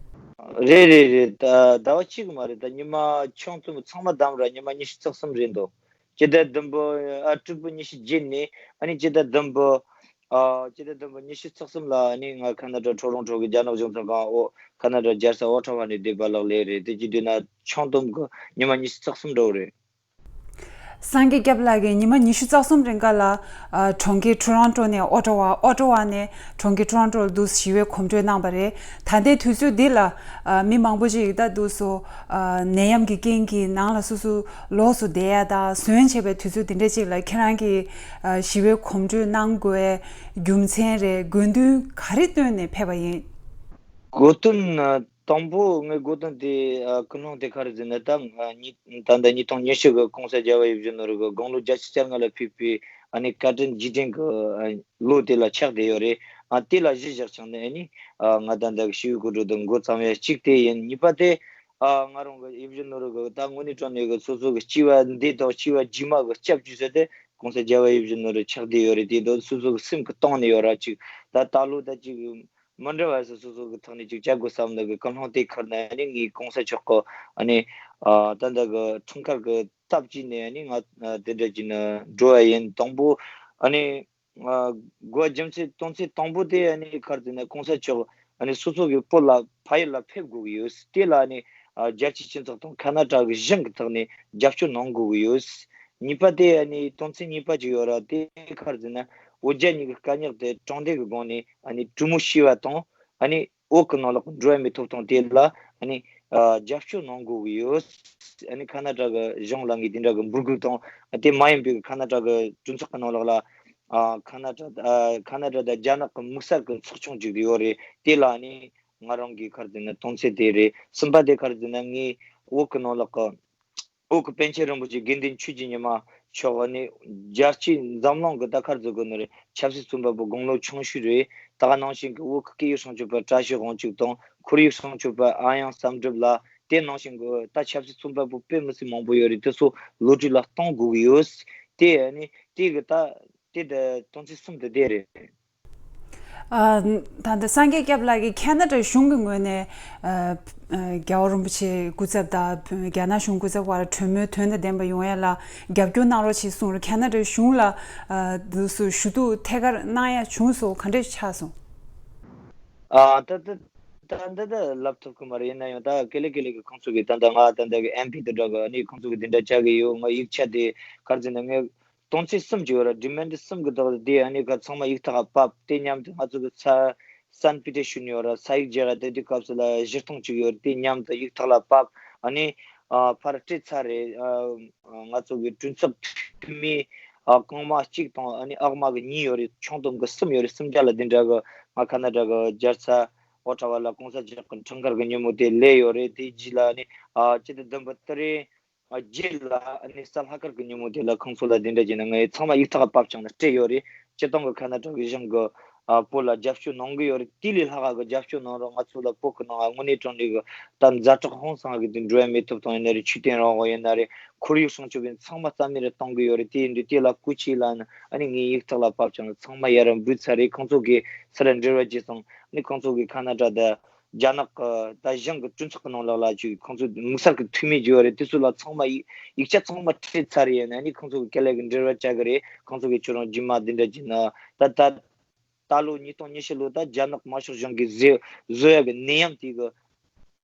རེད་རེད་རེད། ད་ཟླ་བ་གཅིག་མ་རེད། ད་ཉི་མ་ཆུང་དུམ་ཚང་མ་བསྡོམས་ར་ཉི་མ་ཉི་ཤུ་རྩ་གསུམ་རེད་འདུག་སྤྱི་ཟླ་བདུན་པའི་ཨ་དྲུག་པའི་ཉི་ཤུ་རྗེས་ནས་ཨ་ནི་སྤྱི་ཟླ་བདུན་པའི་ཨ་སྤྱི་ཟླ་བདུན་པའི་ཉི་ཤུ་རྩ་གསུམ་ལ་ཨ་ནི་ང་ཁ་ན་ཌ་ཊོ་རོན་ཊོ་གི་རྒྱ་ནག་གཞུང་ཚབ་ཁང་ཨོ་ཁ་ན་ཌ་རྒྱལ་ས་ཨོ་ཊ་ཝ་ནས་བསྡད་པ་ལགས་ལས་རེད། དེ་གཅིག་བསྡད་ན་ཆུང་དུམ་གི་ཉི་མ་ཉི་ཤུ་རྩ་གསུམ་འགྲོ་གི་རེད། སངས་རྒྱས་སྐྱབས་ལགས་ཀྱིས་ཉི་མ་ཉི་ཤུ་རྩ་གསུམ་རིང་ག་ལ་ཨ་གྲོང་ཁྱེར་ཊོ་རོན་ཊོ་ནས་ཨོ་ཊ་ཝ། ཨོ་ཊ་ཝ་ནས་གྲོང་ཁྱེར་ཊོ་རོན་ཊོ་ལ་འདུག་ཞི་བའི་གོམ་བགྲོད་གནང་བ་རེད། ད་ལྟའི་དུས་ཚོད་འདི་ལ་ཨ་མི་མང་པོ་ཅིག་ད་འདུག་སོ། ཨ་ནད་ཡམས་ཀྱི་རྐྱེན་གྱིས་ནང་ལ་སོ་སོ་ལོགས་སུ་བསྡད་ཡ་དང་ཟོན་བྱས་པའི་དུས་ཚོད་འདི་འདྲ་ཅིག་ལ་ཁྱེད་རང་གིས་ཨ་ཞི་བའི་གོམ་བགྲོད་གནང་དགོས་པའི་རྒྱུ་མཚན་རེད། དགོས་འདུན་ག་རེ་བཏོན་ནས་ཕེབས་པ་ཡིན། དགོས་འདུན་ཨ་དང་པོ་ངའི་དགོས་འདུན་དེ་ཨ་ཀུན་སློང་དེ་ག་རེ་ཟེར་ན། ད་ང་ཉིས་ད་ལྟ་ཉིས་སྟོང་ཉི་ཤུ་གི་༸གོང་ས་རྒྱལ་བ་ཡིད་བཞིན་ནོར་བུའི་དགུང་ལོ་བརྒྱད་ཅུ་གྱ་ལྔ་ལ་ཕེབས་པའི་ཨ་ནི་བཀའ་དྲིན་རྗེས་དྲན་གྱི་ཨ་ལོ་དེ་ལ་ཆགས་བསྡད་ཡོད་རེད། ཨ་དེ་ལ་གཞི་བཞག་བྱུང་ནས་ཨ་ནི་ཨ་ང་ད་ལྟ་གི་ཞི་བའི་གོམ་བགྲོད་དེ་འགོ་བརྩམས་ཡ་གཅིག་དེ་ཡིན། གཉིས་པ་དེ་ཨ་ང་རང་གི་ཡིད་བཞིན་ནོར་བུ་གི་ད་དངོས་གནས་དྲང་གནས་གི་སོ་སོ་གི་སྐྱེ་བ་འདི་དང་སྐྱེ་བ་རྗེས་མ་གི་སྐྱབས་བཅོལ་ས་དེ་༸གོང་ས་རྒྱལ་བ་ཡིད་བཞིན་ནོར་བུ་ཆགས་བསྡད་ཡོད་རེད། དེ་དང་སོ་སོ་གི་སེམས་ཀྱི་གཏིང་ནས་ཡོད་ར་ཅིག་ད་ད་ལོ་ད་ཅིག་མི་འདྲ་བ་སོ་སོ་སོ་གི་ཐོག་ནས་ཅིག་བྱ་དགོས་བསམ་ལ་གི་ཀུན་སློང་དེ་ཁུར་ནས་ཨ་ནི་ངའི་༸གོང་ས་མཆོག་གི་ཨ་ནི་ཨ་ད་ལྟ་གི་འཁྲུངས་སྐར་གི་སྟབས་ཀྱིས་ནས་ཨ་ནི་ང་ཨ་དེ་འདྲ་ཅིག་ནས་འགྲོ་བ་ཡིན། དང་པོ་ཨ་ནི་ཨ་དགོས་རྒྱུ་མཚན་དོན་ཚན་དང་པོ་དེ་ཨ་ནི་ག་རེ་ཟེར་ན་༸གོང་ས་མཆོག་ཨ་ནི་སོ་སོ་གི་བོད་ལ་ཕ་ཡུལ་ལ་ཕེབས་དགོས་ཀྱི་ཡོད། དེ་ལ་ཨ་ནི་ཨ་རྒྱལ་སྤྱིའི་སྤྱི་ཚོགས་དང་ཁ་ན་ཌ་གི་གཞུང་གི་ཐོག་ནས་རྒྱབ་སྐྱོར་གནང་དགོས་ཀྱི་ཡོད། གཉིས་པ་དེ་ཨ་ནི་དོན་ཚན་གཉིས་པ་ཅིག་ཡོད་ར། དེ་ག་རེ་ཟེར་ན་འོ་བརྒྱལ་གཉིས་ཀྱི་དཀའ་རྙོག་དེ་དྲང་བདེན་གྱི་སྒོ་ནས་ཨ་ནི་གྲོས་མོལ་བྱས་པ་དང་ཨ་ནི་བོད་ཀྱི་ནང་ལོགས་འགྲོ་བ་མིའི་ཐོབ་ཐང་དེ་ལ་ཨ་ནི་ཨ་རྒྱབ་སྐྱོར་གནང་དགོས་ཀྱི་ཡོད། ཨ་ནི་ཁ་ན་ཌ་གི་གཞུང་ལ་ངས་དེ་འདྲ་གི་འབོད་སྐུལ་དང་། དེ་མ་ཡིན་པའི་ཁ་ན་ཌ་གི་གྲོས་ཚོགས་ཀྱི་ནང་ལོགས་ལ་ཨ་ཁ་ན་ཌ་ཨ་ཁ་ན་ཌ་དང་རྒྱ་ནག་གི་དམིགས་བསལ་གྱི་ཚོགས་ཆུང་ཅིག་ཡོད་རེད། དེ་ལ་ཨ་ནི་ང་རང་གིས་ག་རེ་ཟེར་ན་དོན་ཚན་དེ་རེད། གསུམ་པ་དེ་ག་རེ་ཟེར་ན་ངས་བོད་ཀྱི་ནང་ལོགས་ཀྱི་བོད་ཀྱི་པཎ་ཆེན་རིན་པོ་ཆེ་དགེ་འདུན་ཆོས་ཀྱི་ཉི་མ་མཆོག་ནི་རྒྱལ་སྤྱིའི་འཛམ་གླིང་གི་ད་ག་རེ་ཟེར་དགོས་ནི་རེད། ཆབ་སྲིད་གསུམ་པ་པོ་དགུང་ལོ་ཆུང་ཤོས་རེད། ད་ག་ནང་བཞིན་གྱི་བོད་ཀྱི་སྐད་ཡིག་སྲུང་སྐྱོབ་པ་བཀྲ་ཤིས་དབང་ཕྱུག་དང་ཁོར་ཡུག་སྲུང་སྐྱོབ་པ་ཨ་ཡང་བསམ་གྲུབ་ལགས། དེ་ནང་བཞིན་གྱི་ད་ཆབ་སྲིད་གསུམ་པ་པོ་དཔེ་མི་སྲིད་མང་པོ་ཡོད་རེད། དེ་ཚོ་བློ་གྲོས་ལ་གཏོང་དགོས་ཀྱི་ཡོད། དེ་ནི་དེ་གི་ད་དེ་ད་དོན་ཚན་གསུམ་དེ་དེ་རེད། ཨ། ད་ལྟ་སངས་རྒྱས་སྐྱབས་ལགས་ཀྱིས་ཁ་ན་ཌ་གཞུང་གི་ངོས་ནས་ཨ། ཨ། རྒྱལ་བ་རིན་པོ་ཆེའི་སྐུ་ཚབ་དང་རྒྱ་ནག་གཞུང་སྐུ་ཚབ་བར་གྲོས་མོལ་དོན་དང་ལྡན་པ་ཡོང་ཡ་ལ་རྒྱབ་སྐྱོར་གནང་རོགས་ཞེས་གསུངས་རེད། ཁ་ན་ཌ་གཞུང་ལ་ཨ། དུ་སུ་ཞུ་གཏུག་ཐད་ཀར་གནང་ཡ་བྱུང་སོང་། ག་འདྲས་ཆགས་སོང་། ཨ། ད་ད་ད་འདི་ད་ལབ་ཐུབ་ཀྱི་མ་རེད། ཡིན་ན་ཡང་ད་ཀེ་ལེ་ཀེ་ལེ་གི་ཁོང་ཚོ་གི་ད་ད་ང་ད་ད་གི་ཨེམ་པི་དེ་འདྲ་གི་ནི་ཁོང་ཚོ་གི་དེ་འདྲ་བྱ་གི་ཡོད། ང་ཡིག་ཆ་དེ་ག་རེ་ཟེར་ན་ངས་དོན་ཚན་གསུམ་ཅིག་ཡོད་ར། ཌི་མན་ཌི་གསུམ་གི་ཐོག་དེ་ཨ་ནི་ག་ཚང་མ་ཡིག་ཐག་ཕབ། དེ་མཉམ་དུ་ང་ཚོ་གི་ས་སན་པི་ཏི་ཤོན་ཡོད་ར། ས་ཡིག་བརྒྱབ་ར། དེ་དུས་སྐབས་སུ་ལ་གཞི་རྟེན་ཅིག་ཡོད་ར། དེ་མཉམ་དུ་ཡིག་ཐག་ལ་ཕབ། ཨ་ནི་ཨ་ཕར་སྤྲད་ཚར་རེད། ཨ་ང་ཚོ་གི་གྲོས་ཚོགས་འཐུས་མི་ཨ་རྐང་མ་གཅིག་དང་ཨ་ནི་ཨ་མ་གི་གཉིས་ཡོད་རེད། ཆུང་དུམ་གི་གསུམ་ཡོད་རེད། གསུམ་ཆ་ལ་དེ་འདྲ་གི་ང་ཁ་ན་ཌ་གི་རྒྱལ་ས་ཨོ་ཊ་ཝ་ལ་༸གོང་ས་མཆོག་གི་འཁྲུངས་སྐར་གི་ཉིན་མོ་དེ་སླེབས་ཡོད་རེད། དེ་རྗེས་ལ་ཨ་ནི་ཨ་སྤྱི་ཟླ་བདུན་པ་ཏུ་རེ། རྗེས་ལ་ཨ་ནི་གཟའ་ལྷག་དཀར་གྱི་ཉིན་མོ་དེ་ལ་ཁོང་ཚོ་ལ་དེ་འདྲ་བྱས་ན་ངས་ཚང་མ་ཡིག་ཐག་ཕབ་བྱུང་ན་སྤྲད་ཡོད་རེད། སྤྱིར་བཏང་གི་ཁ་ན་ཊ་གི་གཞུང་གི་ཨ་བོད་ལ་རྒྱབ་སྐྱོར་གནང་གི་ཡོད་རེད། དེ་ལས་ལྷག་ག་གི་རྒྱབ་སྐྱོར་གནང་རོགས། ང་ཚོ་ལ་བོད་ཀྱི་ནང་ཨ་དངོས་གནས་དྲང་གནས་གི་ད་ཛ་དྲག་ཧང་སང་གི་དེ་འགྲོ་ཡ་མེད་ཐུབ་ཐང་ཡིན་ན་རེད། ཆོས་དད་རང་དབང་ཡིན་ན་རེད། ཁོར་ཡུག་སྲུང་སྐྱོབ་ཡིན་ཚང་མ་རྩ་མེད་རེ་གཏོང་གི་ཡོད་རེད། དེ་ཡིན་དུས་དེ་ལ་སྐུ་མཁྱེན་ལ་ཨ་ནི་ངས་ཡིག་ཐག་ལ་ཕབ་བྱུང་ན་ཚང་མ་ཡར་འབུད་ཚར་རེད། ཁོང་ཚོ་གི་སུ་ལ་འབྲེལ་བ་བྱས་སོང་། ཨ་ནི་ཁོང་ཚོ་གི་ཁ་ན་ཊ་ད། རྒྱ་ནག་གི་ད་གཞུང་གི་གྲོས་ཚོགས་ཀྱི་ནང་ལོགས་ལ་ཅིག་ཁོང་ཚོ་དམིགས་བསལ་གྱི་འཐུས་མི་ཅིག་ཡོད་རེད། དེ་ཚོ་ལ་ཚང་མ་ཡིག་ཡིག་ཆ་ཚང་མ་སྤྲད་ཚར་རེད། ཡིན་ན་ནི་ཁོང་ཚོ་གི་སྐད་ལས་ཀྱི་འབྲེལ་བ་བྱ་གི་རེད། ཁོང་ཚོ་གི་ཁྱོད་རང་རྗེས་མ་འདི་འདྲ་བྱས་ན་ད་ད་ད་ལོ་ཉིས་སྟོང་ཉི་ཤུ་ལོ་ད་རྒྱ་ནག་དམར་ཤོག་གཞུང་གིས་བཟོས་བཟོ་ཡ་གི་ནད་ཡམས་དེ་གི་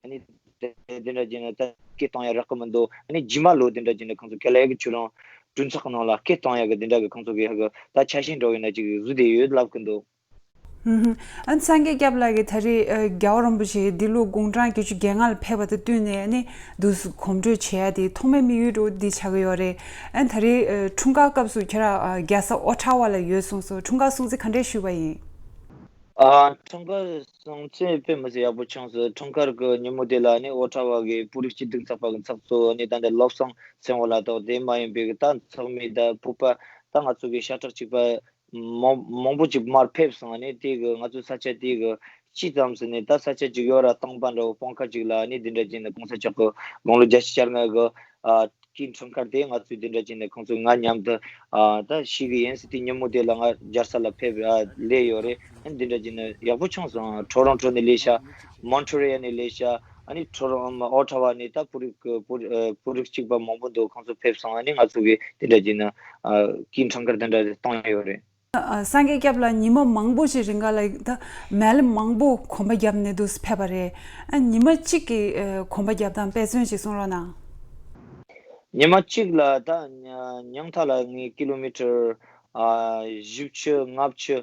ཨ་ནི་དེ་འདྲ་བྱས་ན་ད་སྐད་གཏོང་ཡ་རག་གི་མི་འདུག་ཨ་ནི་རྗེས་མ་ལོ་དེ་འདྲ་བྱས་ན་ཁོང་ཚོ་སྐད་ལས་ཀྱི་ཁྱོད་རང་གྲོས་ཚོགས་ཀྱི་ནང་ལ་སྐད་གཏོང་ཡ་གི་དེ་འདྲ་གི་ཁོང་ཚོ་གི་ཧ་གི་ད་ཆ་ཤས་འདྲ་བོ་ཡིན་ན་ཅིག་བཟོས་བསྡད་ཡོད་ལབ་གི་འདུག་ཨུ་ཧུམ། ཨ་ནི་སངས་རྒྱས་སྐྱབས་ལགས་ཀྱིས་ད་རེས་ཨ་རྒྱལ་བ་རིན་པོ་ཆེ་འདི་ལོ་དགུང་གྲངས་བརྒྱད་ཅུ་གྱ་ལྔ་ལ་ཕེབས་པ་དང་བསྟུན་ནས་ཨ་ནི་འདུག་སེ་གོམ་བགྲོད་བྱེད་ཡ་དེ་ཐོག་མའི་དམིགས་ཡུལ་འདྲ་བོ་འདི་ཆགས་ཀྱི་ཡོད་རེད། ཨ་ནི་ད་རེས་ཨ་འཁྲུངས་སྐར་སྐབས་སུ་ཁྱེད་རང་ཨ་རྒྱལ་ས་ཨོ་ཊ་ཝ་ལ་ཡོད་གསུངས་སོང་། འཁྲུངས་སྐར་སྲུང་བརྩི་ག་འདྲས་ཞུས་པ་ཡིན། ཨ་འཁྲུངས་སྐར་སྲུང་བརྩི་དཔེ་མི་སྲིད་ཡག་པོ་བྱུང་སོང་། འཁྲུངས་སྐར་གྱི་ཉིན་མོ་དེ་ལ་ཨ་ནི་ཨོ་ཊ་ཝ་གི་བོད་རིགས་སྤྱི་མཐུན་ཚོགས་པ་གི་ཚོགས་གཙོ་ཨ་ནི་ད་ལྟ་བློ་བཟང་སེང་བ་ལགས་དང་དེ་མ་ཡིན་པའི་ད་ཚོགས་མི་ད་བོད་པ་ད་ང་ཚོ་གི་ཤ་ཁྲག་གཅིག་པ། མང་མང་པོ་ཅིག་མར་ཕེབས་སོང་། ཨ་ནི་དེ་གི་ང་ཚོའི་ས་ཆ་དེ་གི་དཔྱིད་ཙམ་ཟིན་ནས་ད་ས་ཆ་ཅིག་ཡོད་ར། སྟོང་པ་འདྲ་བོ་སྤང་ཁ་ཅིག་ལ་ཨ་ནི་དེ་འདྲ་ཅིག་ནས་༸གོང་ས་མཆོག་གི་དགུང་ལོ་བརྒྱད་ཅུ་གྱ་ལྔ་གི་ཨ་སྐུའི་འཁྲུངས་སྐར་དེ་ང་ཚོས་དེ་འདྲ་ཅིག་ནས་ཁོང་ཚོ་ང་མཉམ་དུ་ཨ་ད་ཤེས་གི་ཡིན་ཟེར། དེ་ཉིན་མོ་དེ་ལ་ང་རྒྱལ་ས་ལ་ཕེབས་ཨ་སླེབས་ཡོད་རེད། ཨ་ནི་དེ་འདྲ་ཅིག་ནས་ཡག་པོ་བྱུང་སོང་། ཊོ་རོན་ཊོ་ནས་སླེབས་ཤག་མོན་ཊི་རི་ཡལ་ནས་སླེབས་ཤག་ཨ་ནི་ཊོ་རོན་ཨོ་ཊ་ཝ་ནས་ད་བོད་རིགས་ཀྱི་བོད་ཨ་བོད་རིགས་གཅིག་པ་མང་པོ་འདུག་ཁོང་ཚོ་ཕེབས་སོང་། ཨ་ནི་ང་ཚོ་གི་དེ་འདྲ་བྱས་ན་ཨ་སྐུའི་འཁྲུངས་སྐར་དེ་འདྲ་བཏང་ཡོད་རེད། ཨ་སངས་རྒྱས་སྐྱབས་ལགས་ཉི་མ་མང་པོ་ཞིག་རིང་ག་ལ་ད་མལ་ལས་མང་པོ་གོམ་པ་བརྒྱབ་ནས་འདུག་ཕེབས་པ་རེད། ཨ་ཉི་མ་གཅིག་གི་ཨ་གོམ་པ་བརྒྱབ་སྟངས་དཔེ་མཚོན་ཞིག་གསུང་རོགས་གནང་། ཉི་མ་གཅིག་ལ་ད་ཉ- ཉང་ཐ་ལ་ངས་ཀི་ལོ་མི་ཊར་ཨ་བཞི་བཅུ་ལྔ་བཅུ་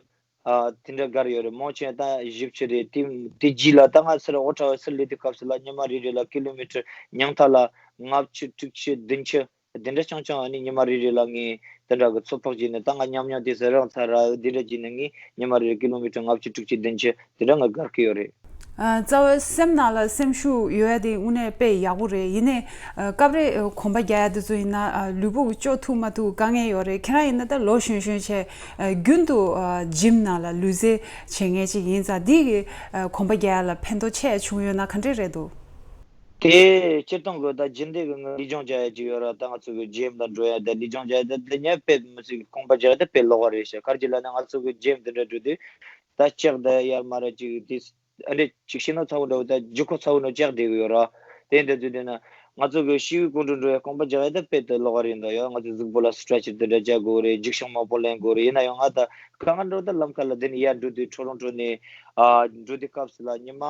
ཨ་དེ་འདྲ་བརྒལ་ཡོད་རེད། མང་ཆེ་ད་བཞི་བཅུ་རེད། དེ་དེ་རྗེས་ལ་ད་ང་སར་ཨོ་ཊ་ཝ་སར་སླེབས་དུས་སྐབས་སུ་ལ་ཉི་མ་རེ་རེ་ལ་ཀི་ལོ་མི་ཊར་ཉང་ཐ་ལ་ལྔ་བཅུ་དྲུག་ཅུ་བདུན་ཅུ་དེ་འདྲ་རྐྱང་རྐྱང་ཨ་ནི་ཉི་མ་རེ་རེ་ལ་ངས་དེ་འདྲ་གི་ཚོད་དཔག་བྱས་ནས། ད་ང་མཉམ་མཉམ་དེ་ཟེར་རང་ཚར་ར་དེ་འདྲ་བྱས་ནས་ངས་ཉི་མ་རེ་རེ་ཀི་ལོ་མི་ཊར་ལྔ་བཅུ་དྲུག་ཅུ་བདུན་ཅུ་དེ་འདྲ་ང་བརྒལ་གི་ཡོད་རེད། ཨ། རྩ་བའི་སེམས་ནང་ལ་སེམས་ཤུགས་ཡོད་ཡ་དེ་དངོས་གནས་དཔེ་ཡག་པོ་རེད། ཡིན་ནའི་ཨ། སྐབས་རེ་ཨ། གོམ་པ་རྒྱག་ཡ་དེ་ཚོ་ཡིན་ན་ཨ། ལུས་པོ་གི་སྐྱོ་ཐུབ་མ་ཐུབ་དཀའ་ངལ་ཡོད་རེད། ཁྱེད་རང་ཡིན་ན་ད་ལོ་གཞོན་གཞོན་བྱས་ཨ། རྒྱུན་དུ་ཨ། ཇིམ་ནང་ལ་ལུས་རྩལ་བྱེད་མཁན་ཅིག་ཡིན་ཙང་། འདི་གི་ཨ། གོམ་པ་རྒྱག་ཡ་ལ་ཕན་ཐོགས་ཆེ་བྱུང་ཡོད་ན་ག་འདྲས་རེད་འདུག་དེ་སྤྱིར་བཏང་གི་ད་རྒྱུན་ལྡན་གི་ང་ལུས་སྦྱོང་བྱ་ཡ་ཅིག་ཡོད་ར། ད་ང་ཚོ་གི་ཇིམ་ལ་འགྲོ་ཡ་ད་ལུས་སྦྱོང་བྱ་ཡ་ད་དེ་ཉག་དཔེ་མི་སྲིད་གི་གོམ་པ་རྒྱག་ཡ་ད་དཔེ་ལོག་པ་རེད་ཤག་ག་རེ་ལབ་ན་ང་ཚོ་གི་ཇིམ་དེ་འདྲ་འགྲོ་དུས་ད་ལྕགས་ད་ཡར་མར་ཅིག་དེ་ཨ་འདྲས་ཅིག་ཤི་ན་ཚ་བོ་འདྲ་བོ་ད་ལྗིད་ཁོག་ཚ་བོ་འདྲ་ལྕགས་བསྡད་གི་ཡོད་ར། དེ་འདྲ་དུས་དེ་ན་ང་ཚོ་གི་ཤི་བོའི་སྐུ་མགྲོན་འགྲོ་ཡ་གོམ་པ་རྒྱག་ཡ་ད་དཔེ་ད་ལོག་པ་རེད་འདུག་ཡ། ང་ཚོ་གཟུགས་པོ་ལ་སི་ཊེ་ཆི་དེ་འདྲ་རྒྱག་དགོས་རེད། འཇིགས་ཤིང་མང་པོ་ལེན་དགོས་རེད། ཡིན་ན་ཡང་ང་ད་ག་ང་འགྲོ་ད་ལམ་ཁ་ལ་དེ་ནས་ཡར་འགྲོ་དུས་ཊོ་རོན་ཊོ་ནས་ཨ་འགྲོ་དུས་སྐབས་སུ་ལ་ཉི་མ་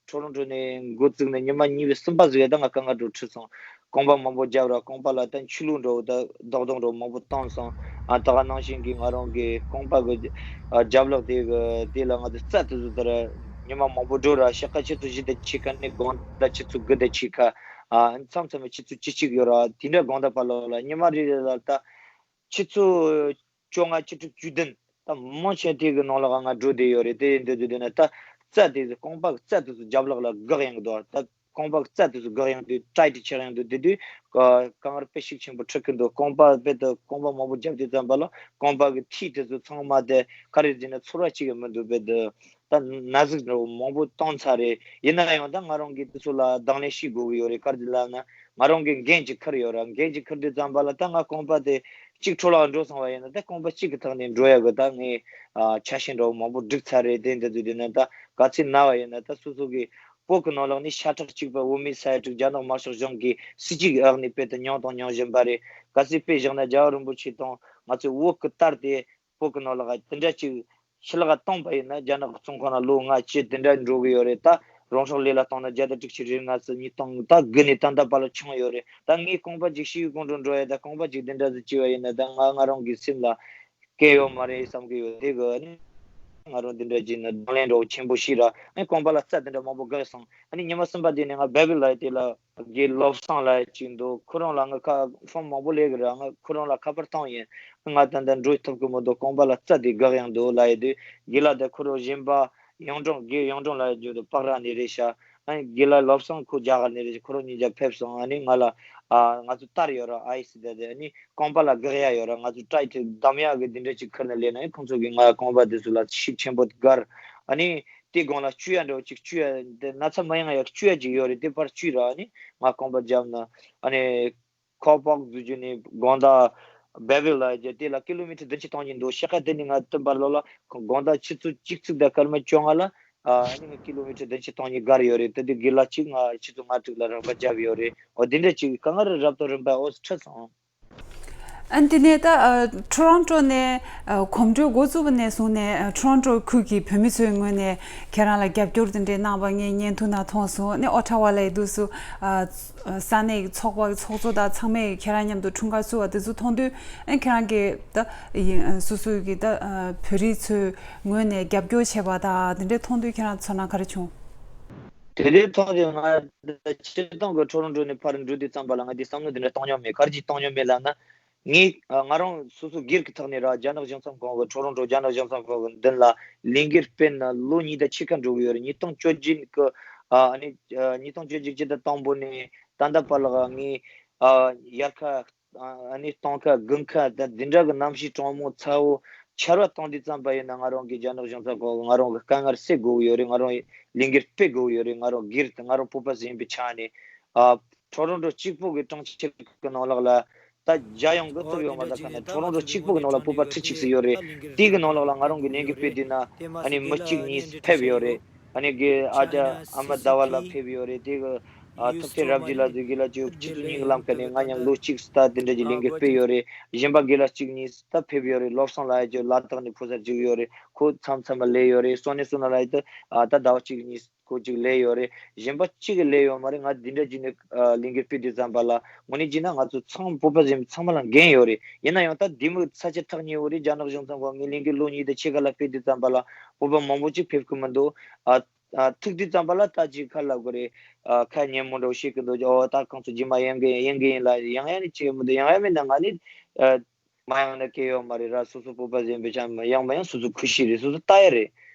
ཊོ་རོན་ཊོ་ནས་འགོ་བཙུགས་ནས་ཉི་མ་གཉིས་པ་གསུམ་པ་ཟིག་ཡ་ད་ང་ག་ང་འགྲོ་ཁྲིད་སོང་། རྐང་པ་མང་པོ་བརྒྱབ་ར། རྐང་པ་ལ་ད་ཆུ་ལུག་འདྲ་བོ་ད་རྡོག་རྡོག་འདྲ་བོ་མང་པོ་བཏང་སོང་། ཨ་ད་ག་ནང་བཞིན་གྱི་ང་རང་གི་རྐང་པ་གི་ཨ་རྒྱབ་ལོགས་དེ་གི་དེ་ལ་ང་ཚོ་རྩ་དེ་ཚོ་ད་ར་ཉི་མ་མང་པོ་འགྲོ་ར། ཤ་ཁ་ཆུ་ཚོད་བཞི་དང་ཕྱེད་ཀ་ནས་དགོང་དག་ཆུ་ཚོད་དགུ་དང་ཕྱེད་ཀ་ཨ་མཚམས་མཚམས་ཆུ་ཚོད་བཅུ་གཅིག་ཡོད་ར། དེ་འདྲ་དགོང་དག་བར་ལོགས་ལ་ཉི་མ་རེ་རེ་ལ་ད་ཆུ་ཚོད་བཅོ་ལྔ་བཅུ་དྲུག་བཅུ་བདུན་ད་མང་ཆེ་དེ་གི་ནང་ལོགས་ང་འགྲོ་བསྡད་ཡོད་རེད། དེ་འདྲ་དུས་དེ་ན་ད་རྩ་དེ་ཚོ་རྐང་པ་གི་རྩ་དེ་ཚོ་རྒྱབ་ལོགས་ལ་འགག་ཡོང་གི་འདུག་ད་རྐང་པ་གི་རྩ་དེ་ཚོ་འགག་ཡོང་དུས་ཊའི་ཊི་ཆགས་ཡོང་དུས་དེ་དུས་ཨ་དཀའ་ངལ་དཔེ་ཤུགས་ཆེན་པོ་འཕྲད་ཀྱི་འདུག་རྐང་པ་དཔེ་དེ་རྐང་པ་མང་པོ་བརྒྱབ་དུས་ཙམ་པ་ལ་རྐང་པ་གི་མཐིལ་དེ་ཚོ་ཚང་མ་དེ་ག་རེ་བྱས་ན་ཚོར་བ་གཅིག་ཡང་མི་འདུག་དཔེ་དེ་ད་ན་ཟུག་འདྲ་བོ་མང་པོ་བཏང་ཚར་རེད། ཡིན་ན་ཡང་ད་ང་རང་གིས་དེ་ཚོ་ལ་དང་ལེན་བྱེད་དགོས་ཀྱི་ཡོད་རེད། ག་རེ་ལབ་ན་ང་རང་གི་འགན་ཅིག་འཁུར་ཡོད་ར། འགན་ཅིག་འཁུར་དུས་ཙམ་པ་ལ་ད་ང་རྐང་པ་དེ་གཅིག་འཕྲོ་བརླག་འགྲོ་སོང་བ་ཡིན་ན་ད་རྐང་པ་གཅིག་གི་ཐོག་ནས་འགྲོ་ཡ་གི་ད་ངས་ཨ་ཆ་ཤས་འདྲ་བོ་མང་པོ་བསྒྲིགས་ཚར་རེད། དེ་འདྲ་དུས་དེ་ན་ད་ག་ཚོད་ན་བ་ཡིན་ན་ད་སོ་སོ་གི་བོད་ཀྱི་ནང་ལོགས་ནས་ཤ་ཁྲག་གཅིག་པ་བོད་མི་ས་ཡ་དྲུག་རྒྱ་ནག་དམར་ཤོག་གཞུང་གིས་སྲིད་ཇུས་ཀྱི་འོག་ནས་དཔེ་དེ་མྱངས་དང་མྱོང་བཞིན་པ་རེད། གལ་སྲིད་དཔེ་བཞག་ན་རྒྱལ་བ་རིན་པོ་ཆེ་དང་ང་ཚོའི་བོད་ཀྱི་དར་དེ་བོད་ཀྱི་ནང་ལོགས་དེ་འདྲ་ཅིག་ཕྱི་ལོགས་བཏང་པ་ཡིན་ན་རྒྱ་ནག་གི་བཙོན་ཁང་ལ་ལོ་ལྔ་བཅུ་དེ་འདྲ་འགྲོ་གི་ཡོད་རེད། ད་རང་སྲོག་བློས་ལ་བཏང་ན་བརྒྱ་དང་དྲུག་ཅུ་རེ་ལྔ་ཙམ་ཉིས་སྟོང་ད་དགུ་ནས་ད་ལྟ་བར་ལ་བྱུང་ཡོད་རེད། ད་ངས་རྐང་པ་ཅིག་ཤི་བོའི་སྐུ་མགྲོན་འགྲོ་ཡ་ད་རྐང་པ་ཅིག་དེ་འདྲ་ཟིག་བྱས་པ་ཡིན་ན་ད་ང་ང་རང་གི་སེམས་ལ་སྐྱོན་ཡོད་མ་རེད་བསམ་གི་ཡོད། དེ་གི་ཨ་ནི་ང་རང་དེ་འདྲ་བྱས་ན་དང་ལེན་འདྲ་བོ་ཆེན་པོ་ཞིག་ར། ཨ་ནི་རྐང་པ་ལ་རྩ་དེ་འདྲ་མང་པོ་བརྒལ་སོང་། ཨ་ནི་ཉི་མ་གསུམ་པ་དེ་ནས་ང་བྷེ་བི་ལ་དེ་ལ་དགེ་བློ་བཟང་ལ་ཅིག་འདུག་ཁོ་རང་ལ་ང་ཁ་ཕོན་མང་པོ་སླེབས་གི་ར། ང་ཁོ་རང་ལ་ཁ་པར་བཏང་ཡིན། ང་ད་ལྟ་འགྲོ་ཐུབ་གི་མི་འདུག་རྐང་པ་ལ་རྩ་དེ་འགག་ཡོང་འདུག་ལབ་ཡོད་དུས་དགེ་ལགས་དེ་ཁོ་རང་གཞན་པ་གཡུང་དྲུང་དགེ་གཡུང་དྲུང་ལ་ཡོད་རྒྱུ་དུ་པག་ར་ནས་རེད་ཤག་ཨ་ནི་དགེ་ལགས་བློ་བཟང་ཁོ་རྒྱ་གར་ནས་རེད་ཤག་ཁོ་རང་གཉིས་ཀ་ཕེབས་སོང་། ཨ་ནི་ང་ལ་ཨ་ང་ཚོ་དར་ཡོད་ར། ཨའི་སི་ད་དེ་ཨ་ནི་རྐང་པ་ལ་འགག་ཡ་ཡོད་ར། ང་ཚོ་ཊའི་ཊི་བསྡམ་ཡ་གི་དེ་འདྲ་ཅིག་ཁུར་ནས་སླེབས་ན་ཨ་ནི་ཁོང་ཚོ་གིས་ང་རྐང་པ་དེ་ཚོ་ལ་ཤུགས་ཆེན་པོ་བརྒལ། ཨ་ནི་དེའི་སྒང་ལ་བཅུག་ཡ་འདྲ་བོ་ཅིག་བཅུག་ཡ་དེ་ན་ཚ་མ་ཡོང་ཡ་བཅུག་ཡ་ཅིག་ཡོད་རེད། དེ་ཕར་བཅུག་ར། ཨ་ནི་ང་རྐང་པ་བརྒྱབ་ན་ཨ་ནི་ཁོ་པག་བཟོ་རྒྱུ་ནི་དགོང་དག་བྷེ་བི་ལ་རྒྱ་དེ་ལ་ཀི་ལོ་མི་ཊར་བདུན་ཅུ་སྟོང་གཉིས་འདུག་ཤག་ཁ་དེ་ནི་ང་བསྟུན་པར་ལོ་ལ་དགོང་དག་ཆུ་ཚོད་གཅིག་ཙམ་དང་སྐར་མ་བཅོ་ལྔ་ལ་ཨ་ནི་ང་ཀི་ལོ་མི་ཊར་བདུན་ཅུ་སྟོང་གཉིས་བརྒལ་ཡོད་རེད། དེ་དུས་དགེ་ལགས་གཅིག་ང་ཆུ་ཚོད་ལྔ་དྲུག་ལ་རོགས་པ་བརྒྱབ་ཡོད་རེད། འོ་དེ་འདྲ་ཅིག་ག་ང་རང་རབ་དང་རིམ་པ་འོ་ཁྲིད་སོང་། ཨ་ནི་དེ་ནས་ད་ཨ་ཊོ་རོན་ཊོ་ནས་ཨ་གོམ་བགྲོད་འགོ་བཙུགས་པ་ནས་བཟུང་ནས་ཨ་ཊོ་རོན་ཊོ་ཁུལ་གྱི་བོད་མི་ཚོའི་ངོས་ནས་ཁྱེད་རང་ལ་རྒྱབ་སྐྱོར་དེ་འདྲའི་གནང་བ་ངས་བརྙན་ཐུང་ནང་མཐོང་སོང་། ཨ་ནི་ཨོ་ཊ་ཝ་ལ་ཡི་དུས་སུ་ཨ་ས་གནས་ཀྱི་ཚོགས་པ་གི་ཚོགས་གཙོ་དང་ཚང་མས་ཁྱེད་རང་མཉམ་དུ་འཁྲུངས་སྐར་བསུ་བ་དེ་ཚོ་མཐོང་དུས་ཨ་ནི་ཁྱེད་རང་གིས་ད་ཡིན་ཨ་སོ་སོའི་གི་ད་ཨ་བོད་རིགས་ཚོའི་ངོས་ནས་རྒྱབ་སྐྱོར་བྱས་པ་དང་དེ་འདྲའི་མཐོང་དུས་ཁྱེད་རང་ཚོར་སྣང་ག་རེ་བྱུང་། དེ་འདྲའི་ཐོག་དེ་ང་སྤྱིར་བཏང་གི་ཊོ་རོན་ཊོ་ནས་ཕར་འགྲོ་དུས་ཙམ་པ་ལ་ང་དེ་བསམ་བློ་དེ་འདྲ་བཏང་མྱོང་མེད། ག་རེ་ཅིག་བཏང་མྱོང་མེད་ལབ་ན། ངས་ཨ་ང་རང་སོ་སོ་སྒེར་གྱི་ཐོག་ནས་ར་རྒྱ་ནག་གཞུང་ཚབ་ཁང་གི་ཊོ་རོན་ཊོ་རྒྱ་ནག་གཞུང་ཚབ་ཁང་གི་མདུན་ལ་ལས་འགུལ་སྤེལ་ན་ལོ་གཉིས་དང་ཕྱེད་ཀ་འགྲོ་གི་ཡོད་རེད། ཉིས་སྟོང་བཅོ་བརྒྱད་ཀྱི་ཨ་ནི་ཨ་ཉིས་སྟོང་བཅོ་བརྒྱད་སྤྱི་ཟླ་དང་པོ་ནས་ད་ལྟ་བར་ལ་ངས་ཨ་དབྱར་ཁ་ཨ་ནི་སྟོན་ཁ་དགུན་ཁ་དང་འདི་འདྲ་གི་གནམ་གཤིས་གྲང་མོ་ཚ་བོ་ཆར་བ་བཏང་དུས་ཙམ་པ་ཡིན་ན་ང་རང་གི་རྒྱ་ནག་གཞུང་ཚབ་ཁང་གི་ང་རང་གི་དཀའ་ངལ་སེལ་དགོས་ཀྱི་ཡོད་རེད། ང་རང་ལས་འགུལ་སྤེལ་དགོས་ཀྱི་ཡོད་རེད། ང་རང་སྒེར་དུ་ང་རང་བོད་པ་ཟིག་ཡིན་པའི་ཆ་ནས་ཨ་ཊོ་རོན་ཊོ་གཅིག་པོ་གི་གྲོང་ཁྱེར་གི་ནང་ལོགས་ལ་ད་རྒྱ་ཡོང་གི་ཐུབ་ཡོད་མ་རེད། ད་ཁ་ན་ཊོ་རོན་ཊོ་གཅིག་པོ་གི་ནང་ལ་བོད་པ་ཁྲི་གཅིག་ཙམ་ཡོད་རེད། དེ་གི་ནང་ལོགས་ལ་ང་རང་གི་ལས་འགུལ་སྤེལ་དུས་ན་ཨ་ནི་མི་གཅིག་གཉིས་ཕེབས་ཡོད་རེད། ཨ་ནི་གི་ཨ་ཅག་ཨ་མ་ཟླ་བ་ལགས་ཕེབས་ཡོད་རེད། དེ་གི་ ཨ་ཐུབ་བསྟན་རབ་རྒྱས་ལགས་ཚོ་དགེ་ལགས་ཀྱི་ཆིག་སྟོང་གཉིས་ཀྱི་ལམ་ཁ་ནས་ང་མཉམ་ལོ་གཅིག་ད་དེ་འདྲ་གྱི་ལས་འགུལ་སྤེལ་ཡོད་རེད། གཞན་པ་དགེ་ལགས་གཅིག་གཉིས་ད་ཕེབས་ཡོད་རེད། བློ་བཟང་ལགས་ཀྱི་ལ་དྭགས་ནས་ཕོ་གསར་ཅིག་ཡོད་རེད། ཁོ་མཚམས་མཚམས་མ་སླེབས་ཡོད་རེད། སོ་ནས་སོ་ན་ལ་ཡི་ད་ཨ་ད་ཟླ་བ་གཅིག་གཉིས་ཁོ་གཅིག་སླེབས་ཡོད་རེད། གཞན་པ་གཅིག་གི་སླེབས་ཡོད་མ་རེད། ང་འདི་འདྲ་བྱས་ནས་ཨ་ལས་འགུལ་སྤེལ་དུས་ཙམ་པ་ལ་དངོས་གནས་བྱས་ན་ང་ཚོ་ཚང་བོད་པ་གཞན་པ་ཚང་མ་ལ་འགན་ཡོད་རེད། ཡིན་ན་ཡང་ད་འདི་མོ་ས་ཆ་ཐག་ཉེ་བོ་རེད། རྒྱ་ནག་གཞུང་ཚང་གི་ངའི་ལས་འགུལ་ལོ་གཉིས་དང་ཕྱེད་ཀ་ལ་སྤེལ་དུས་ཙམ་པ་ལ་བོད་པ་མང་པོ་ཅིག་ཕེབས་ཀྱི་མི་འདུག་ཨ་ཨ་ཐུག་དུས་ཙམ་པ་ལ་ད་ཅིག་ཁ་ལ་དགོས་རེད། ཨ་ཁ་ཉན་མོ་འདྲ་བོ་བཤད་ཀྱི་འདུག་ཨོ་ད་ཁོང་ཚོ་རྗེས་མ་ཡིན་གི་ཡིན་གི་ཡིན་ལ་ཡང་ཡང་ནི་བྱེད་མི་འདུག་ཡང་ཡང་མིན་ན་ང་ནི་ཨ་མ་ཡོང་ན་སྐད་ཡོད་མ་རེད་ར། སོ་སོ་བོད་པ་ཟིན་པའི་ཆ་ཡང་མ་ཡང་སོ་སོ་ཁུ་ཤི་རེད། སོ་སོ་ལྟ་ཡ་རེད།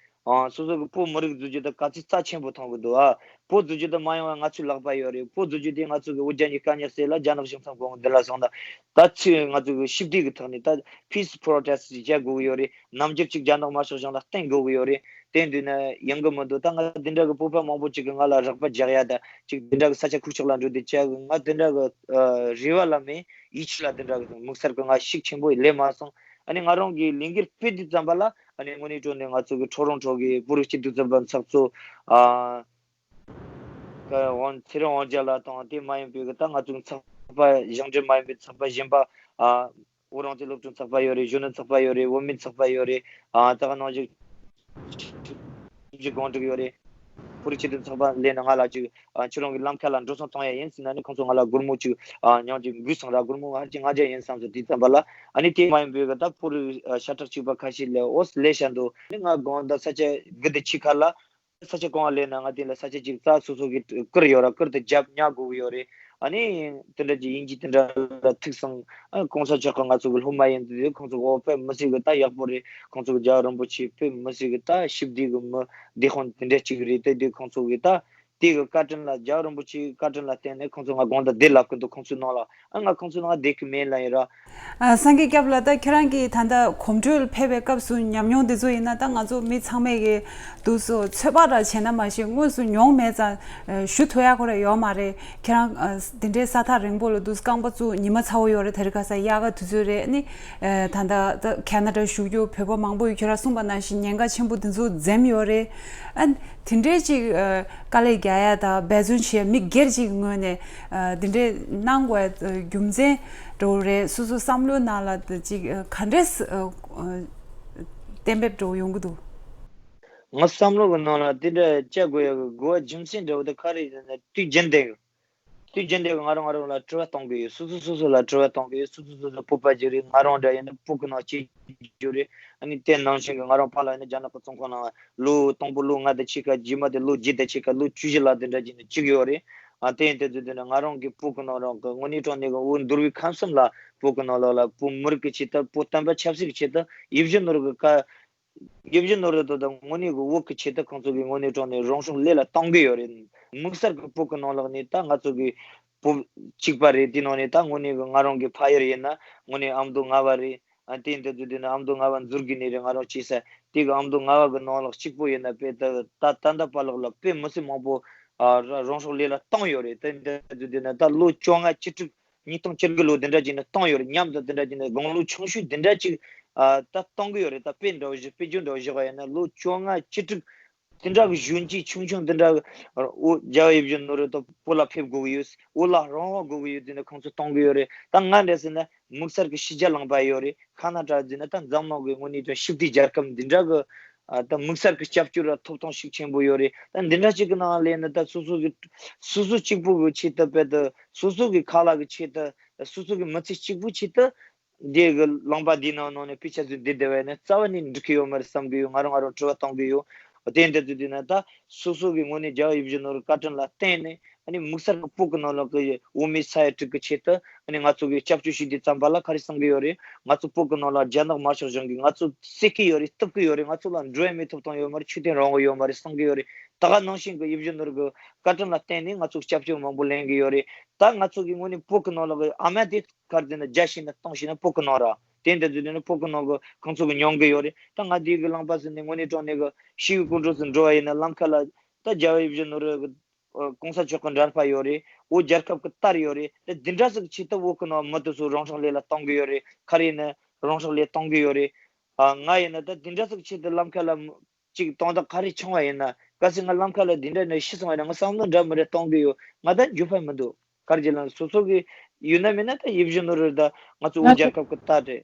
ཨ་སོ་སོ་གི་བོད་མི་རིགས་འཛུགས་རྒྱུ་ད་ག་ཚོད་རྩ་ཆེན་པོ་མཐོང་གི་འདུག་ཨ་བོད་འཛུགས་རྒྱུ་ད་མ་ཡོང་བ་ང་ཚོའི་ལག་པ་ཡོད་རེད། བོད་འཛུགས་རྒྱུ་དེ་ང་ཚོ་གི་འུ་རྒྱ་གཉིས་དཀའ་ཉག་སེལ་ལ་རྒྱ་ནག་གཞུང་ཚང་དགོངས་འདི་ལ་སོང་ན་ད་ཚོད་ང་ཚོ་གི་ཞི་བདེ་གི་ཐོག་ནས་ད་peace protest་ཅིག་བྱ་དགོས་ཀྱི་ཡོད་རེད། ནམ་རྒྱུན་ཅིག་རྒྱ་ནག་དམར་ཤོག་གཞུང་ལ་བརྟེན་དགོས་ཀྱི་ཡོད་རེད། དེ་འདུག་ན་ཡང་གི་མི་འདུག་ད་ང་འདི་འདྲ་གི་བོད་པ་མང་པོ་ཅིག་གི་ང་ལ་རོགས་པ་རྒྱག་ཡ་ད་ཅིག་འདི་འདྲ་གི་ས་ཆ་ཁུག་ཅག་ལ་འགྲོ་དུས་ཅག་གི་ང་འདི་འདྲ་གི་ཨ་རེ་བ་ལ་མེད། ཡིད་ཆེས་ལ་འདི་འདྲ་གི་དམིགས་བསལ་གི་ང་ཤུགས་ཆེན་པོ་ལས་མ་སོང་། ཨ་ནི་ང་རང་གི་ལས་འགུལ་སྤེལ་དུས་ཙམ་པ་ལ་ཨ་ནི་དངོས་གནས་དྲང་གནས་ང་ཚོ་གི་ཁྲོ་རོང་ཁྲོ་གི་བོད་རིགས་སྤྱི་འཐུས་ཚོགས་པ་ཚོགས་གཙོ་ཨ་ག་ཝང་ཚེ་རིང་དབང་རྒྱལ་ལགས་དང་དེ་མ་ཡིན་པའི་གི་ད་ང་ཚོ་གི་ཚོགས་པ་གཞུང་འབྲེལ་མ་ཡིན་པའི་ཚོགས་པ་གཞན་པ་ཨ། བོད་རང་བཙན་སློབ་ཕྲུག་ཚོགས་པ་ཡོད་རེད། གཞོན་ནུ་ཚོགས་པ་ཡོད་རེད། བུད་མེད་ཚོགས་པ་ཡོད་རེད། ཨ་ད་ག་ནང་བཞིན་ཆུ་བཞི་སྒང་དྲུག་ཡོད་རེད། བོད་རིགས་སྤྱི་མཐུན་ཚོགས་པ་ལས་ན་ང་ལ་ཅིག་ཨ་ཁྱོད་རང་གི་ལམ་ཁ་ལ་འགྲོ་སོང་གཏོང་ཡ་ཡིན་ཟེར་ན་ནི་ཁོང་ཚོ་ང་ལ་སྒོར་མོ་ཅིག་ཨ་ཉང་ཅིག་འབུལ་སོང་ར། སྒོར་མོ་ཧར་ཅིག་ལྔ་བརྒྱ་ཡིན་བསམ་སོང་དེ་ཙམ་པ་ལ། ཨ་ནི་དེ་མ་ཡིན་པའི་གི་ད་བོད་རིགས་ཨ་ཤ་ཁྲག་གཅིག་པ་ཁ་ཤས་ལས་འོ་ལས་ཤ་འདུག་ནི་ང་དགོང་ད་ས་ཆ་དགུ་དང་ཕྱེད་ཀ་ལ། ས་ཆ་གང་ལ་སླེབས་ན་ང་དེ་ལ་ས་ཆ་གཅིག་རྩ་སོ་སོ་གི་བསྐུར་ཡོད་ར། བསྐུར་དུ་རྒྱབ་ཉག་དགོས་ཀྱི་ཡོད་རེད། ཨ་ནི་དེ་འདྲ་གྱི་ཡིན་གྱི་དེ་འདྲ་ལ་ཐུག་སོང་། ཨ་གོང་ས་མཆོག་གི་ང་ཚོ་གི་སློབ་མ་ཡིན་དུས་ཁོང་ཚོ་གི་འོ་དཔེ་མི་སྲིད་གི་ད་ཡག་པོ་རེད། ཁོང་ཚོ་གི་རྒྱལ་བ་རིན་པོ་ཆེ་དཔེ་མི་སྲིད་གི་ད་ཞི་བདེ་གི་མི་བདེ་དཔང་དེ་འདྲ་གཅིག་རེད། དེ་དུས་ཁོང་ཚོ་གི་ད་དེ་གི་བཀའ་དྲིན་ལ་རྒྱལ་བ་རིན་པོ་ཆེའི་བཀའ་དྲིན་ལ་བརྟེན་ནས་ཁོང་ཚོ་ང་དགོང་དག་བདེ་ལབ་གི་འདུག་ཁོང་ཚོའི་ནང་ལ། ཨ་ང་ཁོང་ཚོའི་ནང་བསྡད་ཀྱི་མེད་ལབ་ཡིན་ར། ཨ་སངས་རྒྱས་སྐྱབས་ལགས། ད་ཁྱེད་རང་གིས་ད་ལྟ་གོམ་བགྲོད་ཕེབས་པའི་སྐབས་སུ་ཉམས་མྱོང་དེ་ཚོ་ཡིན་ན། ད་ང་ཚོ་མི་ཚང་མས་ཀྱི་དུས་སུ་ཚོད་དཔག་འདྲ་བྱས་ན་མ་གཞི་དངོས་སུ་མྱོང་མེད་ཙང་ཞུ་ཐུབ་ཡ་ཁོ་ར་ཡོད་མ་རེད། ཁྱེད་རང་ཨ་དེ་འདྲའི་ས་ཐག་རིང་པོ་ལ་དུས་རྐང་པ་ཚོ་ཉི་མ་ཚ་བོ་ཡོད་རེད། དེ་རིང་ཁ་སང་དབྱར་ཁ་དུས་ཚོད་རེད། ཨ་ནི་ཨ་ད་ལྟ་ད་ཁེ་ན་ཌ་བཞུགས་རྒྱུ་བོད་པ་མང་པོ་ཡོད། ཁྱེད་རང་གསུངས་པ་ནང་བཞིན་ཉེན་ཁ་ཆེན་པོ་དེ་ཚོ་འཛེམ་ཡོད་རེད། ཨ་དེ་འདྲའི་ཅིག་ཨ་དཀའ་ལས་རྒྱག་ཡ་དང་འབད་བརྩོན་བྱེད་ཡ་མི་སྒེར་གཅིག་གི་ངོས་ནས་ཨ་དེ་འདྲའི་གནང་དགོས་ཡ་རྒྱུ་མཚན་འགྲོ་རེད། སོ་སོ་བསམ་བློའི་ནང་ལ་ཅིག་ག་འདྲས་གཏན་འབེབས་འགྲོ་ཡོང་གི་འདུག་ང་བསམ་བློ་གི་ནང་ལ་དེ་འདྲ་བྱ་དགོས་ཡ་གི་དགོས་པ་རྒྱུ་མཚན་འདྲ་བོ་དེ་ག་རེ་ཡིན་ན་དུས་རྒྱུན་ལྡན་གི་དུས་རྒྱུན་ལྡན་གི་ང་རང་ང་རང་ལ་དྲི་བ་གཏོང་གི་ཡོད། སོ་སོ་སོ་སོ་ལ་དྲི་བ་གཏོང་གི་ཡོད། སོ་སོ་སོ་སོ་བོད་པ་ཅིག་རེད། ང་རང་འདྲ་ཡིན་ན་བོད་གི་ནང་སྐྱེས་རྒྱུ་རེད། ཨ་ནི་དེ་ནང་བཞིན་གི་ང་རང་ཕ་ལ་ཡིན་ན་རྒྱ་ནག་གི་བཙོན་ཁང་ནང་ལོ་དང་པོ་ལོ་ལྔ་དང་ཕྱེད་ཀ་རྗེས་མ་དེ་ལོ་བརྒྱད་དང་ཕྱེད་ཀ་ལོ་བཅུ་བཞི་ལ་དེ་འདྲ་བྱས་ནས་བཅུག་ཡོད་རེད། ཨ་དེ་ཡིན་དུས་ཚོད་དེ་ནས་ང་རང་གི་བོད་གི་ནང་རང་གི་དངོས་གནས་དྲང་གནས་གི་འུ་འདུལ་བའི་ཁམས་གསུམ་ལ་བོད་གི་ནང་ལོགས་ལ་བོད་མི་རིགས་ཀྱི་ཆེད་དུ་བོད་བསྟན་པ་ཆབ་སྲིད་ཀྱི་ཆེད་དུ་ཡིད་བཞིན་ནོར་བུ་གི་བཀའ་ཡིད་བཞིན་ནོར་བུ་དང་དངོས་གནས་ཀྱི་བོད་ཀྱི་ཆེད་དུ་ཁོང་ཚོ་གིས་དངོས་གནས་དྲང་གནས་རང་སྲོག་བློས་ལ་གཏོང་གི་ཡོད་རེད། དམིགས་བསལ་གྱི་བོད་ཀྱི་ནང་ལོགས་ནས་ད་ང་ཚོ་གི་བོད་གཅིག་པ་རེད། དེ་ནང་ནས་ད་དངོས་གནས་ཀྱི་ང་རང་གི་ཕ་ཡུལ་ཡིན་ན་དངོས་གནས་ཨ་མདོ་རྔ་བ་རེད། ཨ་དེ་འདི་ཚོ་དེ་ནས་ཨ་མདོ་རྔ་བ་འཛུལ་གི་ནས་རེད། ང་རང་སྐྱེས་ས་དེ་གི་ཨ་མདོ་རྔ་བ་གི་ནང་ལོགས་གཅིག་པོ་ཡིན་ན་དཔེ་ད་ད་ད་ལྟ་བར་ལོགས་ལ་དཔེ་མི་སྲིད་མང་པོ་ཨ་རང་སྲོག་བློས་ལ་བཏང་ཡོད་རེད། དེ་འདི་ཚོ་དེ་ནས་ད་ལོ་བཅོ་ལྔ་བཅུ་དྲུག་ཉིས་སྟོང་བཅུ་དགུ་ལོ་དེ་འདྲ་ཅིག་ནས་བཏང་ཡོད་རེད། མཉམ་དུ་དེ་འདྲ་ཅིག་ནས་དགུང་ལོ་ཆུང་ཤོས་དེ་འདྲ་ཅིག་ཨ་ད་གཏོང་གི་ཡོད་རེད། ད་དཔེ་འདྲ་བོ་ཞིག་དཔེ་བརྗོད་འདྲ་བོ་ཞིག་ཡིན་ན་ལོ་བཅོ་ལྔ་བཅུ་དྲུག་དེ་འདྲ་གི་གཞོན་སྐྱེས་ཆུང་ཆུང་དེ་འདྲ་གི་འོ་རྒྱལ་བ་ཡིད་བཞིན་ནོར་བུ་དང་བོད་ལ་ཕེབས་དགོས་ཀྱི་ཡོད། བོད་ལ་རང་དབང་དགོས་ཀྱི་ཡོད་ཟེར་ནས་ཁོང་ཚོ་གཏོང་གི་ཡོད་རེད། ད་ང་འདྲ་ཟེར་ན་དམིགས་བསལ་གྱི་ཕྱི་རྒྱལ་ལངས་པ་ཡོད་རེད། ཁ་ན་ཌ་ཟེར་ན་ད་འཛམ་གླིང་གི་དངོས་གནས་ཀྱང་ཞི་བདེ་རྒྱལ་ཁབ་འདི་འདྲ་གི་ཨ་ད་དམིགས་བསལ་གྱི་སྐྱབས་བཅོལ་ལ་ཐོབ་ཐང་ཤུགས་ཆེན་པོ་ཡོད་རེད། ད་འདི་འདྲ་ཅིག་གི་ནང་ལ་སླེབས་ན་ད་སོ་སོ་གི་སོ་སོ་གཅིག་པུ་གི་ཆེད་དུ་དཔེ་དེ་སོ་སོ་གི་ཁ་ལག་གི་ཆེད་དུ་སོ་སོ་གི་མི་ཚེ་གཅིག་པུ་ཆེད་དུ་འདི་གི་ལུང་པ་འདིའི་ནང་ནང་ནས་དཔེ་ཆ་ཚོད་འདི་བསྡད་པ་ཡིན་ན་རྩ་བ་ནས་འགྲིག་གི་ཡོད་མ་རེད་བསམ་གི་ཡོད། ང་རང་ང་རང་དྲི་བ་གཏོང་གི་ཡོད། དེ་འདྲ་ཚོད་དེ་ན་ད་སོ་སོ་གི་དངོས་གནས་རྒྱལ་བ་ཡིད་བཞིན་ནོར་བུའི་བཀའ་དྲིན་ལ་བརྟེན་ནས་ཨ་ནི་དམིགས་བསལ་གྱི་བོད་ཀྱི་ནང་ལོགས་ཀྱི་འོ་མའི་ས་ཡ་དྲུག་གི་ཆེད་དུ་ཨ་ནི་ང་ཚོ་གི་སྐྱབས་བཅོལ་ཞུ་དུས་ཙམ་པ་ལ་ག་རེ་གསུང་གི་ཡོད་རེད། ང་ཚོ་བོད་ཀྱི་ནང་ལ་རྒྱ་ནག་དམར་ཤོག་གཞུང་གིས་ང་ཚོ་བསད་ཀྱི་ཡོད་རེད། གཏུབ་ཀྱི་ཡོད་རེད། ང་ཚོ་ལ་འགྲོ་ཡ་མེད་ཐོབ་ཐང་ཡོད་མ་རེད། ཆོས་དད་རང་དབང་ཡོད་མ་རེད་གསུང་གི་ཡོད་རེད། ད་ག་ནང་བཞིན་གྱི་ཡིད་བཞིན་ནོར་བུའི་བཀའ་དྲིན་ལ་བརྟེན་ནས་ང་ཚོ་སྐྱབས་བཅོལ་མང་པོ་ལེན་གྱི་ཡོད་རེད། ད་ང་ཚོ་གི་དངོས་གནས་བོད་ཀྱི་ནང་ལོགས་ཀྱི་ཨ་མ་དེ་གར་དེ་ན་རྒྱ་ཤེས་ན་སྟོང་ཤེས་ན་བོད་ཀྱི་ནང་ར། དེ་འདྲ་དུས་དེ་ནི་བོད་ཀྱི་ནང་གི་ཁོང་ཚོ་གི་མྱོང་གི་ཡོད་རེད། ད་ང་དེའི་གི་ལངས་པ་ཟེར་ནས་དངོས་གནས་དྲང་གནས་གི་ཤི་བའི་སྐུ་འགྲོ་ཚུར་འགྲོ་བ་ཡིན་ན་ལམ་ཁ་ལ་ད་རྒྱལ་བ་ཡིད་བཞིན་ནོར་བུ་གི་གོང་ས་མཆོག་གི་འདྲ་པར་ཡོད་རེད། འོ་རྒྱལ་ཁབ་ཀྱི་དར་ཡོད་རེད། ད་འདི་འདྲ་ཟིག་ཆེད་དུ་བོད་ཀྱི་ནང་མི་དེ་ཚོ་རང་སྲོག་བློས་ལ་གཏོང་གི་ཡོད་རེད། ག་རེ་ཡིན་ན་རང་སྲོག་བློས་གཏོང་གི་ཡོད་རེད། ཨ་ང་ཡིན་ན་ད་འདི་འདྲ་ཟིག་ཆེད་དུ་ལམ་ཁ་ལ་ཅིག་དོན་དག་ག་རེ་བྱུང་བ་ཡིན་ན་ གལ་སྲིད་ང་ལམ་ཁ་ལ་འདི་འདྲ་ནས་ཤི་སོང་བ་ན་ང་བསམ་བློ་འདྲ་མི་འདྲ་གཏོང་གི་ཡོད། ང་ད་འགྱུར་བ་མི་འདུག་ག་རེ་བྱས་ལབ་ན་སོ་སོ་གི་ཡུལ་ན་མིན་ན་ད་ཡིད་བཞིན་ནོར་བུ་རེད། ད་ང་ཚོ་དབུ་རྒྱལ་ཁབ་ཀྱི་རྟགས་རེད།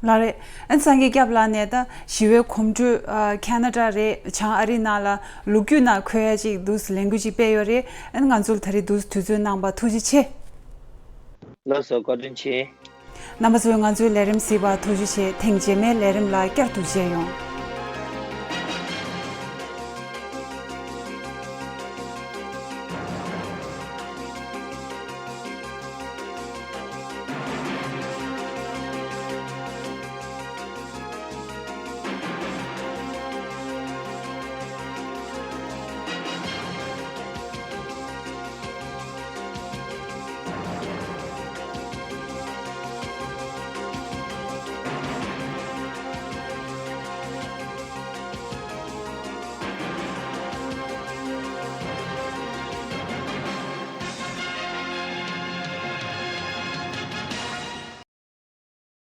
ལགས་རེད། ཨན་སངས་རྒྱས་སྐྱབས་ལགས་ནས་ད་ཞི་བའི་གོམ་བགྲོད་ཨ་ཁ་ན་ཌ་རེད། བྱང་ཨ་རི་ནང་ལ་ལོ་རྒྱུས་ནང་འཁོད་ཡ་ཅིག་འདུག་ལས་འགུལ་ཅིག་སྤེལ་ཡོད་རེད། ཨན་ང་ཚོར་ད་རེས་འདུག་དུས་ཚོད་གནང་བ་ཐུགས་རྗེ་ཆེ། ལགས་སོ། བཀའ་དྲིན་ཆེ། རྣམ་པ་ཚོས་ང་ཚོའི་ལས་རིམ་གཟིགས་པར་ཐུགས་རྗེ་ཆེ། ཐེངས་རྗེས་མའི་ལས་རིམ་ལ་བསྐྱར་དུ་མཇལ་ཡོང་།